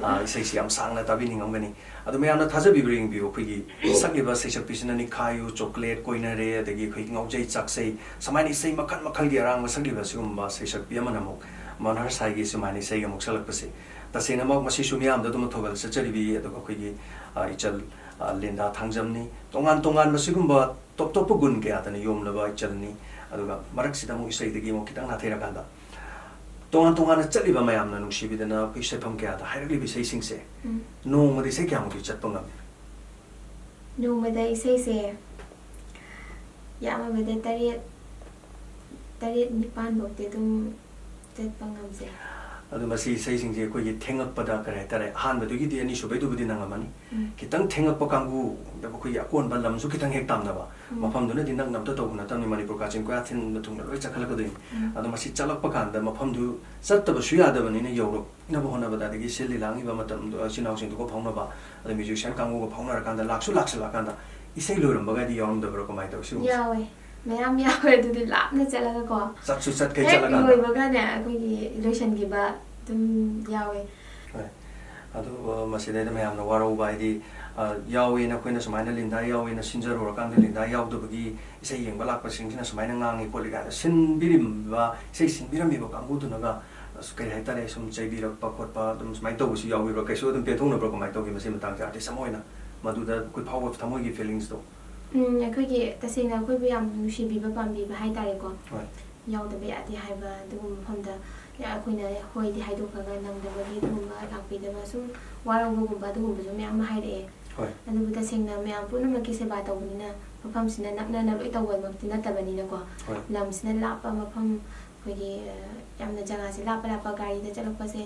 ꯑ, ꯏꯁꯩꯁꯤ ꯌꯥꯝ ꯁꯥꯡꯅ ꯇꯥꯕꯤꯅꯤꯡꯉꯝꯒꯅꯤ꯫ ꯑꯗꯨ ꯃꯌꯥꯝꯅ ꯊꯥꯖꯕꯤꯕ꯭ꯔꯥ ꯌꯦꯡꯕꯤꯌꯨ꯫ ꯑꯩꯈꯣꯏꯒꯤ ꯁꯛꯂꯤꯕ ꯁꯩꯁꯛꯄꯤꯁꯤꯅ ꯅꯤꯡꯈꯥꯏꯌꯨ, ꯆꯣꯀ꯭ꯂꯦꯠ, ꯀꯣꯏꯅꯔꯦ, ꯑꯗꯒꯤ ꯑꯩꯈꯣꯏꯒꯤ ꯉꯥꯎꯖꯩ ꯆꯥꯛꯆꯩ, ꯁꯨꯃꯥꯏꯅ ꯏꯁꯩ ꯃꯈꯜ ꯃꯈꯜꯒꯤ ꯑꯔꯥꯡꯕ ꯁꯛꯂꯤꯕ ꯁꯤꯒꯨꯝꯕ ꯁꯩꯁꯛꯄꯤ ꯑꯃꯅ ꯑꯃꯨꯛ ꯃꯅꯣꯍꯔ ꯁꯥꯏꯒꯤ ꯁꯨꯃꯥꯏꯅ ꯏꯁꯩꯒꯤ ꯑꯃꯨꯛ ꯁꯛꯂꯛꯄꯁꯦ, ꯇꯁꯦꯡꯅꯃꯛ ꯃꯁꯤꯁꯨ ꯃꯤꯌꯥꯝꯗ ꯑꯗꯨꯝ ꯊꯧꯒꯜ ꯆꯠꯆꯔꯤꯕꯤ, ꯑꯗꯨꯒ ꯑꯩꯈꯣꯏꯒꯤ, ꯑ, ꯏꯆꯜ, ꯑ, ꯂꯤꯟꯗꯥ ꯊꯥꯡꯖꯝꯅꯤ꯫ ꯇꯣꯉꯥꯟ ꯇꯣꯉꯥꯟꯕ ꯁꯤꯒꯨꯝꯕ ꯇꯣꯞ ꯇꯣꯞꯄ ꯒꯨꯟ ꯀꯌꯥꯗꯅ ꯌꯣꯝꯂꯕ ꯏꯆꯜꯅꯤ꯫ ꯑꯗꯨꯒ ꯃꯔꯛꯁꯤꯗ ꯑꯃꯨꯛ ꯏꯁꯩꯗꯒꯤ ꯑꯃꯨꯛ ꯈꯤꯇꯪ ꯅꯥꯊꯩꯔꯀꯥꯟꯗ, ꯇꯣꯉꯥꯟ ꯇꯣꯉꯥꯟꯅ ꯆꯠꯂꯤꯕ ꯃꯌꯥꯝꯅ ꯅꯨꯡꯁꯤꯕꯤꯗꯅ ꯑꯩꯈꯣꯏ ꯁꯩꯐꯝ ꯀꯌꯥꯗ ꯍꯥꯏꯔꯛꯂꯤꯕ ꯏꯁꯩꯁꯤꯡꯁꯦ, ꯎꯝ꯫ ꯅꯣꯡꯃꯗ ꯏꯁꯩ ꯀꯌꯥꯃꯨꯛꯇꯤ ꯆꯠꯄ ꯉꯝꯃꯤ? ꯅꯣꯡꯃꯗ ꯏꯁꯩꯁꯦ ꯌꯥꯝꯃꯕꯗ ꯇꯔꯦꯠ, ꯇꯔꯦꯠ ꯅꯤꯄꯥꯟ ꯐꯥꯎꯗꯤ ꯑꯗꯨꯝ ꯆꯠꯄ ꯉꯝꯖꯩ꯫ ꯑꯗꯣ ꯃꯁꯤ ꯏꯁꯩꯁꯤꯡꯁꯦ ꯑꯩꯈꯣꯏꯒꯤ ꯊꯦꯡꯉꯛꯄꯗ, ꯀꯔꯤ ꯍꯥꯏꯇꯥꯔꯦ, ꯑꯍꯥꯟꯕꯗꯨꯒꯤꯗꯤ, ꯑꯅꯤꯁꯨꯕꯩꯗꯨꯕꯨꯗꯤ ꯅꯪꯉꯝꯃꯅꯤ꯫ ꯎꯝ꯫ ꯈꯤꯇꯪ ꯊꯦꯡꯉꯛꯄ ꯀꯥꯡꯕꯨ, ꯑꯩꯈꯣꯏꯒꯤ ꯑꯀꯣꯟꯕ ꯂꯝꯁꯨ ꯈꯤꯇꯪ ꯍꯦꯛ ꯇꯥꯝꯅꯕ, ꯎꯝ꯫ ꯃꯐꯝꯗꯨꯅꯗꯤ ꯅꯛꯅ ꯑꯝꯇ ꯇꯧꯕ ꯅꯠꯇꯕꯅꯤ, ꯃꯅꯤꯄꯨꯔ ꯀꯥꯆꯤꯟ ꯀꯣꯌꯥ ꯊꯤꯟꯕ ꯊꯨꯡꯅ ꯂꯣꯏ ꯆꯠꯈꯠꯂꯛꯀꯗꯣꯏꯅꯤ꯫ ꯎꯝ꯫ ꯑꯗꯣ ꯃꯁꯤ ꯆꯠꯂꯛꯄ ꯀꯥꯟꯗ ꯃꯐꯝꯗꯨ ꯆꯠꯇꯕꯁꯨ ꯌꯥꯗꯕꯅꯤꯅ, ꯌꯧꯔꯛꯅꯕ ꯍꯣꯠꯅꯕꯗ, ꯑꯗꯒꯤ ꯁꯤꯜꯂꯤ ꯂꯥꯡꯉꯤꯕ ꯃꯇꯝꯗꯣ, ꯏꯆꯤꯟ ꯏꯅꯥꯎꯁꯤꯡꯗꯨꯒ ꯐꯥꯎꯅꯕ, ꯑꯗ musician ꯀꯥꯡꯕꯨꯒ ꯐꯥꯎꯅꯔꯀꯥꯟꯗ, ꯂꯥꯛꯁꯨ ꯂꯥꯛꯁꯤꯜꯂꯛꯑꯀꯥꯟꯗ ꯏꯁꯩ ꯂꯣꯏꯔꯝꯕꯒꯗꯤ ꯌꯥꯎꯔꯝꯗꯕ꯭ꯔꯣ? ꯀꯃꯥꯏꯅ ꯇꯧꯋꯤ ꯁꯤꯒꯨꯝꯕꯁꯦ? ꯌꯥꯎꯋꯦ, ꯃꯌꯥꯝ ꯌꯥꯎꯋꯦ꯫ ꯑꯗꯨꯗꯤ ꯂꯥꯞꯅ ꯆꯠꯂꯒꯀꯣ, ꯆꯠꯁꯨ ꯆꯠꯈꯩ ꯍꯦꯛ ꯆꯠꯂꯀꯥꯟꯗ꯫ ꯂꯣꯏꯕꯒꯅꯦ ꯑꯩꯈꯣꯏꯒꯤ ꯂꯣꯏꯁꯤꯟꯈꯤꯕ ꯑꯗꯨꯝ ꯌꯥꯎꯋꯦ꯫ ꯍꯣꯏ꯫ ꯑꯗꯨ, ꯑ, ꯃꯁꯤꯗꯩꯗ ꯃꯌꯥꯝꯅ ꯋꯥꯔꯧꯕ ꯍꯥꯏꯗꯤ, ꯑ, ꯌꯥꯎꯋꯦꯅ, ꯑꯩꯈꯣꯏꯅ ꯁꯨꯃꯥꯏꯅ ꯂꯤꯟꯗꯥ ꯌꯥꯎꯋꯦꯅ ꯁꯤꯟꯖꯔꯨꯔꯀꯥꯟꯗ ꯂꯤꯟꯗꯥ ꯌꯥꯎꯗꯕꯒꯤ ꯏꯁꯩ ꯌꯦꯡꯕ ꯂꯥꯛꯄꯁꯤꯡꯁꯤꯅ ꯁꯨꯃꯥꯏꯅ ꯉꯥꯡꯉꯤ ꯈꯣꯠꯂꯤ ꯀꯥꯏꯅ ꯁꯤꯟꯕꯤꯔꯝꯕ, ꯏꯁꯩ ꯁꯤꯟꯕꯤꯔꯝꯃꯤꯕ ꯀꯥꯡꯕꯨꯗꯨꯅꯒ, ꯑꯁ, ꯀꯔꯤ ꯍꯥꯏꯇꯥꯔꯦ, ꯁꯨꯝ ꯆꯩꯕꯤꯔꯛꯄ ꯈꯣꯠꯄ ꯑꯗꯨꯝ ꯁꯨꯃꯥꯏꯅ ꯇꯧꯕꯁꯨ ꯌꯥꯎꯕꯤꯕ꯭ꯔꯥ? ꯀꯩꯁꯨ ꯑꯗꯨꯝ ꯄꯦꯟꯊꯣꯛꯅꯕ꯭ꯔꯥ? ꯀꯃꯥꯏꯅ ꯇꯧꯒꯦ ꯃꯁꯤ ꯃꯇꯥꯡꯁꯦ, ꯑꯥꯔꯇꯤꯁ ꯑꯃ ꯑꯣꯏꯅ ꯃꯗꯨꯗ ꯑꯩꯈꯣꯏ ꯐꯥꯎꯕ ꯊꯃꯣꯏꯒꯤ ꯐꯤꯂꯤꯡꯁꯇꯣ? ꯎꯝ, ꯑꯩꯈꯣꯏꯒꯤ ꯇꯁꯦꯡꯅ ꯑꯩꯈꯣꯏꯕꯨ ꯌꯥꯝ ꯅꯨꯡꯁꯤꯕꯤꯕ ꯄꯥꯝꯕꯤꯕ ꯍꯥꯏꯇꯥꯔꯦꯀꯣ꯫ ꯍꯣꯏ꯫ ꯌꯥꯎꯗꯕ ꯌꯥꯗꯦ ꯍꯥꯏꯕ ꯑꯗꯨꯒꯨꯝꯕ ꯃꯐꯝꯗ ꯑꯩꯈꯣꯏꯅ ꯍꯣꯏꯗꯤ ꯍꯥꯏꯗꯣꯛꯈ꯭ꯔꯒ ꯅꯪꯗꯕꯒꯤ ꯑꯗꯨꯒꯨꯝꯕ ꯂꯥꯛꯄꯤꯗꯕ ꯁꯨꯝ ꯋꯥꯔꯧꯕꯒꯨꯝꯕ ꯑꯗꯨꯒꯨꯝꯕꯁꯨ ꯃꯌꯥꯝ ꯑꯃ ꯍꯥꯏꯔꯛꯑꯦ꯫ ꯍꯣꯏ꯫ ꯑꯗꯨꯕꯨ ꯇꯁꯦꯡꯅ ꯃꯌꯥꯝ ꯄꯨꯝꯅꯃꯛꯀꯤ ꯁꯦꯕꯥ ꯇꯧꯕꯅꯤꯅ ꯃꯐꯝꯁꯤꯅ ꯅꯛꯅꯅ ꯂꯣꯏ ꯇꯧꯕꯃꯛꯇꯤ ꯅꯠꯇꯕꯅꯤꯅꯀꯣ꯫ ꯍꯣꯏ꯫ ꯂꯝꯁꯤꯅ ꯂꯥꯞꯄ ꯃꯐꯝ, ꯑꯩꯈꯣꯏꯒꯤ, ꯑ, ꯌꯥꯝꯅ ꯖꯒꯥꯁꯦ ꯂꯥꯞꯄ ꯂꯥꯞꯄ ꯒꯥꯔꯤꯗ ꯆꯠꯂꯛꯄꯁꯦ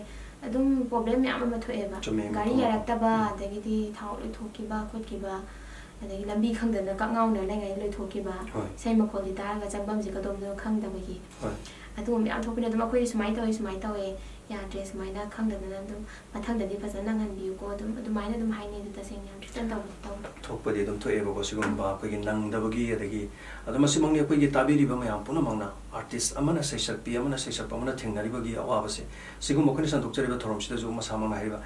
ꯑꯗꯨꯝ ꯄ꯭ꯔꯣꯕ꯭ꯂꯦꯝ ꯃꯌꯥꯝ ꯑꯃ ꯊꯣꯛꯑꯦꯕ꯫ ꯆꯨꯝꯃꯦ, ꯒꯥꯔꯤ ꯃꯐꯝ ꯌꯥꯔꯛꯇꯕ, ꯃꯐꯝ꯫ ꯎꯝ꯫ ꯑꯗꯒꯤꯗꯤ ꯊꯥꯎ ꯂꯣꯏꯊꯣꯛꯈꯤꯕ ꯈꯣꯠꯈꯤꯕ, ꯑꯗꯒꯤ ꯂꯝꯕꯤ ꯈꯪꯗꯅ ꯀꯛ ꯉꯥꯎꯅ ꯂꯩꯉꯩ ꯂꯣꯏꯊꯣꯛꯈꯤꯕ, ꯍꯣꯏ꯫ ꯏꯁꯩ ꯃꯈꯣꯜꯁꯦ ꯇꯥꯔꯒ ꯆꯪꯐꯝꯁꯦ ꯀꯗꯣꯝꯗꯅꯣ ꯈꯪꯗꯕꯒꯤ꯫ ꯍꯣꯏ꯫ ꯑꯗꯨꯒꯨꯝꯕ ꯌꯥꯝ ꯊꯣꯛꯄꯅꯦ꯫ ꯑꯗꯨꯝ ꯑꯩꯈꯣꯏꯗꯤ ꯁꯨꯃꯥꯏꯅ ꯇꯧꯋꯦ, ꯁꯨꯃꯥꯏꯅ ꯇꯧꯋꯦ, ꯌꯥꯗ꯭ꯔꯦ, ꯁꯨꯃꯥꯏꯅ ꯈꯪꯗꯗꯅ ꯑꯗꯨꯝ ꯃꯊꯪꯗꯗꯤ ꯐꯖꯅ ꯉꯟꯕꯤꯌꯨꯀꯣ, ꯑꯗꯨꯝ ꯑꯗꯨꯃꯥꯏꯅ ꯑꯗꯨꯝ ꯍꯥꯏꯅꯩ꯫ ꯑꯗꯨ ꯇꯁꯦꯡꯅ ꯌꯥꯝ ꯊꯤꯅ ꯇꯧꯕꯗꯤ ꯇꯧꯋꯦ꯫ ꯊꯣꯛꯄꯗꯤ ꯑꯗꯨꯝ ꯊꯣꯛꯑꯦꯕꯀꯣ, ꯁꯤꯒꯨꯝꯕ ꯑꯩꯈꯣꯏꯒꯤ ꯅꯪꯗꯕꯒꯤ, ꯑꯗꯣ ꯃꯁꯤꯃꯛꯅꯤ ꯑꯩꯈꯣꯏꯒꯤ ꯇꯥꯕꯤꯔꯤꯕ ꯃꯌꯥꯝ ꯄꯨꯝꯅꯃꯛꯅ, ꯑꯥꯔꯇꯤꯁ ꯑꯃꯅ ꯁꯩꯁꯛꯄꯤ ꯑꯃꯅ ꯁꯩꯁꯛꯄ ꯑꯃꯅ ꯊꯦꯡꯅꯔꯤꯕꯒꯤ ꯑꯋꯥꯕꯁꯦ, ꯁꯤꯒꯨꯝꯕ ꯑꯩꯈꯣꯏꯅ ꯁꯟꯗꯣꯛꯆꯔꯤꯕ ꯊꯧꯔꯝꯁꯤꯗꯁꯨ ꯃꯁꯥꯃꯛꯅ ꯍꯥꯏꯔꯤꯕ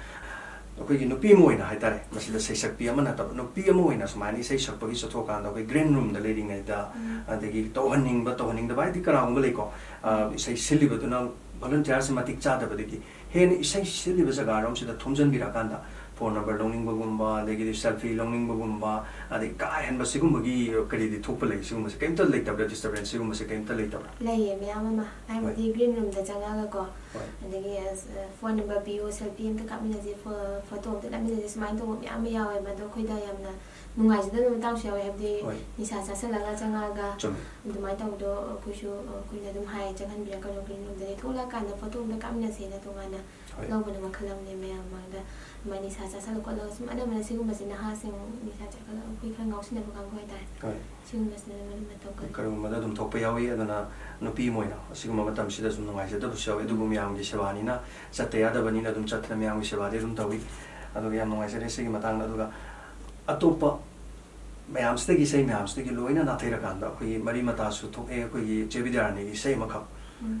ꯑꯩꯈꯣꯏꯒꯤ ꯅꯨꯄꯤ ꯑꯃ ꯑꯣꯏꯅ ꯍꯥꯏꯇꯥꯔꯦ, ꯃꯁꯤꯗ ꯁꯩꯁꯛꯄꯤ ꯑꯃ ꯅꯠꯇꯕ ꯅꯨꯄꯤ ꯑꯃ ꯑꯣꯏꯅ ꯁꯨꯃꯥꯏꯅ ꯏꯁꯩ ꯁꯛꯄꯒꯤ ꯆꯠꯊꯣꯛꯀꯥꯟꯗ ꯑꯩꯈꯣꯏ ꯒ꯭ꯔꯤꯟ ꯔꯨꯝꯗ ꯂꯩꯔꯤꯉꯩꯗ, ꯎꯝ꯫ ꯑꯗꯒꯤ ꯇꯧꯍꯟꯅꯤꯡꯕ ꯇꯧꯍꯟꯅꯤꯡꯗꯕ ꯍꯥꯏꯗꯤ ꯀꯅꯥꯒꯨꯝꯕ ꯂꯩꯀꯣ, ꯑ, ꯏꯁꯩ ꯁꯤꯜꯂꯤꯕꯗꯨꯅ ꯚꯣꯂꯨꯟꯇꯤꯌꯥꯔꯁꯦ ꯃꯇꯤꯛ ꯆꯥꯗꯕꯗꯒꯤ ꯍꯦꯟꯅ ꯏꯁꯩ ꯁꯤꯜꯂꯤꯕ ꯖꯒꯥꯔꯣꯝꯁꯤꯗ ꯊꯣꯝꯖꯤꯟꯕꯤꯔꯛꯑꯀꯥꯟꯗ ꯐꯣꯟ ꯅꯝꯕꯔ ꯂꯧꯅꯤꯡꯕꯒꯨꯝꯕ, ꯑꯗꯒꯤꯗꯤ ꯁꯦꯜꯐꯤ ꯂꯧꯅꯤꯡꯕꯒꯨꯝꯕ, ꯑꯗꯒꯤ ꯀꯥ ꯍꯦꯟꯕ ꯁꯤꯒꯨꯝꯕꯒꯤ ꯀꯔꯤꯗꯤ ꯊꯣꯛꯄ ꯂꯩ? ꯁꯤꯒꯨꯝꯕꯁꯦ ꯀꯩꯝꯇ ꯂꯩꯇꯕ꯭ꯔꯥ? ꯗꯤꯁꯇꯔꯕꯦꯟꯁ ꯁꯤꯒꯨꯝꯕꯁꯦ ꯀꯩꯝꯇ ꯂꯩꯇꯕ꯭ꯔꯥ? ꯂꯩꯌꯦ, ꯃꯌꯥꯝ ꯑꯃ꯫ ꯍꯥꯏꯕꯗꯤ ꯍꯣꯏ꯫ ꯒ꯭ꯔꯤꯟ ꯔꯨꯝꯗ ꯆꯪꯉꯒꯀꯣ, ꯍꯣꯏ꯫ ꯑꯗꯒꯤ, ꯑꯁ, ꯐꯣꯟ ꯅꯝꯕꯔ ꯄꯤꯌꯨ, ꯁꯦꯜꯐꯤ ꯑꯝꯇ ꯀꯥꯞꯃꯤꯟꯅꯁꯤ, ꯐꯣ-, ꯐꯣꯇꯣ ꯑꯝꯇ ꯅꯝꯃꯤꯟꯅꯁꯤ, ꯁꯨꯃꯥꯏꯅ ꯇꯧꯕ ꯃꯌꯥꯝ ꯑꯃ ꯌꯥꯎꯋꯦꯕ꯫ ꯑꯗꯣ ꯑꯩꯈꯣꯏꯗ ꯌꯥꯝꯅ ꯅꯨꯡꯉꯥꯏꯖꯗꯕ ꯃꯇꯥꯡꯁꯨ ꯌꯥꯎꯋꯦ, ꯍꯥꯏꯕꯗꯤ ꯍꯣꯏ꯫ ꯅꯤꯁꯥ ꯆꯥꯁꯤꯜꯂꯒ ꯆꯪꯉꯛꯑꯒ ꯆꯨꯝꯃꯦ꯫ ꯑꯗꯨꯃꯥꯏꯅ ꯇꯧꯕꯗꯣ ꯑꯩꯈꯣꯏꯁꯨ, ꯑꯩꯈꯣꯏꯅ ꯑꯗꯨꯝ ꯍꯥꯏ, ꯆꯪꯍꯟꯕꯤꯔꯛꯀꯅꯨ ꯒ꯭ꯔꯤꯟ ꯔꯨꯝꯗꯗꯤ꯫ ꯊꯣꯛꯂꯛꯑꯀꯥꯟꯗ ꯐꯣꯇꯣ ꯑꯝꯇ ꯀꯥꯞꯃꯤꯟꯅꯁꯦꯅ ꯇꯣꯉꯥꯟꯅ ꯍꯣꯏ꯫ ꯂꯧꯕꯅ ꯃꯈꯜ ꯑꯃꯅꯦ꯫ ꯃꯌꯥꯝ ꯃꯥꯡꯗ ꯑꯗꯨꯃꯥꯏꯅ ꯅꯤꯁꯥ ꯆꯥꯁꯤꯜꯂ ꯈꯣꯠꯂꯒ ꯁꯨꯝ ꯑꯅꯝꯕꯅ ꯁꯤꯒꯨꯝꯕꯁꯦ ꯅꯍꯥꯁꯤꯡ ꯅꯤꯁꯥ ꯆꯥꯁꯤꯜꯂꯒ ꯑꯩꯈꯣꯏ ꯈꯔ ꯉꯥꯎꯁꯤꯟꯅꯕ ꯀꯥꯡꯕꯨ ꯍꯥꯏꯇꯥꯔꯦ꯫ ꯍꯣꯏ꯫ ꯁꯤꯒꯨꯝꯕꯁꯤꯅ ꯃꯔꯝ ꯑꯣꯏꯔꯒ ꯀꯔꯤꯒꯨꯝꯕꯗ ꯑꯗꯨꯝ ꯊꯣꯛꯄ ꯌꯥꯎꯏ꯫ ꯑꯗꯨꯅ ꯅꯨꯄꯤ ꯑꯃ ꯑꯣꯏꯅ ꯑꯁꯤꯒꯨꯝꯕ ꯃꯇꯝꯁꯤꯗ ꯁꯨꯝ ꯅꯨꯡꯉꯥꯏꯖꯗꯕꯁꯨ ꯌꯥꯎꯏ꯫ ꯑꯗꯨꯕꯨ ꯃꯌꯥꯝꯒꯤ ꯁꯦꯕꯥꯅꯤꯅ ꯆꯠꯇ ꯌꯥꯗꯕꯅꯤꯅ ꯑꯗꯨꯝ ꯆꯠꯇꯅ ꯃꯌꯥꯝꯒꯤ ꯁꯦꯕꯥꯗꯤ ꯑꯗꯨꯝ ꯇꯧꯏ꯫ ꯑꯗꯨꯒ ꯌꯥꯝ ꯅꯨꯡꯉꯥꯏꯖꯔꯦ ꯁꯤꯒꯤ ꯃꯇꯥꯡꯗ꯫ ꯑꯗꯨꯒ ꯑꯇꯣꯞꯄ ꯃꯌꯥꯝꯁꯤꯗꯒꯤ, ꯏꯁꯩ ꯃꯌꯥꯝꯁꯤꯗꯒꯤ ꯂꯣꯏꯅ ꯅꯥꯊꯩꯔꯀꯥꯟꯗ ꯑꯩꯈꯣꯏꯒꯤ ꯃꯔꯤ ꯃꯇꯥꯁꯨ ꯊꯣꯛꯑꯦ꯫ ꯑꯩꯈꯣꯏꯒꯤ ꯆꯦ ꯕꯤꯗ꯭ꯌꯥꯔꯥꯅꯤꯒꯤ ꯏꯁꯩ ꯑꯃꯈꯛ ꯎꯝ꯫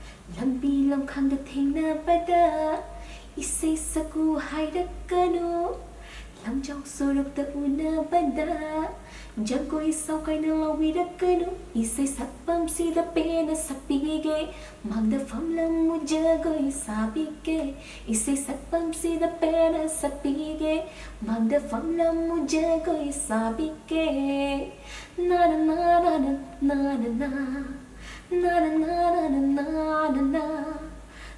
ꯂꯝꯕꯤ ꯂꯝꯈꯥꯡꯗ ꯊꯦꯡꯅꯕꯗ ꯏꯁꯩ ꯁꯛꯎ ꯍꯥꯏꯔꯛꯀꯅꯨ꯫ ꯂꯝꯖꯥꯎ ꯁꯣꯔꯣꯛꯇ ꯎꯅꯕꯗ ꯖꯒꯣꯏ ꯁꯥꯎ ꯀꯥꯏꯅ ꯂꯥꯎꯕꯤꯔꯛꯀꯅꯨ꯫ ꯏꯁꯩ ꯁꯛꯐꯝꯁꯤꯗ ꯄꯦꯟꯅ ꯁꯛꯄꯤꯒꯦ, ꯃꯥꯡꯗ ꯐꯝꯂꯝꯃꯨ ꯖꯒꯣꯏ ꯁꯥꯕꯤꯒꯦ꯫ ꯏꯁꯩ ꯁꯛꯐꯝꯁꯤꯗ ꯄꯦꯟꯅ ꯁꯛꯄꯤꯒꯦ, ꯃꯥꯡꯗ ꯐꯝꯂꯝꯃꯨ ꯖꯒꯣꯏ ꯁꯥꯕꯤꯒꯦ꯫ ꯅꯥꯅ ꯅꯥꯅ ꯅꯥꯅ ꯅꯥ, ꯅꯥꯅ ꯅꯥꯅ ꯅꯥꯅ ꯅꯥ,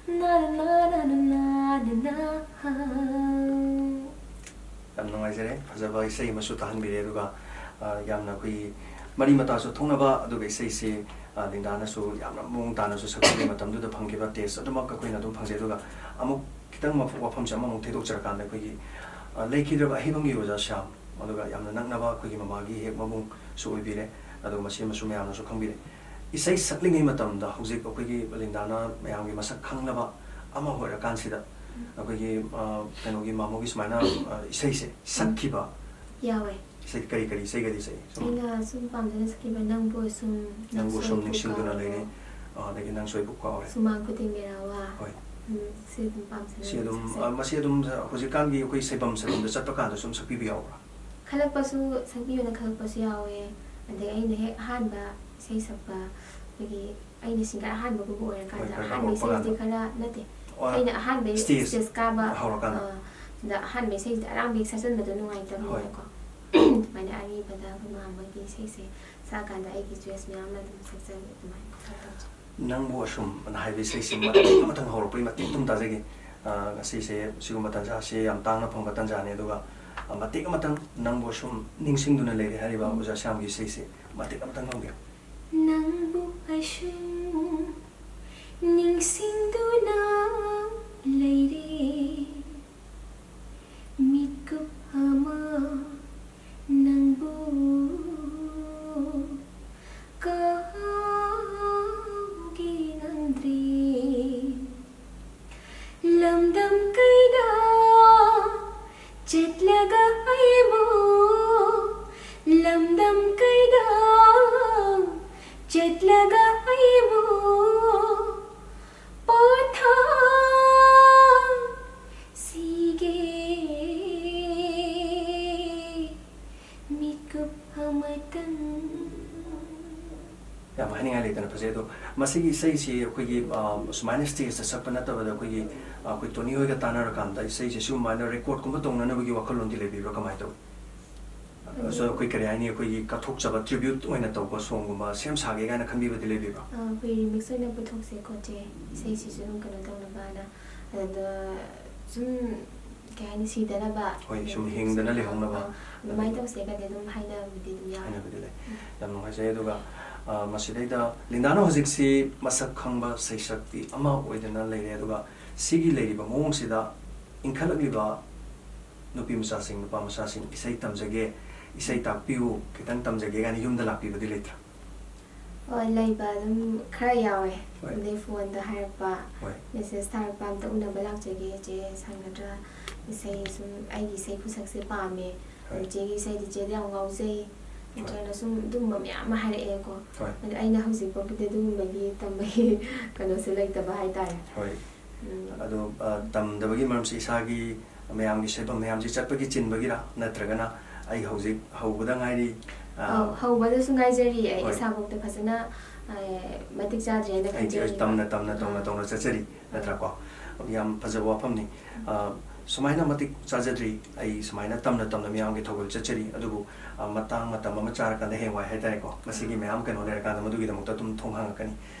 ꯅꯥꯅ ꯅꯥꯅ ꯅꯥꯅ ꯅꯥ꯫ ꯌꯥꯝ ꯅꯨꯡꯉꯥꯏꯖꯔꯦ, ꯐꯖꯕ ꯏꯁꯩ ꯑꯃꯁꯨ ꯇꯥꯍꯟꯕꯤꯔꯦ꯫ ꯑꯗꯨꯒ ꯑ, ꯌꯥꯝꯅ ꯑꯩꯈꯣꯏꯒꯤ ꯃꯔꯤ ꯃꯇꯥꯁꯨ ꯊꯣꯛꯅꯕ, ꯑꯗꯨꯒ ꯏꯁꯩꯁꯤ ꯑ, ꯂꯤꯟꯗꯥꯅꯁꯨ ꯌꯥꯝꯅ ꯃꯑꯣꯡ ꯇꯥꯅꯁꯨ ꯁꯛꯄꯤꯕ ꯃꯇꯝꯗꯨꯗ ꯐꯪꯈꯤꯕ ꯇꯦꯁ ꯑꯗꯨꯃꯛ ꯑꯩꯈꯣꯏꯅ ꯑꯗꯨꯝ ꯐꯪꯖꯩ꯫ ꯑꯗꯨꯒ ꯑꯃꯨꯛ ꯈꯤꯇꯪ ꯃꯐ- ꯋꯥꯐꯝꯁꯦ ꯑꯃꯃꯨꯛ ꯊꯦꯗꯣꯛꯆꯔꯀꯥꯟꯗ, ꯑꯩꯈꯣꯏꯒꯤ ꯑ, ꯂꯩꯈꯤꯗ꯭ꯔꯕ ꯑꯍꯩꯕꯝꯒꯤ ꯑꯣꯖꯥ ꯁ꯭ꯌꯥꯝ, ꯑꯗꯨꯒ ꯌꯥꯝꯅ ꯅꯛꯅꯕ ꯑꯩꯈꯣꯏꯒꯤ ꯃꯃꯥꯒꯤ ꯍꯦꯛ ꯃꯕꯨꯡꯁꯨ ꯑꯣꯏꯕꯤꯔꯦ꯫ ꯑꯗꯨꯒ ꯃꯁꯤ ꯑꯃꯁꯨ ꯃꯌꯥꯝꯅꯁꯨ ꯈꯪꯕꯤꯔꯦ꯫ ꯏꯁꯩ ꯁꯛꯂꯤꯉꯩ ꯃꯇꯝꯗ ꯍꯧꯖꯤꯛ ꯑꯩꯈꯣꯏꯒꯤ ꯂꯤꯟꯗꯥꯅ ꯃꯌꯥꯝꯒꯤ ꯃꯁꯛ ꯈꯪꯅꯕ ꯑꯃ ꯑꯣꯏꯔꯀꯥꯟꯁꯤꯗ, ꯑꯩꯈꯣꯏꯒꯤ ꯑ, ꯀꯩꯅꯣꯒꯤ ꯃꯥꯃꯣꯒꯤ ꯁꯨꯃꯥꯏꯅ ꯑ, ꯏꯁꯩꯁꯦ ꯁꯛꯈꯤꯕ ꯌꯥꯎꯋꯦ꯫ ꯏꯁꯩ ꯀꯔꯤ ꯀꯔꯤ ꯏꯁꯩꯒꯗꯤ ꯁꯛꯏ? ꯁꯨꯝ ꯑꯩꯅ ꯁꯨꯝ ꯄꯥꯝꯖꯅ ꯁꯛꯈꯤꯕ "ꯅꯪꯕꯨ ꯁꯨꯝ", "ꯅꯪꯕꯨ ꯁꯨꯝ ꯅꯤꯡꯁꯤꯡꯗꯨꯅ ꯂꯩꯔꯦ", "ꯑꯗꯒꯤ ꯅꯪꯁꯨ ꯑꯩꯕꯨ ꯀꯥꯎꯔꯦ"꯫ "ꯁꯨꯃꯥꯡ ꯈꯨꯗꯤꯡ ꯃꯦꯔꯥ ꯋꯥ"꯫ ꯍꯣꯏ꯫ ꯎꯝ, ꯁꯤ ꯑꯗꯨꯝ ꯄꯥꯝꯖꯅ ꯁꯤ ꯑꯗꯨꯝ ꯑꯗꯨꯝ, ꯁꯛꯆꯩ꯫ ꯑ, ꯃꯁꯤ ꯑꯗꯨꯝ ꯍꯧꯖꯤꯛꯀꯥꯟꯒꯤ ꯑꯩꯈꯣꯏ ꯁꯩꯕꯝ ꯁꯩꯕꯝꯗ ꯆꯠꯄ ꯀꯥꯟꯗ ꯁꯨꯝ ꯁꯛꯄꯤꯕ ꯌꯥꯎꯕ꯭ꯔꯥ? ꯈꯜꯂꯛꯄꯁꯨ, ꯁꯛꯄꯤꯌꯨꯅ ꯈꯜꯂꯛꯄꯁꯨ ꯌꯥꯎꯋꯦ꯫ ꯑꯗꯩ ꯑꯩꯅ ꯍꯦꯛ ꯑꯍꯥꯟꯕ ꯏꯁꯩ ꯁꯛꯄ, ꯑꯩꯈꯣꯏꯒꯤ, ꯑꯩꯅ ꯁꯤꯡꯒꯔ ꯑꯍꯥꯟꯕꯒꯨꯝꯕ ꯑꯣꯏꯔꯀꯥꯟꯗ, ꯍꯣꯏ, ꯈꯔ ꯑꯍꯥꯟꯕ ꯍꯧꯔꯛꯄ ꯏꯁꯩꯁꯤꯗꯤ ꯀꯥꯟꯗ꯫ ꯈꯔ ꯅꯠꯇꯦ, ꯑꯣ, ꯑꯩꯅ ꯑꯍꯥꯟꯕ ꯁ꯭ꯇꯦꯖ ꯁ꯭ꯇꯦꯖ ꯀꯥꯕ, ꯍꯧꯔꯀꯥꯟꯗ꯫ ꯑ, ꯗ ꯑꯍꯥꯟꯕ ꯏꯁꯩꯁꯤꯗꯤ ꯑꯔꯥꯡꯕ ꯍꯦꯛ ꯁꯛꯆꯟꯕꯗꯣ ꯅꯨꯡꯉꯥꯏꯇꯕꯅꯤꯅꯀꯣ꯫ ꯍꯣꯏ꯫ ꯑꯗꯨꯃꯥꯏꯅ ꯑꯔꯤꯕꯗ ꯑꯩꯈꯣꯏ ꯃꯥꯝꯃꯒꯤ ꯏꯁꯩꯁꯦ ꯁꯛꯑꯀꯥꯟꯗ ꯑꯩꯒꯤ ꯆꯣꯏꯁ ꯃꯌꯥꯝ ꯑꯃ ꯑꯗꯨꯝ ꯁꯛꯆꯜꯂꯤ, ꯑꯗꯨꯃꯥꯏꯅ ꯈꯔ ꯇꯧꯖꯩ꯫ "ꯅꯪꯕꯨ ꯑꯁꯨꯝ" ꯑꯅ ꯍꯥꯏꯕ ꯏꯁꯩꯁꯤ ꯃꯇꯦꯛ ꯑꯃꯇꯪ ꯍꯧꯔꯛꯄꯒꯤ ꯃꯇꯦꯛ ꯑꯗꯨꯝ ꯇꯥꯖꯒꯦ꯫ ꯑ, ꯉꯁꯤꯁꯦ ꯁꯤꯒꯨꯝꯕ ꯇꯥꯟꯖꯥꯁꯦ ꯌꯥꯝ ꯇꯥꯡꯅ ꯐꯪꯕ ꯇꯥꯟꯖꯥꯅꯦ, ꯑꯗꯨꯒ, ꯑ, ꯃꯇꯦꯛ ꯑꯃꯇꯪ "ꯅꯪꯕꯨ ꯑꯁꯨꯝ ꯅꯤꯡꯁꯤꯡꯗꯨꯅ ꯂꯩꯔꯦ" ꯍꯥꯏꯔꯤꯕ ꯎꯝ꯫ ꯑꯣꯖꯥ ꯁ꯭ꯌꯥꯝꯒꯤ ꯏꯁꯩꯁꯦ ꯃꯇꯦꯛ ꯑꯃꯇꯪ ꯂꯧꯒꯦ꯫ ꯅꯪꯕꯨ ꯑꯁꯨꯝ ꯅꯤꯡꯁꯤꯡꯗꯨꯅ ꯂꯩꯔꯦ, ꯃꯤꯠꯀꯨꯞ ꯑꯃ ꯅꯪꯕꯨ ꯀꯥꯎꯒꯦ ꯉꯝꯗ꯭ꯔꯦ꯫ ꯂꯝꯗꯝ ꯀꯩꯗ ꯆꯠꯂꯒ ꯑꯩꯕꯨ, ꯂꯝꯗꯝ ꯀꯩꯗ ꯆꯠꯂꯒ ꯑꯩꯕꯨ ꯄꯣꯊꯥꯁꯤꯒꯦ꯫ ꯃꯤꯀꯨꯞ ꯑꯃꯇꯪ꯫ ꯌꯥꯝ ꯍꯥꯏꯅꯤꯡꯉꯥꯏ ꯂꯩꯇꯅ ꯐꯖꯩ꯫ ꯑꯗꯣ ꯃꯁꯤꯒꯤ ꯏꯁꯩꯁꯤ ꯑꯩꯈꯣꯏꯒꯤ, ꯑ, ꯁꯨꯃꯥꯏꯅ ꯁ꯭ꯇꯦꯖꯇ ꯁꯛꯄ ꯅꯠꯇꯕꯗ ꯑꯩꯈꯣꯏꯒꯤ, ꯑ, ꯑꯩꯈꯣꯏ ꯇꯣꯅꯤ ꯍꯣꯏꯒ ꯇꯥꯟꯅꯔꯀꯥꯟꯗ ꯏꯁꯩꯁꯦ ꯁꯤꯒꯨꯃꯥꯏꯅ ꯔꯦꯀꯣꯔꯗꯀꯨꯝꯕ ꯇꯧꯅꯅꯕꯒꯤ ꯋꯥꯈꯜꯂꯣꯟꯗꯤ ꯂꯩꯕꯤꯕ꯭ꯔꯥ? ꯀꯃꯥꯏꯅ ꯇꯧꯏ? ꯎꯝ꯫ ꯑꯁ, ꯑꯩꯈꯣꯏ ꯀꯔꯤ ꯍꯥꯏꯅꯤ, ꯑꯩꯈꯣꯏꯒꯤ ꯀꯠꯊꯣꯛꯆꯕ, ꯇ꯭ꯔꯤꯕ꯭ꯌꯨꯠ ꯑꯣꯏꯅ ꯇꯧꯕ ꯁꯣꯡꯒꯨꯝꯕ ꯁꯦꯝ ꯁꯥꯒꯦ ꯀꯥꯏꯅ ꯈꯟꯕꯤꯕꯗꯤ ꯂꯩꯕꯤꯕ꯭ꯔꯥ? ꯑ, ꯑꯩꯈꯣꯏ ꯔꯤꯃꯤꯛꯁ ꯑꯣꯏꯅ ꯄꯨꯊꯣꯛꯁꯦ ꯈꯣꯠꯁꯦ, ꯏꯁꯩꯁꯤꯁꯨ ꯑꯗꯨꯝ ꯀꯩꯅꯣ ꯇꯧꯅꯕꯅ꯫ ꯑꯗꯨꯗ ꯁꯨꯝ, ꯀꯩ ꯍꯥꯏꯅꯤ, ꯁꯤꯗꯅꯕ꯫ ꯍꯣꯏ, ꯁꯨꯝ ꯍꯤꯡꯗꯅ ꯂꯩꯍꯧꯅꯕ꯫ ꯑ, ꯑꯗꯨꯃꯥꯏꯅ ꯑꯗꯨꯒꯤ ꯇꯧꯁꯦꯒꯗꯤ ꯑꯗꯨꯝ ꯍꯥꯏꯅꯕꯗꯤ ꯑꯗꯨꯝ ꯌꯥꯎꯋꯦ꯫ ꯍꯥꯏꯅꯕꯗꯤ ꯂꯩ꯫ ꯎꯝ꯫ ꯌꯥꯝ ꯅꯨꯡꯉꯥꯏꯖꯩ꯫ ꯑꯗꯨꯒ, ꯑ, ꯃꯁꯤꯗꯩꯗ ꯂꯤꯟꯗꯥꯅ ꯍꯧꯖꯤꯛꯁꯤ ꯃꯁꯛ ꯈꯪꯕ ꯁꯩꯁꯛꯄꯤ ꯑꯃ ꯑꯣꯏꯗꯅ ꯂꯩꯔꯦ꯫ ꯑꯗꯨꯒ ꯁꯤꯒꯤ ꯂꯩꯔꯤꯕ ꯃꯑꯣꯡꯁꯤꯗ ꯏꯟꯈꯠꯂꯛꯂꯤꯕ ꯅꯨꯄꯤ ꯃꯆꯥꯁꯤꯡ, ꯅꯨꯄꯥ ꯃꯆꯥꯁꯤꯡ ꯏꯁꯩ ꯇꯝꯖꯒꯦ, ꯏꯁꯩ ꯇꯥꯛꯄꯤꯌꯨ, ꯈꯤꯇꯪ ꯇꯝꯖꯒꯦ ꯀꯥꯏꯅ ꯌꯨꯝꯗ ꯂꯥꯛꯄꯤꯕꯗꯤ ꯂꯩꯇ꯭ꯔꯥ? ꯍꯣꯏ, ꯂꯩꯕ ꯑꯗꯨꯝ ꯈꯔ ꯌꯥꯎꯋꯦ꯫ ꯍꯣꯏ꯫ ꯑꯗꯩ ꯐꯣꯟꯗ ꯍꯥꯏꯔꯛꯄ, ꯍꯣꯏ꯫ ꯃꯦꯁꯦꯖ ꯊꯥꯔꯛꯄ, "ꯑꯝꯇ ꯎꯅꯕ ꯂꯥꯛꯆꯒꯦ ꯆꯦ, ꯁꯪꯒꯗ꯭ꯔꯥ? ꯏꯁꯩ ꯁꯨꯝ ꯑꯩꯒꯤ ꯏꯁꯩ ꯈꯨꯁꯛꯁꯦ ꯄꯥꯝꯃꯦ, ꯍꯣꯏ꯫ ꯏꯆꯦꯒꯤ ꯏꯁꯩꯗꯤ ꯏꯆꯦꯗ ꯌꯥꯝ ꯉꯥꯎꯖꯩ ꯍꯣꯏ꯫ ꯅꯠꯇ꯭ꯔꯒꯅ ꯁꯨꯝ ꯑꯗꯨꯝꯕ ꯃꯌꯥꯝ ꯑꯃ ꯍꯥꯏꯔꯛꯑꯦꯀꯣ꯫ ꯍꯣꯏ꯫ ꯑꯗꯣ ꯑꯩꯅ ꯍꯧꯖꯤꯛꯐꯥꯎꯒꯤꯗꯤ ꯑꯗꯨꯒꯨꯝꯕꯒꯤ ꯇꯝꯕꯒꯤ ꯀꯩꯅꯣꯁꯦ ꯂꯩꯇꯕ ꯍꯥꯏꯇꯥꯔꯦ꯫ ꯍꯣꯏ꯫ ꯎꯝ꯫ ꯑꯗꯣ ꯑ, ꯇꯝꯗꯕꯒꯤ ꯃꯔꯝꯁꯤ ꯏꯁꯥꯒꯤ ꯃꯌꯥꯝꯒꯤ ꯁꯣꯏꯐꯝ ꯃꯌꯥꯝꯁꯤ ꯆꯠꯄꯒꯤ ꯆꯤꯟꯕꯒꯤꯔꯥ, ꯅꯠꯇ꯭ꯔꯒꯅ ꯑꯩ ꯍꯧꯖꯤꯛ ꯍꯧꯕꯗ ꯉꯥꯏꯔꯤ? ꯑ, ꯑꯧ, ꯍꯧꯕꯗꯁꯨ ꯉꯥꯏꯖꯔꯤ ꯑꯩ ꯍꯣꯏ꯫ ꯏꯁꯥꯐꯥꯎꯗ ꯐꯖꯅ ꯑ, ꯃꯇꯤꯛ ꯆꯥꯗ꯭ꯔꯦꯅ ꯑꯩꯗꯤ ꯈꯟꯖꯔꯤ꯫ ꯇꯝꯅ ꯇꯝꯅ ꯇꯝꯅ ꯑꯥ꯫ ꯇꯧꯅ ꯆꯠꯆꯔꯤ, ꯅꯠꯇ꯭ꯔꯀꯣ? ꯌꯥꯝ ꯐꯖꯕ ꯋꯥꯐꯝꯅꯤ꯫ ꯑ, ꯁꯨꯃꯥꯏꯅ ꯃꯇꯤꯛ ꯆꯥꯖꯗ꯭ꯔꯤ, ꯑꯩ ꯁꯨꯃꯥꯏꯅ ꯇꯝꯅ ꯇꯝꯅ ꯃꯤꯌꯥꯝꯒꯤ ꯊꯧꯒꯜ ꯆꯠꯆꯔꯤ, ꯑꯗꯨꯕꯨ ꯑ, ꯃꯇꯥꯡ ꯃꯇꯝ ꯑꯃ ꯆꯥꯔꯀꯥꯟꯗ ꯍꯌꯦꯡꯋꯥꯏ ꯍꯥꯏꯇꯥꯔꯦꯀꯣ, ꯃꯁꯤꯒꯤ ꯃꯌꯥꯝ ꯀꯩꯅꯣ ꯂꯩꯔꯀꯥꯟꯗ ꯃꯗꯨꯒꯤꯗꯃꯛꯇ ꯑꯗꯨꯝ ꯊꯣꯡ ꯍꯥꯡꯉꯛꯀꯅꯤ꯫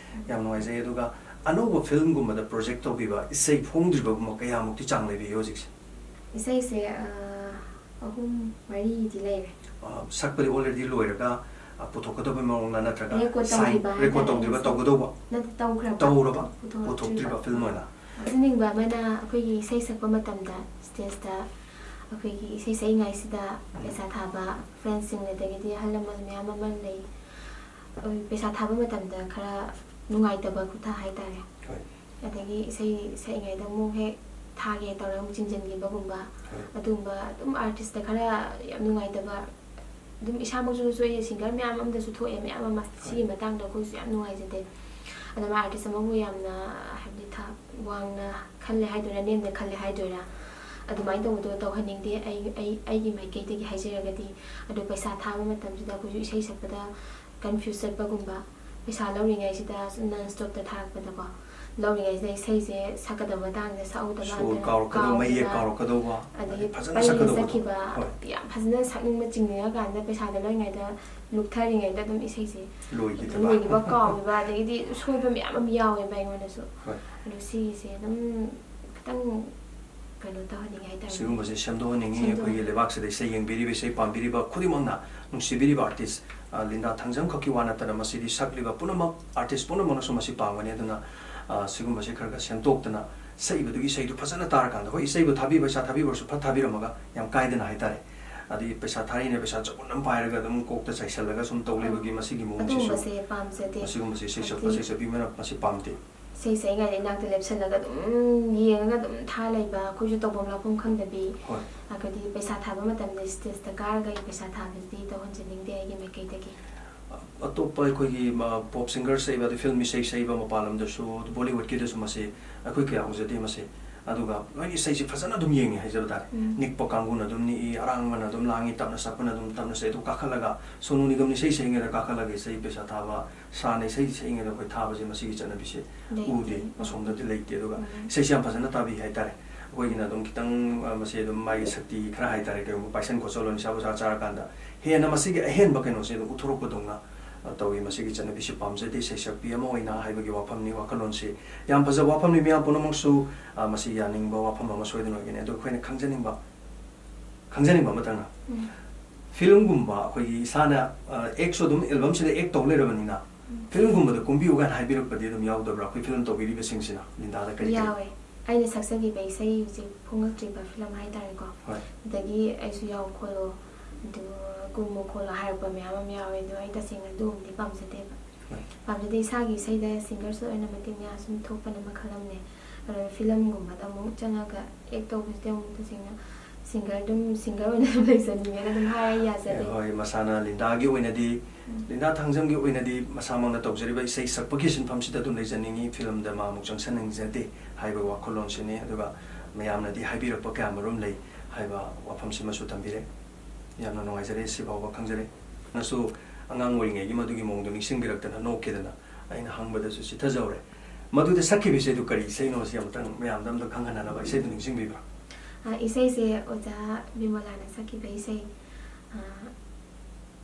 ꯌꯥꯝ ꯅꯨꯡꯉꯥꯏꯖꯩ꯫ ꯑꯗꯨꯒ ꯑꯅꯧꯕ ꯐꯤꯂꯝꯒꯨꯝꯕꯗ ꯄ꯭ꯔꯣꯖꯦꯛ ꯇꯧꯕꯤꯕ ꯏꯁꯩ ꯐꯣꯡꯗ꯭ꯔꯤꯕꯒꯨꯝꯕ ꯀꯌꯥꯃꯨꯛꯇꯤ ꯆꯥꯡ ꯂꯩꯕꯤꯒꯦ ꯍꯧꯖꯤꯛꯁꯦ? ꯏꯁꯩꯁꯦ ꯑ, ꯑꯍꯨꯝ ꯃꯔꯤꯗꯤ ꯂꯩꯔꯦ꯫ ꯑ, ꯁꯛꯄꯗꯤ already ꯂꯣꯏꯔꯒ, ꯑ, ꯄꯨꯊꯣꯛꯀꯗꯕꯩ ꯃꯑꯣꯡꯂ ꯅꯠꯇ꯭ꯔꯒ Record sign, ꯇꯧꯈꯤꯕ record ꯍꯥꯏꯇꯥꯔꯦ ꯇꯧꯗ꯭ꯔꯤꯕ, ꯏꯁꯩ꯫ ꯇꯧꯒꯗꯧꯕ? ꯅꯠꯇꯦ, ꯇꯧꯈ꯭ꯔꯕ꯫ ꯇꯧꯔꯕ? ꯄꯨꯊꯣꯛꯇ꯭ꯔꯤꯕ꯫ ꯄꯨꯊꯣꯛꯇ꯭ꯔꯤꯕ ꯐꯤꯂꯝ ꯑꯣꯏꯅ? ꯍꯥꯏꯖꯅꯤꯡꯕ ꯑꯃꯅ ꯑꯩꯈꯣꯏꯒꯤ ꯏꯁꯩ ꯁꯛꯄ ꯃꯇꯝꯗ ꯁ꯭ꯇꯦꯖꯇ ꯑꯩꯈꯣꯏꯒꯤ ꯏꯁꯩ ꯁꯛꯏꯉꯩꯁꯤꯗ ꯄꯩꯁꯥ ꯊꯥꯕ ꯐ꯭ꯔꯦꯟꯁꯤꯡ ꯑꯗꯒꯤꯗꯤ ꯑꯍꯜ ꯂꯃꯟ ꯃꯌꯥꯝ ꯑꯃ ꯂꯩ꯫ ꯑꯩꯈꯣꯏ ꯄꯩꯁꯥ ꯊꯥꯕ ꯃꯇꯝꯗ ꯈꯔ ꯅꯨꯡꯉꯥꯏꯇꯕ ꯈꯨꯠꯊꯥ ꯍꯥꯏꯇꯥꯔꯦ꯫ ꯍꯣꯏ꯫ ꯑꯗꯒꯤ ꯏꯁꯩ ꯁꯛꯏꯉꯩꯗ ꯑꯃꯨꯛ ꯍꯦꯛ ꯊꯥꯒꯦ ꯇꯧꯔꯒ ꯑꯃꯨꯛ ꯆꯤꯡꯁꯤꯟꯈꯤꯕꯒꯨꯝꯕ, ꯍꯣꯏ꯫ ꯑꯗꯨꯒꯨꯝꯕ ꯑꯗꯨꯝ ꯑꯥꯔꯇꯤꯁꯇ ꯈꯔ ꯌꯥꯝ ꯅꯨꯡꯉꯥꯏꯇꯕ, ꯑꯗꯨꯝ ꯏꯁꯥꯃꯛꯁꯨ ꯁꯣꯏꯌꯦ, ꯁꯤꯡꯒꯔ ꯃꯌꯥꯝ ꯑꯃꯗꯁꯨ ꯊꯣꯛꯑꯦ ꯃꯌꯥꯝ ꯑꯃ꯫ ꯁꯤꯒꯤ ꯃꯇꯥꯡꯗ ꯑꯩꯈꯣꯏꯁꯨ ꯌꯥꯝ ꯅꯨꯡꯉꯥꯏꯖꯗꯦ꯫ ꯑꯗꯨꯝ ꯑꯥꯔꯇꯤꯁ ꯑꯃꯕꯨ ꯌꯥꯝꯅ ꯍꯥꯏꯕꯗꯤ ꯊꯥꯛ ꯋꯥꯡꯅ ꯈꯜꯂꯦ ꯍꯥꯏꯗꯣꯏꯔꯥ, ꯅꯦꯝꯅ ꯈꯜꯂꯦ ꯍꯥꯏꯗꯣꯏꯔꯥ, ꯑꯗꯨꯃꯥꯏꯅ ꯇꯧꯕꯗꯣ ꯇꯧꯍꯟꯅꯤꯡꯗꯦ꯫ ꯑꯩ ꯑꯩ ꯑꯩꯒꯤ ꯃꯥꯏꯀꯩꯗꯒꯤ ꯍꯥꯏꯖꯔꯒꯗꯤ꯫ ꯑꯗꯣ ꯄꯩꯁꯥ ꯊꯥꯕ ꯃꯇꯝꯁꯤꯗ ꯑꯩꯈꯣꯏꯁꯨ ꯏꯁꯩ ꯁꯛꯄꯗ ꯀꯟꯐ꯭ꯌꯨꯁ ꯆꯠꯄꯒꯨꯝꯕ, ꯄꯩꯁꯥ ꯂꯧꯔꯤꯉꯩꯁꯤꯗ ꯁꯨꯝ ꯅꯟ ꯁ꯭ꯇꯣꯞꯇ ꯊꯥꯔꯛꯄꯗꯀꯣ, ꯂꯧꯔꯤꯉꯩꯁꯤꯗ ꯏꯁꯩꯁꯦ ꯁꯛꯀꯗꯕ ꯃꯇꯥꯡꯗ ꯁꯛꯍꯧꯗꯕ, ꯁꯨꯔ ꯅꯠꯇ꯭ꯔꯒ ꯀꯥꯎꯔꯛꯀꯗꯧꯕ, ꯃꯌꯦꯛ ꯀꯥꯎꯈꯤꯕ, ꯀꯥꯎꯔꯛꯀꯗꯧꯕ, ꯑꯗꯒꯤ ꯐꯖꯅ ꯄꯩꯅ ꯁꯛꯀꯗꯧꯕꯗꯣ꯫ ꯆꯠꯈꯤꯕ, ꯍꯣꯏ꯫ ꯌꯥꯝ ꯐꯖꯅ ꯁꯛꯅꯤꯡꯕ ꯆꯤꯡꯅꯤꯡꯉꯀꯥꯟꯗ ꯄꯩꯁꯥꯗꯣ ꯂꯧꯔꯤꯉꯩꯗ ꯂꯨꯞꯊꯔꯤꯉꯩꯗ ꯑꯗꯨꯝ ꯏꯁꯩꯁꯦ ꯂꯣꯏꯈꯤꯗꯕ꯫ ꯂꯣꯏꯈꯤꯕ, ꯀꯥꯎꯈꯤꯕ, ꯑꯗꯒꯤꯗꯤ ꯁꯣꯏꯕ ꯃꯌꯥꯝ ꯑꯃ ꯌꯥꯎꯋꯦꯕ ꯑꯩꯉꯣꯟꯗꯁꯨ꯫ ꯍꯣꯏ꯫ ꯑꯗꯣ ꯁꯤꯒꯤꯁꯦ ꯑꯗꯨꯝ ꯈꯤꯇꯪ ꯀꯩꯅꯣ ꯇꯧꯍꯟꯅꯤꯡꯉꯦ ꯍꯥꯏꯇꯥꯔꯦ꯫ ꯁꯤꯒꯨꯝꯕꯁꯦ ꯁꯦꯝꯗꯣꯛꯍꯟꯅꯤꯡꯉꯤ꯫ ꯁꯦꯝꯗꯣꯛ- ꯑꯩꯈꯣꯏꯒꯤ ꯂꯩꯕꯥꯛꯁꯤꯗ ꯏꯁꯩ ꯌꯦꯡꯕꯤꯔꯤꯕ, ꯏꯁꯩ ꯄꯥꯝꯕꯤꯔꯤꯕ ꯈꯨꯗꯤꯡꯃꯛꯅ, ꯅꯨꯡꯁꯤꯕꯤꯔꯤꯕ ꯑꯥꯔꯇꯤꯁ, ꯑ, ꯂꯤꯟꯗꯥ ꯊꯥꯡꯖꯝ ꯈꯛꯀꯤ ꯋꯥ ꯅꯠꯇꯅ ꯃꯁꯤꯗꯤ ꯁꯛꯂꯤꯕ ꯄꯨꯝꯅꯃꯛ, ꯑꯥꯔꯇꯤꯁ ꯄꯨꯝꯅꯃꯛꯅꯁꯨ ꯃꯁꯤ ꯄꯥꯝꯒꯅꯤ꯫ ꯑꯗꯨꯅ, ꯑ, ꯁꯤꯒꯨꯝꯕꯁꯦ ꯈꯔ ꯈꯔ ꯁꯦꯝꯗꯣꯛꯇꯅ ꯁꯛꯏꯕꯗꯨꯒꯤ ꯏꯁꯩꯗꯨ ꯐꯖꯅ ꯇꯥꯔꯀꯥꯟꯗ, ꯍꯣꯏ, ꯏꯁꯩꯕꯨ ꯊꯥꯕꯤꯕ, ꯄꯩꯁꯥ ꯊꯥꯕꯤꯕ ꯑꯣꯏꯔꯁꯨ ꯐꯠ ꯊꯥꯕꯤꯔꯝꯃꯒ ꯌꯥꯝ ꯀꯥꯏꯗꯅ ꯍꯥꯏꯇꯥꯔꯦ꯫ ꯑꯗꯒꯤ ꯄꯩꯁꯥ ꯊꯥꯔꯤꯅꯦ, ꯄꯩꯁꯥ ꯆꯄꯣꯠ ꯑꯃ ꯄꯥꯏꯔꯒ ꯑꯗꯨꯝ ꯀꯣꯛꯇ ꯆꯥꯏꯁꯜꯂꯒ ꯁꯨꯝ ꯇꯧ ꯂꯩꯕꯒꯤ ꯃꯁꯤꯒꯤ ꯃꯑꯣꯡꯁꯤꯁꯨ ꯑꯗꯨꯒꯨꯝꯕꯁꯦ ꯄꯥꯝꯖꯗꯦ꯫ ꯃꯁꯤꯒꯨꯝꯕꯁꯦ ꯏꯁꯩ ꯁꯛꯄ, ꯍꯥꯏꯕꯗꯤ ꯏꯁꯩ ꯁꯛꯄꯤ ꯑꯃꯅ ꯃꯁꯤ ꯄꯥꯝꯗꯦ꯫ ꯏꯁꯩ ꯁꯛꯏꯉꯩꯗ ꯏꯅꯥꯛꯇ ꯂꯦꯞꯁꯜꯂꯒ ꯑꯗꯨꯝ ꯌꯦꯡꯉꯒ ꯑꯗꯨꯝ ꯊꯥ ꯂꯩꯕ, ꯑꯩꯈꯣꯏꯁꯨ ꯇꯧꯐꯝ ꯂꯥꯛꯐꯝ ꯈꯪꯗꯕꯤ, ꯍꯣꯏ꯫ ꯑꯗꯒꯤ ꯄꯩꯁꯥ ꯊꯥꯕ ꯃꯇꯝꯗ ꯁ꯭ꯇꯦꯖꯇ ꯀꯥꯔꯒ ꯑꯩ ꯄꯩꯁꯥ ꯊꯥꯕꯁꯤꯗꯤ ꯇꯧꯍꯟꯖꯅꯤꯡꯗꯦ ꯑꯩꯒꯤ ꯃꯥꯏꯀꯩꯗꯒꯤ꯫ ꯑꯇꯣꯞꯄ ꯑꯩꯈꯣꯏꯒꯤ ꯄꯣꯞ ꯁꯤꯡꯒꯔ ꯁꯛꯏꯕ, ꯑꯗꯩ ꯐꯤꯂꯝ ꯏꯁꯩ ꯁꯛꯏꯕ ꯃꯄꯥꯟ ꯂꯝꯗꯁꯨ, ꯕꯣꯂꯤꯋꯨꯗꯀꯤꯗꯁꯨ ꯃꯁꯤ ꯑꯩꯈꯣꯏ ꯀꯌꯥ ꯎꯖꯗꯦ꯫ ꯃꯁꯤ ꯑꯗꯨꯒ ꯂꯣꯏꯅ ꯏꯁꯩꯁꯤ ꯐꯖꯅ ꯑꯗꯨꯝ ꯌꯦꯡꯉꯤ ꯍꯥꯏꯖꯕ ꯇꯥꯔꯦ꯫ ꯎꯝ꯫ ꯅꯤꯛꯄ ꯀꯥꯡꯕꯨꯅ ꯑꯗꯨꯝ ꯅꯤꯛꯏ, ꯑꯔꯥꯡꯕꯅ ꯑꯗꯨꯝ ꯂꯥꯡꯉꯤ, ꯇꯞꯅ ꯁꯛꯄꯅ ꯑꯗꯨꯝ ꯇꯞꯅ ꯁꯛꯏ꯫ ꯑꯗꯨ ꯀꯥꯈꯠꯂꯒ ꯁꯣꯅꯨ ꯅꯤꯒꯝꯅ ꯏꯁꯩ ꯁꯛꯏꯉꯩꯗ ꯀꯥꯈꯠꯂꯒ ꯏꯁꯩ ꯄꯩꯁꯥ ꯊꯥꯕ, ꯁꯥꯅ ꯏꯁꯩ ꯁꯛꯏꯉꯩꯗ ꯑꯩꯈꯣꯏ ꯊꯥꯕꯁꯦ, ꯃꯁꯤꯒꯤ ꯆꯠꯅꯕꯤꯁꯦ ꯂꯩꯇꯦ꯫ ꯎꯗꯦ, ꯑꯁꯣꯝꯗꯗꯤ ꯂꯩꯇꯦ꯫ ꯑꯗꯨꯒ ꯎꯝ꯫ ꯏꯁꯩꯁꯦ ꯌꯥꯝ ꯐꯖꯅ ꯇꯥꯕꯤ ꯍꯥꯏꯇꯥꯔꯦ꯫ ꯑꯩꯈꯣꯏꯒꯤꯅ ꯑꯗꯨꯝ ꯈꯤꯇꯪ, ꯑ, ꯃꯁꯤ ꯑꯗꯨꯝ ꯃꯥꯒꯤ ꯁꯛꯇꯤ ꯈꯔ ꯍꯥꯏꯇꯥꯔꯦ, ꯀꯩꯒꯨꯝꯕ ꯄꯥꯏꯁꯟ ꯈꯣꯠꯆꯜꯂꯣ, ꯅꯤꯁꯥ ꯄꯨꯁꯥ ꯆꯥꯔꯀꯥꯟꯗ ꯍꯦꯟꯅ ꯃꯁꯤꯒꯤ ꯑꯍꯦꯟꯕ ꯀꯩꯅꯣꯁꯦ ꯑꯗꯨꯝ ꯎꯠꯊꯣꯔꯛꯄꯗꯧꯅ, ꯑ, ꯇꯧꯏ꯫ ꯃꯁꯤꯒꯤ ꯆꯠꯅꯕꯤꯁꯤ ꯄꯥꯝꯖꯗꯦ, ꯏꯁꯩ ꯁꯛꯄꯤ ꯑꯃ ꯑꯣꯏꯅ ꯍꯥꯏꯕꯒꯤ ꯋꯥꯐꯝꯅꯤ, ꯋꯥꯈꯜꯂꯣꯟꯁꯤ ꯌꯥꯝ ꯐꯖꯕ ꯋꯥꯐꯝꯅꯤ꯫ ꯃꯤꯌꯥꯝ ꯄꯨꯝꯅꯃꯛꯁꯨ, ꯑ, ꯃꯁꯤ ꯌꯥꯅꯤꯡꯕ ꯋꯥꯐꯝ ꯑꯃ ꯁꯣꯏꯗꯅ ꯑꯣꯏꯒꯅꯤ꯫ ꯑꯗꯣ ꯑꯩꯈꯣꯏꯅ ꯈꯪꯖꯅꯤꯡꯕ, ꯈꯪꯖꯅꯤꯡꯕ ꯑꯃꯇꯪꯅ, ꯎꯝ꯫ ꯐꯤꯂꯝꯒꯨꯝꯕ ꯑꯩꯈꯣꯏꯒꯤ ꯏꯁꯥꯅ, ꯑ, ꯑꯦꯛꯁꯨ ꯑꯗꯨꯝ ꯑꯦꯜꯕꯝꯁꯤꯗ ꯑꯦꯛ ꯇꯧ ꯂꯩꯔꯕꯅꯤꯅ, ꯎꯝ꯫ ꯐꯤꯂꯝꯒꯨꯝꯕꯗ ꯀꯨꯝꯕꯤꯌꯨ ꯀꯥꯏꯅ ꯍꯥꯏꯕꯤꯔꯛꯄꯗꯤ ꯑꯗꯨꯝ ꯌꯥꯎꯗꯕ꯭ꯔꯥ? ꯑꯩꯈꯣꯏ ꯐꯤꯂꯝ ꯇꯧꯕꯤꯔꯤꯕꯁꯤꯡꯁꯤꯅ ꯂꯤꯟꯗꯥꯗ ꯀꯔꯤ ꯀꯔꯤ? ꯌꯥꯎꯋꯦ꯫ ꯑꯩꯅ ꯁꯛꯆꯈꯤꯕ ꯏꯁꯩ ꯍꯧꯖꯤꯛ ꯐꯣꯡꯉꯛꯇ꯭ꯔꯤꯕ ꯐꯤꯂꯝ ꯍꯥꯏꯇꯥꯔꯦꯀꯣ꯫ ꯍꯣꯏ꯫ ꯑꯗꯒꯤ ꯑꯩꯁꯨ ꯌꯥꯎ ꯈꯣꯠꯂꯣ, ꯑꯗꯨ ꯀꯨꯝꯃꯨ ꯈꯣꯠꯂꯣ ꯍꯥꯏꯔꯛꯄ ꯃꯌꯥꯝ ꯑꯃ ꯌꯥꯎꯋꯦ꯫ ꯑꯗꯣ ꯑꯩ ꯇꯁꯦꯡꯅ ꯑꯗꯨꯒꯨꯝꯕꯗꯤ ꯄꯥꯝꯖꯗꯦꯕ꯫ ꯍꯣꯏ꯫ ꯄꯥꯝꯖꯗꯦ꯫ ꯏꯁꯥꯒꯤ ꯏꯁꯩꯗ ꯁꯤꯡꯒꯔ ꯁꯣꯏꯅ ꯃꯇꯤꯛ ꯃꯌꯥꯝ ꯁꯨꯝ ꯊꯣꯛꯄꯅ ꯃꯈꯜ ꯑꯃꯅꯦ꯫ ꯑꯗꯨꯅ ꯐꯤꯂꯝꯒꯨꯝꯕꯗ ꯑꯃꯨꯛ ꯆꯪꯉꯒ ꯑꯦꯛ ꯇꯧꯕꯁꯤꯗꯤ ꯑꯃꯨꯛ ꯇꯁꯦꯡꯅ ꯁꯤꯡꯒꯔ ꯑꯗꯨꯝ, ꯁꯤꯡꯒꯔ ꯑꯣꯏꯅ ꯑꯗꯨꯝ ꯂꯩꯖꯅꯤꯡꯉꯦꯅ ꯑꯗꯨꯝ ꯍꯥꯏꯔ ꯌꯥꯖꯗꯦ꯫ ꯍꯣꯏ, ꯃꯁꯥꯅ ꯂꯤꯟꯗꯥꯒꯤ ꯑꯣꯏꯅꯗꯤ, ꯎꯝ꯫ ꯂꯤꯟꯗꯥ ꯊꯥꯡꯖꯝꯒꯤ ꯑꯣꯏꯅꯗꯤ ꯃꯁꯥꯃꯛꯅ ꯇꯧꯖꯔꯤꯕ ꯏꯁꯩ ꯁꯛꯄꯒꯤ ꯁꯤꯟꯐꯝꯁꯤꯗ ꯑꯗꯨꯝ ꯂꯩꯖꯅꯤꯡꯉꯤ, ꯐꯤꯂꯝꯗ ꯃꯥ ꯑꯃꯨꯛ ꯆꯪꯁꯟꯅꯤꯡꯖꯗꯦ ꯍꯥꯏꯕ ꯋꯥꯈꯜꯂꯣꯟꯁꯤꯅꯤ꯫ ꯑꯗꯨꯒ ꯃꯌꯥꯝꯅꯗꯤ ꯍꯥꯏꯕꯤꯔꯛꯄ ꯀꯌꯥ ꯃꯔꯨꯝ ꯂꯩ ꯍꯥꯏꯕ ꯋꯥꯐꯝꯁꯤꯃꯁꯨ ꯊꯝꯕꯤꯔꯦ꯫ ꯌꯥꯝꯅ ꯅꯨꯡꯉꯥꯏꯖꯔꯦ, ꯁꯤꯐꯥꯎꯕ ꯈꯪꯖꯔꯦ꯫ ꯅꯁꯨ ꯑꯉꯥꯡ ꯑꯣꯏꯔꯤꯉꯩꯒꯤ ꯃꯗꯨꯒꯤ ꯃꯑꯣꯡꯗꯣ ꯅꯤꯡꯁꯤꯡꯕꯤꯔꯛꯇꯅ ꯅꯣꯛꯈꯤꯗꯅ ꯑꯩꯅ ꯍꯪꯕꯗꯁꯨ ꯆꯤꯊꯖꯍꯧꯔꯦ꯫ ꯃꯗꯨꯗ ꯁꯛꯈꯤꯕ ꯏꯁꯩꯗꯨ ꯀꯔꯤ ꯏꯁꯩꯅꯣ? ꯁꯤ ꯑꯃꯇꯪ ꯃꯌꯥꯝꯗ ꯑꯝꯇ ꯈꯪꯍꯟꯅꯅꯕ ꯏꯁꯩꯗꯨ ꯅꯤꯡꯁꯤꯡꯕꯤꯕ꯭ꯔꯥ? ꯑ, ꯏꯁꯩꯁꯦ ꯑꯣꯖꯥ ꯕꯤꯃꯣꯂꯥꯅ ꯁꯛꯈꯤꯕ ꯏꯁꯩ, ꯑ,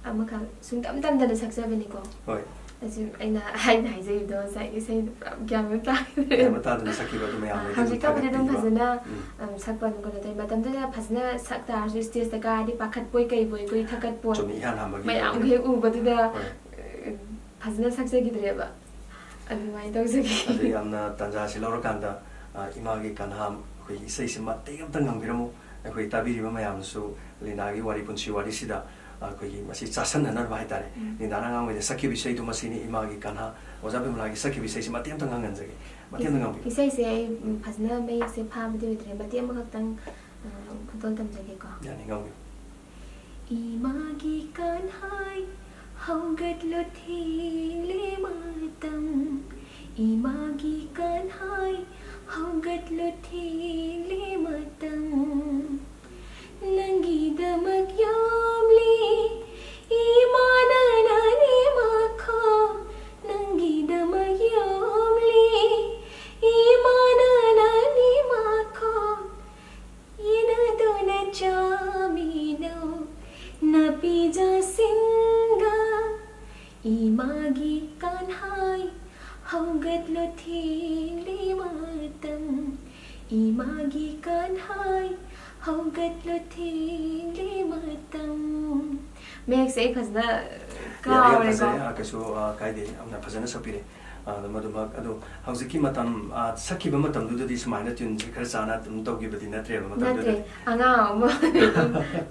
ꯑꯃꯈꯛ ꯁꯨꯡꯇꯝ ꯇꯝꯗꯅ ꯁꯛꯆꯕꯅꯤꯀꯣ꯫ ꯍꯣꯏ꯫ ꯑꯁꯤ ꯑꯩꯅ ꯍꯥꯏꯅ ꯍꯥꯏꯖꯔꯤꯕꯗꯣ ꯉꯁꯥꯏ ꯏꯁꯩꯗꯣ ꯄꯨꯔꯥ ꯒ꯭ꯌꯥꯟ ꯃꯦꯟ ꯇꯥꯈꯤꯗ꯭ꯔꯦ꯫ ꯒ꯭ꯌꯥꯟ ꯑꯃ ꯇꯥꯗꯅ ꯁꯛꯈꯤꯕ ꯑꯗꯨ ꯃꯌꯥꯝꯅ ꯑꯗꯨꯝ ꯍꯧꯖꯤꯛꯇꯕꯨꯗꯤ ꯑꯗꯨꯝ ꯊꯥꯒꯠꯄꯤꯕ꯫ ꯐꯖꯅ, ꯎꯝ꯫ ꯎꯝ, ꯁꯛꯄ ꯑꯗꯨꯝ ꯀꯩꯅꯣ ꯇꯧꯋꯤ꯫ ꯃꯇꯝꯗꯨꯗ ꯐꯖꯅ ꯁꯛ ꯇꯥꯔꯁꯨ ꯁ꯭ꯇꯦꯖꯇ ꯀꯥꯔꯗꯤ ꯄꯥꯈꯠꯄꯣꯏ ꯀꯩꯕꯣꯏ ꯑꯩꯈꯣꯏ ꯊꯛꯀꯠꯄꯣꯏ꯫ ꯆꯨꯝꯃꯤ, ꯏꯍꯥꯟ ꯍꯥꯟꯕꯒꯤ ꯃꯌꯥꯝ ꯑꯣꯏꯅꯗꯤ꯫ ꯍꯦꯛ ꯎꯕꯗꯨꯗ, ꯍꯣꯏ꯫ ꯑ, ꯐꯖꯅ ꯁꯛꯆꯈꯤꯗ꯭ꯔꯦꯕ꯫ ꯑꯗꯨꯃꯥꯏꯅ ꯇꯧꯖꯒꯦ꯫ ꯑꯗꯨ ꯌꯥꯝꯅ ꯇꯥꯟꯖꯥꯁꯤ ꯂꯧꯔꯀꯥꯟꯗ, ꯑ, ꯏꯃꯥꯒꯤ ꯀꯟꯍꯥꯝ ꯑꯩꯈꯣꯏꯒꯤ ꯏꯁꯩꯁꯤ ꯃꯇꯦꯛ ꯑꯝꯇ ꯉꯪꯕꯤꯔꯝꯃꯨ꯫ ꯑꯩꯈꯣꯏ ꯇꯥꯕꯤꯔꯤꯕ ꯃꯌꯥꯝꯅꯁꯨ ꯂꯤꯅꯥꯒꯤ ꯋꯥꯔꯤ, ꯄꯨꯟꯁꯤ ꯋꯥꯔꯤꯁꯤꯗ ꯑꯩꯈꯣꯏꯒꯤ ꯃꯁꯤ ꯆꯥꯁꯟꯅꯅꯕ ꯍꯥꯏꯇꯥꯔꯦ꯫ ꯎꯝ꯫ ꯂꯤꯟꯗꯥꯅ ꯑꯉꯥꯡꯕꯩꯗ ꯁꯛꯈꯤꯕ ꯏꯁꯩꯗꯨ ꯃꯁꯤꯅꯤ, ꯏꯃꯥꯒꯤ ꯀꯟꯍꯥ꯫ ꯑꯣꯖꯥ ꯕꯤꯃꯂꯥꯒꯤ ꯁꯛꯈꯤꯕ ꯏꯁꯩꯁꯤ ꯃꯇꯦꯛ ꯑꯝꯇꯪ ꯉꯪꯍꯟꯖꯒꯦ꯫ ꯃꯇꯦꯛ ꯑꯝꯇꯪ ꯉꯪꯕꯤꯌꯨ꯫ ꯏꯁꯩꯁꯦ ꯑꯩ, ꯎꯝ, ꯐꯖꯅ ꯃꯌꯦꯛꯁꯦ ꯐꯥꯕꯗꯤ ꯑꯣꯏꯗ꯭ꯔꯦ, ꯃꯇꯦꯛ ꯑꯃꯈꯛꯇꯪ, ꯑ, ꯈꯨꯗꯣꯜ ꯇꯝꯖꯒꯦꯀꯣ꯫ ꯌꯥꯅꯤ, ꯉꯪꯕꯤꯌꯨ꯫ ꯏꯃꯥꯒꯤ ꯀꯟꯍꯥꯏ ꯍꯧꯒꯠꯂꯣ ꯊꯦꯡꯂꯦ ꯃꯇꯝ, ꯏꯃꯥꯒꯤ ꯀꯟꯍꯥꯏ ꯍꯧꯒꯠꯂꯣ ꯊꯦꯡꯂꯦ ꯃꯇꯝ꯫ ꯅꯪꯒꯤꯗꯃꯛ ꯌꯣꯝꯂꯤ ꯏꯃꯥꯅ ꯅꯪꯒꯤ ꯃꯈꯣꯡ, ꯅꯪꯒꯤꯗꯃꯛ ꯌꯣꯝꯂꯤ ꯏꯃꯥꯅ ꯅꯪꯒꯤ ꯃꯈꯣꯡ꯫ ꯌꯦꯅꯗꯨꯅ ꯆꯥꯃꯤꯅꯧ ꯅꯥꯄꯤꯖꯥꯁꯤꯡꯒ ꯏꯃꯥꯒꯤ ꯀꯟꯍꯥꯏ ꯍꯧꯒꯠꯂꯣ ꯊꯦꯡꯂꯦ ꯃꯇꯝ, ꯏꯃꯥꯒꯤ ꯀꯟꯍꯥꯏ ꯍꯧꯒꯠꯂꯣ ꯊꯦꯡꯂꯦ ꯃꯇꯝ꯫ ꯃꯌꯦꯛꯁꯦ ꯑꯩ ꯐꯖꯅ ꯌꯥꯔꯦ, ꯌꯥꯝ ꯀꯥꯎꯔꯦꯀꯣ꯫ ꯐꯖꯔꯦ꯫ ꯑ, ꯀꯩꯁꯨ, ꯑ, ꯀꯥꯏꯗꯦ, ꯌꯥꯝꯅ ꯐꯖꯅ ꯁꯛꯄꯤꯔꯦ꯫ ꯑ, ꯑꯗꯣ ꯃꯗꯨꯃꯛ, ꯑꯗꯣ ꯍꯧꯖꯤꯛꯀꯤ ꯃꯇꯝ, ꯑ, ꯁꯛꯈꯤꯕ ꯃꯇꯝꯗꯨꯗꯗꯤ ꯁꯨꯃꯥꯏꯅ ꯇ꯭ꯌꯨꯟꯁꯦ ꯈꯔ ꯆꯥꯅ ꯑꯗꯨꯝ ꯇꯧꯈꯤꯕꯗꯤ ꯅꯠꯇ꯭ꯔꯦꯕ ꯃꯇꯝꯗꯨꯗꯗꯤ꯫ ꯅꯠꯇꯦ, ꯑꯉꯥꯡ ꯑꯃ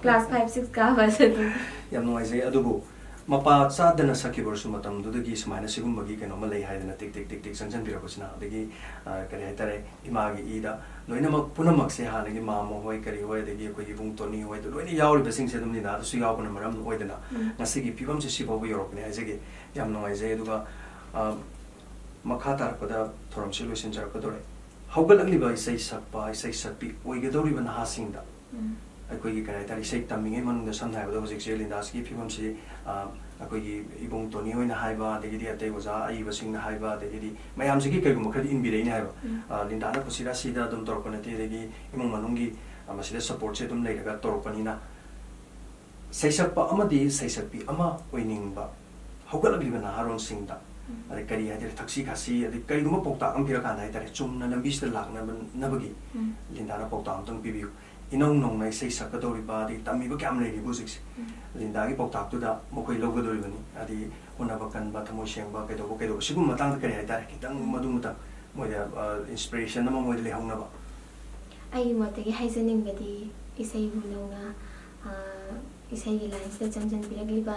class five, six ꯀꯥꯕꯁꯦ ꯑꯗꯨꯝ꯫ ꯌꯥꯝ ꯅꯨꯡꯉꯥꯏꯖꯩ꯫ ꯑꯗꯨꯕꯨ ꯃꯄꯥ ꯆꯥꯗꯅ ꯁꯛꯈꯤꯕ ꯑꯣꯏꯔꯁꯨ ꯃꯇꯝꯗꯨꯗꯒꯤ ꯁꯨꯃꯥꯏꯅ ꯁꯤꯒꯨꯝꯕꯒꯤ ꯀꯩꯅꯣꯝꯃ ꯂꯩ ꯍꯥꯏꯗꯅ ꯇꯤꯛ ꯇꯤꯛ ꯇꯤꯛ ꯇꯤꯛ ꯆꯪꯁꯤꯟꯕꯤꯔꯛꯄꯁꯤꯅ, ꯑꯗꯒꯤ, ꯑ, ꯀꯔꯤ ꯍꯥꯏꯇꯥꯔꯦ, ꯏꯃꯥꯒꯤ ꯏꯗ ꯂꯣꯏꯅꯃꯛ ꯄꯨꯝꯅꯃꯛꯁꯦ ꯍꯥꯟꯅꯒꯤ ꯃꯥꯃꯣ ꯍꯣꯏ, ꯀꯔꯤ ꯍꯣꯏ, ꯑꯗꯒꯤ ꯑꯩꯈꯣꯏꯒꯤ ꯏꯕꯨꯡ ꯇꯣꯅꯤ ꯍꯣꯏꯗ ꯂꯣꯏꯅ ꯌꯥꯎꯔꯤꯕꯁꯤꯡꯁꯦ ꯑꯗꯨꯝ ꯂꯤꯟꯗꯥꯗꯁꯨ ꯌꯥꯎꯕꯅ ꯃꯔꯝ ꯑꯣꯏꯗꯅ ꯎꯝ꯫ ꯉꯁꯤꯒꯤ ꯐꯤꯕꯝꯁꯦ ꯁꯤꯐꯥꯎꯕ ꯌꯧꯔꯛꯄꯅꯦ ꯍꯥꯏꯖꯒꯦ꯫ ꯌꯥꯝ ꯅꯨꯡꯉꯥꯏꯖꯩ꯫ ꯑꯗꯨꯒ, ꯑ, ꯃꯈꯥ ꯇꯥꯔꯛꯄꯗ ꯊꯧꯔꯝꯁꯤ ꯂꯣꯏꯁꯤꯟꯖꯔꯛꯀꯗꯧꯔꯦ꯫ ꯍꯧꯒꯠꯂꯛꯂꯤꯕ ꯏꯁꯩ ꯁꯛꯄ, ꯏꯁꯩ ꯁꯛꯄꯤ ꯑꯣꯏꯒꯗꯧꯔꯤꯕ ꯅꯍꯥꯁꯤꯡꯗ ꯎꯝ꯫ ꯑꯩꯈꯣꯏꯒꯤ ꯀꯔꯤ ꯍꯥꯏꯇꯥꯔꯦ, ꯏꯁꯩ ꯇꯝꯃꯤꯉꯩ ꯃꯅꯨꯡꯗ ꯁꯝꯅ ꯍꯥꯏꯔꯕꯗ ꯍꯧꯖꯤꯛꯁꯦ ꯂꯤꯟꯗꯥꯁꯀꯤ ꯐꯤꯕꯝꯁꯤ, ꯑ, ꯑꯩꯈꯣꯏꯒꯤ ꯏꯕꯨꯡ ꯇꯣꯅꯤ ꯍꯣꯏꯅ ꯍꯥꯏꯕ, ꯑꯗꯒꯤꯗꯤ ꯑꯇꯩ ꯑꯣꯖꯥ ꯑꯏꯕꯁꯤꯡꯅ ꯍꯥꯏꯕ, ꯑꯗꯒꯤꯗꯤ ꯃꯌꯥꯝꯁꯤꯒꯤ ꯀꯩꯒꯨꯝꯕ ꯈꯔꯗꯤ ꯏꯟꯕꯤꯔꯛꯏꯅꯦ ꯍꯥꯏꯕ꯫ ꯎꯝ꯫ ꯑ, ꯂꯤꯟꯗꯥꯅ ꯀꯨꯁꯤꯔꯥꯁꯤꯗ ꯑꯗꯨꯝ ꯇꯧꯔꯛꯄ ꯅꯠꯇꯦ, ꯑꯗꯒꯤ ꯏꯃꯨꯡ ꯃꯅꯨꯡꯒꯤ, ꯑ, ꯃꯁꯤꯗ supportꯁꯦ ꯑꯗꯨꯝ ꯂꯩꯔꯒ ꯇꯧꯔꯛꯄꯅꯤꯅ ꯁꯩꯁꯛꯄ ꯑꯃꯗꯤ ꯁꯩꯁꯛꯄꯤ ꯑꯃ ꯑꯣꯏꯅꯤꯡꯕ ꯍꯧꯒꯠꯂꯛꯂꯤꯕ ꯅꯍꯥꯔꯣꯜꯁꯤꯡꯗ, ꯎꯝ꯫ ꯑꯗꯩ ꯀꯔꯤ ꯍꯥꯏꯇꯥꯔꯦ, ꯊꯛꯁꯤ ꯈꯥꯁꯤ, ꯑꯗꯩ ꯀꯔꯤꯒꯨꯝꯕ ꯄꯥꯎꯇꯥꯛ ꯑꯃ ꯄꯤꯔꯀꯥꯟꯗ ꯍꯥꯏꯇꯥꯔꯦ, ꯆꯨꯝꯅ ꯂꯝꯕꯤꯁꯤꯗ ꯂꯥꯛꯅꯕꯒꯤ ꯎꯝ꯫ ꯂꯤꯟꯗꯥꯅ ꯄꯥꯎꯇꯥꯛ ꯑꯃꯇꯪ ꯄꯤꯕꯤꯌꯨ꯫ ꯏꯅꯧ ꯅꯧꯅ ꯏꯁꯩ ꯁꯛꯀꯗꯧꯔꯤꯕ, ꯑꯗꯩ ꯇꯝꯃꯤꯕ ꯀꯌꯥꯝ ꯂꯩꯔꯤꯕ ꯍꯧꯖꯤꯛꯁꯦ꯫ ꯎꯝ꯫ ꯂꯤꯟꯗꯥꯒꯤ ꯄꯥꯎꯇꯥꯛꯇꯨꯗ ꯃꯈꯣꯏ ꯂꯧꯒꯗꯧꯔꯤꯕꯅꯤ꯫ ꯍꯥꯏꯗꯤ ꯍꯣꯠꯅꯕ ꯀꯟꯕ, ꯊꯃꯣꯏ ꯁꯦꯡꯕ, ꯀꯩꯗꯧꯕ, ꯀꯩꯗꯧꯕ, ꯁꯤꯒꯨꯝꯕ ꯃꯇꯥꯡꯗ ꯀꯔꯤ ꯍꯥꯏꯇꯥꯔꯦ, ꯈꯤꯇꯪ ꯎꯝ꯫ ꯃꯗꯨꯃꯇꯪ ꯃꯣꯏꯗ, ꯑ, inspiration ꯑꯃ ꯃꯣꯏꯗ ꯂꯩꯍꯧꯅꯕ꯫ ꯑꯩꯒꯤ ꯃꯣꯠꯇꯒꯤ ꯍꯥꯏꯖꯅꯤꯡꯕꯗꯤ ꯏꯁꯩꯕꯨ ꯅꯧꯅ, ꯑ, ꯏꯁꯩꯒꯤ ꯂꯥꯏꯟꯁꯤꯗ ꯆꯪꯁꯤꯟꯕꯤꯔꯛꯂꯤꯕ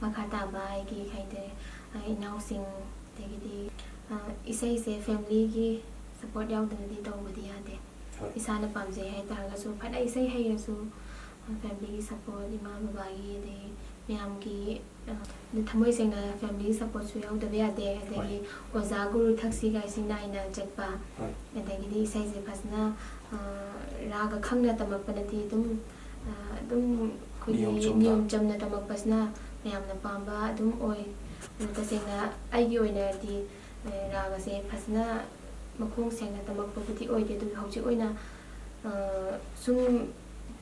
ꯃꯈꯥ ꯇꯥꯕ ꯑꯩꯒꯤ ꯀꯩ ꯍꯥꯏꯇꯥꯔꯦ, ꯑ, ꯏꯅꯥꯎꯁꯤꯡ, ꯑꯗꯒꯤꯗꯤ, ꯑ, ꯏꯁꯩꯁꯦ ꯐꯦꯃꯤꯂꯤꯒꯤ ꯁꯄꯣꯔꯠ ꯌꯥꯎꯗꯅꯗꯤ ꯇꯧꯕꯗꯤ ꯌꯥꯗꯦ꯫ ꯍꯣꯏ꯫ ꯏꯁꯥꯅ ꯄꯥꯝꯖꯩ ꯍꯥꯏꯇꯥꯔꯒꯁꯨ, ꯐꯅ ꯏꯁꯩ ꯍꯩꯔꯁꯨ, ꯑ, ꯐꯦꯃꯤꯂꯤꯒꯤ ꯁꯄꯣꯔꯠ, ꯏꯃꯥ ꯕꯕꯥꯒꯤ, ꯑꯗꯩ ꯃꯌꯥꯝꯒꯤ, ꯑ, ꯊꯃꯣꯏ ꯁꯦꯡꯅ ꯐꯦꯃꯤꯂꯤ ꯁꯄꯣꯔꯠꯁꯨ ꯌꯥꯎꯗꯕ ꯌꯥꯗꯦ꯫ ꯑꯗꯒꯤ ꯍꯣꯏ꯫ ꯑꯣꯖꯥ ꯒꯨꯔꯨ ꯊꯛꯁꯤ ꯈꯥꯁꯤ ꯅꯥꯏꯅ ꯆꯠꯄ, ꯍꯣꯏ꯫ ꯑꯗꯒꯤꯗꯤ ꯏꯁꯩꯁꯦ ꯐꯖꯅ, ꯑ, ꯔꯥꯒ ꯈꯪꯅ ꯇꯝꯃꯛꯄꯅꯗꯤ ꯑꯗꯨꯝ, ꯑ, ꯑꯗꯨꯝ ꯑꯩꯈꯣꯏꯒꯤ ꯅꯤꯌꯣꯝ ꯆꯨꯝꯅ꯫ ꯅꯤꯌꯣꯝ ꯆꯝꯅ ꯇꯝꯃꯛꯄꯁꯤꯅ ꯃꯌꯥꯝꯅ ꯄꯥꯝꯕ ꯑꯗꯨꯝ ꯑꯣꯏ꯫ ꯑꯗꯨ ꯇꯁꯦꯡꯅ ꯑꯩꯒꯤ ꯑꯣꯏꯅꯗꯤ, ꯑ, ꯔꯥꯒꯁꯦ ꯐꯖꯅ ꯃꯈꯣꯡ ꯁꯦꯡꯅ ꯇꯝꯃꯛꯄꯕꯨꯗꯤ ꯑꯣꯏꯗꯦ, ꯑꯗꯨꯕꯨ ꯍꯧꯖꯤꯛ ꯑꯣꯏꯅ, ꯑ, ꯁꯨꯝ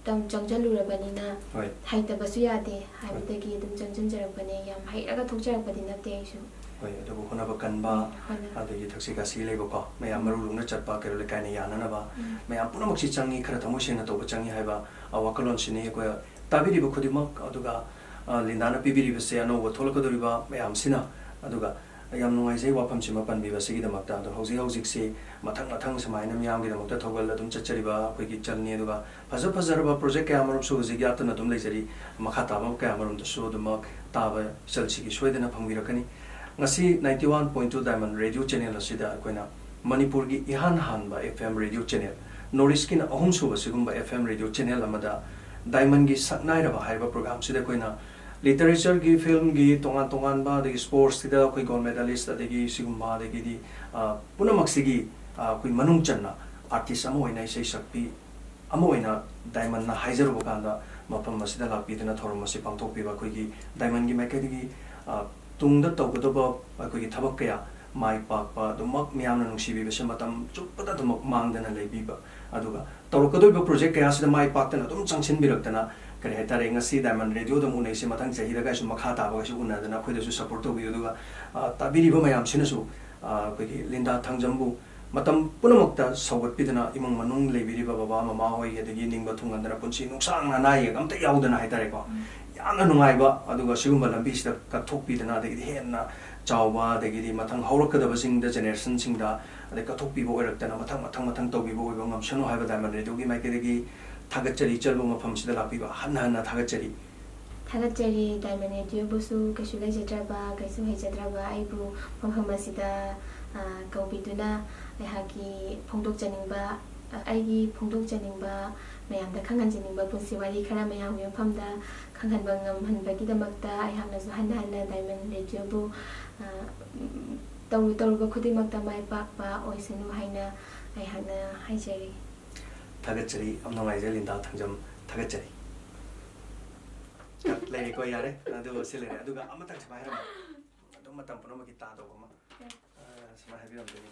ꯇꯝ-, ꯆꯪꯁꯤꯜꯂꯨꯔꯕꯅꯤꯅ ꯍꯣꯏ꯫ ꯍꯩꯇꯕꯁꯨ ꯌꯥꯗꯦ ꯍꯣꯏ꯫ ꯍꯥꯏꯕꯗꯒꯤ ꯑꯗꯨꯝ ꯆꯪꯁꯤꯟꯖꯔꯛꯄꯅꯦ꯫ ꯌꯥꯝ ꯍꯩꯔꯒ ꯊꯣꯛꯆꯔꯛꯄꯗꯤ ꯅꯠꯇꯦ ꯑꯩꯁꯨ꯫ ꯍꯣꯏ, ꯑꯗꯨꯕꯨ ꯍꯣꯠꯅꯕ ꯀꯟꯕ, ꯎꯝ, ꯍꯣꯠꯅ-, ꯑꯗꯒꯤ ꯊꯛꯁꯤ ꯈꯥꯁꯤ ꯂꯩꯕꯀꯣ, ꯃꯌꯥꯝ ꯎꯝ꯫ ꯃꯔꯨ ꯂꯨꯅ ꯆꯠꯄ, ꯀꯩꯔꯣꯜ ꯂꯩꯀꯥꯏꯅ ꯌꯥꯅꯅꯕ, ꯎꯝ꯫ ꯃꯌꯥꯝ ꯄꯨꯝꯅꯃꯛꯁꯤ ꯆꯪꯉꯤ, ꯈꯔ ꯊꯃꯣꯏ ꯁꯦꯡꯅ ꯇꯧꯕ ꯆꯪꯉꯤ ꯍꯥꯏꯕ, ꯑ, ꯋꯥꯈꯜꯂꯣꯟꯁꯤꯅꯤ ꯑꯩꯈꯣꯏ ꯇꯥꯕꯤꯔꯤꯕ ꯈꯨꯗꯤꯡꯃꯛ꯫ ꯑꯗꯨꯒ, ꯑ, ꯂꯤꯟꯗꯥꯅ ꯄꯤꯕꯤꯔꯤꯕꯁꯦ ꯑꯅꯧꯕ ꯊꯣꯛꯂꯛꯀꯗꯧꯔꯤꯕ ꯃꯌꯥꯝꯁꯤꯅ꯫ ꯑꯗꯨꯒ ꯌꯥꯝ ꯅꯨꯡꯉꯥꯏꯖꯩ ꯋꯥꯐꯝꯁꯤꯃ ꯄꯟꯕꯤꯕꯁꯤꯒꯤꯗꯃꯛꯇ꯫ ꯑꯗꯣ ꯍꯧꯖꯤꯛ ꯍꯧꯖꯤꯛꯁꯤ ꯃꯊꯪ ꯃꯊꯪ ꯁꯨꯃꯥꯏꯅ ꯃꯤꯌꯥꯝꯒꯤꯗꯃꯛꯇ ꯊꯧꯒꯜ ꯑꯗꯨꯝ ꯆꯠꯆꯔꯤꯕ ꯑꯩꯈꯣꯏꯒꯤ ꯆꯜꯅꯤ꯫ ꯑꯗꯨꯒ ꯐꯖ ꯐꯖꯔꯕ ꯄ꯭ꯔꯣꯖꯦꯛ ꯀꯌꯥ ꯃꯔꯨꯝꯁꯨ ꯍꯧꯖꯤꯛ ꯌꯥꯠꯇꯅ ꯑꯗꯨꯝ ꯂꯩꯖꯔꯤ꯫ ꯃꯈꯥ ꯇꯥꯕ ꯀꯌꯥ ꯃꯔꯨꯝꯗꯁꯨ ꯑꯗꯨꯃꯛ ꯇꯥꯕ ꯆꯜꯁꯤꯒꯤ ꯁꯣꯏꯗꯅ ꯐꯪꯕꯤꯔꯛꯀꯅꯤ꯫ ꯉꯁꯤ ninety one point two Diamond Radio Channel ꯑꯁꯤꯗ ꯑꯩꯈꯣꯏꯅ ꯃꯅꯤꯄꯨꯔꯒꯤ ꯏꯍꯥꯟ ꯍꯥꯟꯕ F M radio channel, North Eastꯀꯤꯅ ꯑꯍꯨꯝꯁꯨꯕ ꯁꯤꯒꯨꯝꯕ F M radio channel ꯑꯃꯗ Diamondꯒꯤ ꯁꯛꯅꯥꯏꯔꯕ ꯍꯥꯏꯔꯤꯕ programꯁꯤꯗ ꯑꯩꯈꯣꯏꯅ literatureꯒꯤ, filmꯒꯤ, ꯇꯣꯉꯥꯟ ꯇꯣꯉꯥꯟꯕ, ꯑꯗꯒꯤ sportsꯀꯤꯗ ꯑꯩꯈꯣꯏ gold medalist, ꯑꯗꯒꯤ ꯁꯤꯒꯨꯝꯕ, ꯑꯗꯒꯤꯗꯤ, ꯑ, ꯄꯨꯝꯅꯃꯛꯁꯤꯒꯤ, ꯑ, ꯑꯩꯈꯣꯏ ꯃꯅꯨꯡ ꯆꯟꯅ artist ꯑꯃ ꯑꯣꯏꯅ, ꯏꯁꯩ ꯁꯛꯄꯤ ꯑꯃ ꯑꯣꯏꯅ Diamondꯅ ꯍꯥꯏꯖꯔꯨꯕ ꯀꯥꯟꯗ ꯃꯐꯝ ꯑꯁꯤꯗ ꯂꯥꯛꯄꯤꯗꯨꯅ ꯊꯧꯔꯝ ꯑꯁꯤ ꯄꯥꯡꯊꯣꯛꯄꯤꯕ ꯑꯩꯈꯣꯏꯒꯤ Diamondꯒꯤ ꯃꯥꯏꯀꯩꯗꯒꯤ, ꯑ, ꯇꯨꯡꯗ ꯇꯧꯒꯗꯕ ꯑꯩꯈꯣꯏꯒꯤ ꯊꯕꯛ ꯀꯌꯥ ꯃꯥꯏ ꯄꯥꯛꯄ ꯑꯗꯨꯃꯛ ꯃꯤꯌꯥꯝꯅ ꯅꯨꯡꯁꯤꯕꯤꯕꯁꯦ ꯃꯇꯝ ꯆꯨꯞꯄꯗ ꯑꯗꯨꯃꯛ ꯃꯥꯡꯗꯅ ꯂꯩꯕꯤꯕ, ꯑꯗꯨꯒ ꯇꯧꯔꯛꯀꯗꯧꯔꯤꯕ project ꯀꯌꯥꯁꯤꯗ ꯃꯥꯏ ꯄꯥꯛꯇꯅ ꯑꯗꯨꯝ ꯆꯪꯁꯤꯟꯕꯤꯔꯛꯇꯅ, ꯀꯔꯤ ꯍꯥꯏꯇꯥꯔꯦ, ꯉꯁꯤ Diamond Radioꯗ ꯑꯃꯨꯛ ꯎꯅꯩꯁꯦ, ꯃꯊꯪ ꯆꯍꯤꯗꯒꯁꯨ ꯃꯈꯥ ꯇꯥꯕꯒꯁꯨ ꯎꯅꯗꯅ ꯑꯩꯈꯣꯏꯗꯁꯨ support ꯇꯧꯕꯤꯌꯨ꯫ ꯑꯗꯨꯒ, ꯑ, ꯇꯥꯕꯤꯔꯤꯕ ꯃꯌꯥꯝꯁꯤꯅꯁꯨ, ꯑ, ꯑꯩꯈꯣꯏꯒꯤ ꯂꯤꯟꯗꯥ ꯊꯥꯡꯖꯝꯕꯨ ꯃꯇꯝ ꯄꯨꯝꯅꯃꯛꯇ ꯁꯧꯒꯠꯄꯤꯗꯅ, ꯏꯃꯨꯡ ꯃꯅꯨꯡ ꯂꯩꯕꯤꯔꯤꯕ ꯕꯕꯥ ꯃꯃꯥ ꯍꯣꯏ, ꯑꯗꯒꯤ ꯅꯤꯡꯕ ꯊꯨꯡꯍꯟꯗꯅ, ꯄꯨꯟꯁꯤ ꯅꯨꯡꯁꯥꯡꯅ ꯑꯅꯥ ꯑꯌꯦꯛ ꯑꯝꯇ ꯌꯥꯎꯗꯅ ꯍꯥꯏꯇꯥꯔꯦꯀꯣ, ꯎꯝ꯫ ꯌꯥꯝꯅ ꯅꯨꯡꯉꯥꯏꯕ, ꯑꯗꯨꯒ ꯁꯤꯒꯨꯝꯕ ꯂꯝꯕꯤꯁꯤꯗ ꯀꯠꯊꯣꯛꯄꯤꯗꯅ, ꯑꯗꯒꯤꯗꯤ ꯍꯦꯟꯅ ꯆꯥꯎꯕ, ꯑꯗꯒꯤꯗꯤ ꯃꯊꯪ ꯍꯧꯔꯛꯀꯗꯕꯁꯤꯡꯗ, generationꯁꯤꯡꯗ, ꯑꯗꯩ ꯀꯠꯊꯣꯛꯄꯤꯕ ꯑꯣꯏꯔꯛꯇꯅ ꯃꯊꯪ, ꯃꯊꯪ, ꯃꯊꯪ ꯇꯧꯕꯤꯕ ꯑꯣꯏꯕ ꯉꯝꯁꯅꯨ ꯍꯥꯏꯕ Diamond Radioꯒꯤ ꯃꯥꯏꯀꯩꯗꯒꯤ ꯊꯥꯒꯠꯆꯔꯤ꯫ ꯆꯠꯂꯨ ꯃꯐꯝꯁꯤꯗ ꯂꯥꯛꯄꯤꯕ ꯍꯟꯅ ꯍꯟꯅ ꯊꯥꯒꯠꯆꯔꯤ꯫ ꯊꯥꯒꯠꯆꯔꯤ꯫ ꯗꯥꯏꯃꯟ ꯔꯦꯗꯤꯑꯣꯕꯨꯁꯨ ꯀꯩꯁꯨ ꯂꯩꯖꯗ꯭ꯔꯕ, ꯀꯩꯁꯨ ꯍꯩꯖꯗ꯭ꯔꯕ ꯑꯩꯕꯨ ꯃꯐꯝ ꯑꯁꯤꯗ, ꯑ, ꯀꯧꯕꯤꯗꯨꯅ ꯑꯩꯍꯥꯛꯀꯤ ꯐꯣꯡꯗꯣꯛꯆꯅꯤꯡꯕ, ꯑ, ꯑꯩꯒꯤ ꯐꯣꯡꯗꯣꯛꯆꯅꯤꯡꯕ, ꯃꯌꯥꯝꯗ ꯈꯪꯍꯟꯖꯅꯤꯡꯕ ꯄꯨꯟꯁꯤ ꯋꯥꯔꯤ ꯈꯔ ꯃꯌꯥꯝꯒꯤ ꯃꯐꯝꯗ ꯈꯪꯍꯟꯕ ꯉꯝꯍꯟꯕꯒꯤꯗꯃꯛꯇ ꯑꯩꯍꯥꯛꯅꯁꯨ ꯍꯟꯅ ꯍꯟꯅ ꯗꯥꯏꯃꯟ ꯔꯦꯗꯤꯑꯣꯕꯨ, ꯑ, ꯇꯧꯔꯨ ꯇꯧꯔꯨꯕ ꯈꯨꯗꯤꯡꯃꯛꯇ ꯃꯥꯏ ꯄꯥꯛꯄ ꯑꯣꯏꯁꯅꯨ ꯍꯥꯏꯅ ꯑꯩꯍꯥꯛꯅ ꯍꯥꯏꯖꯔꯤ꯫ ꯊꯥꯒꯠꯆꯔꯤ꯫ ꯌꯥꯝ ꯅꯨꯡꯉꯥꯏꯖꯩ ꯂꯤꯟꯗꯥ ꯊꯥꯡꯖꯝ꯫ ꯊꯥꯒꯠꯆꯔꯤ꯫ ꯂꯩꯔꯦꯀꯣ, ꯌꯥꯔꯦ꯫ ꯑꯗꯨ ꯁꯤ ꯂꯩꯔꯦ꯫ ꯑꯗꯨꯒ ꯑꯃꯇꯪ ꯁꯨꯃꯥꯏꯅ ꯍꯥꯏꯔꯝꯃꯣ꯫ ꯑꯗꯨꯝ ꯃꯇꯝ ꯄꯨꯝꯅꯃꯛꯀꯤ ꯇꯥꯗꯧꯕ ꯑꯃ꯫ ꯑ, ꯁꯨꯃꯥꯏꯅ ꯍꯥꯏꯕꯤꯔꯝꯗꯣꯏꯅꯤ꯫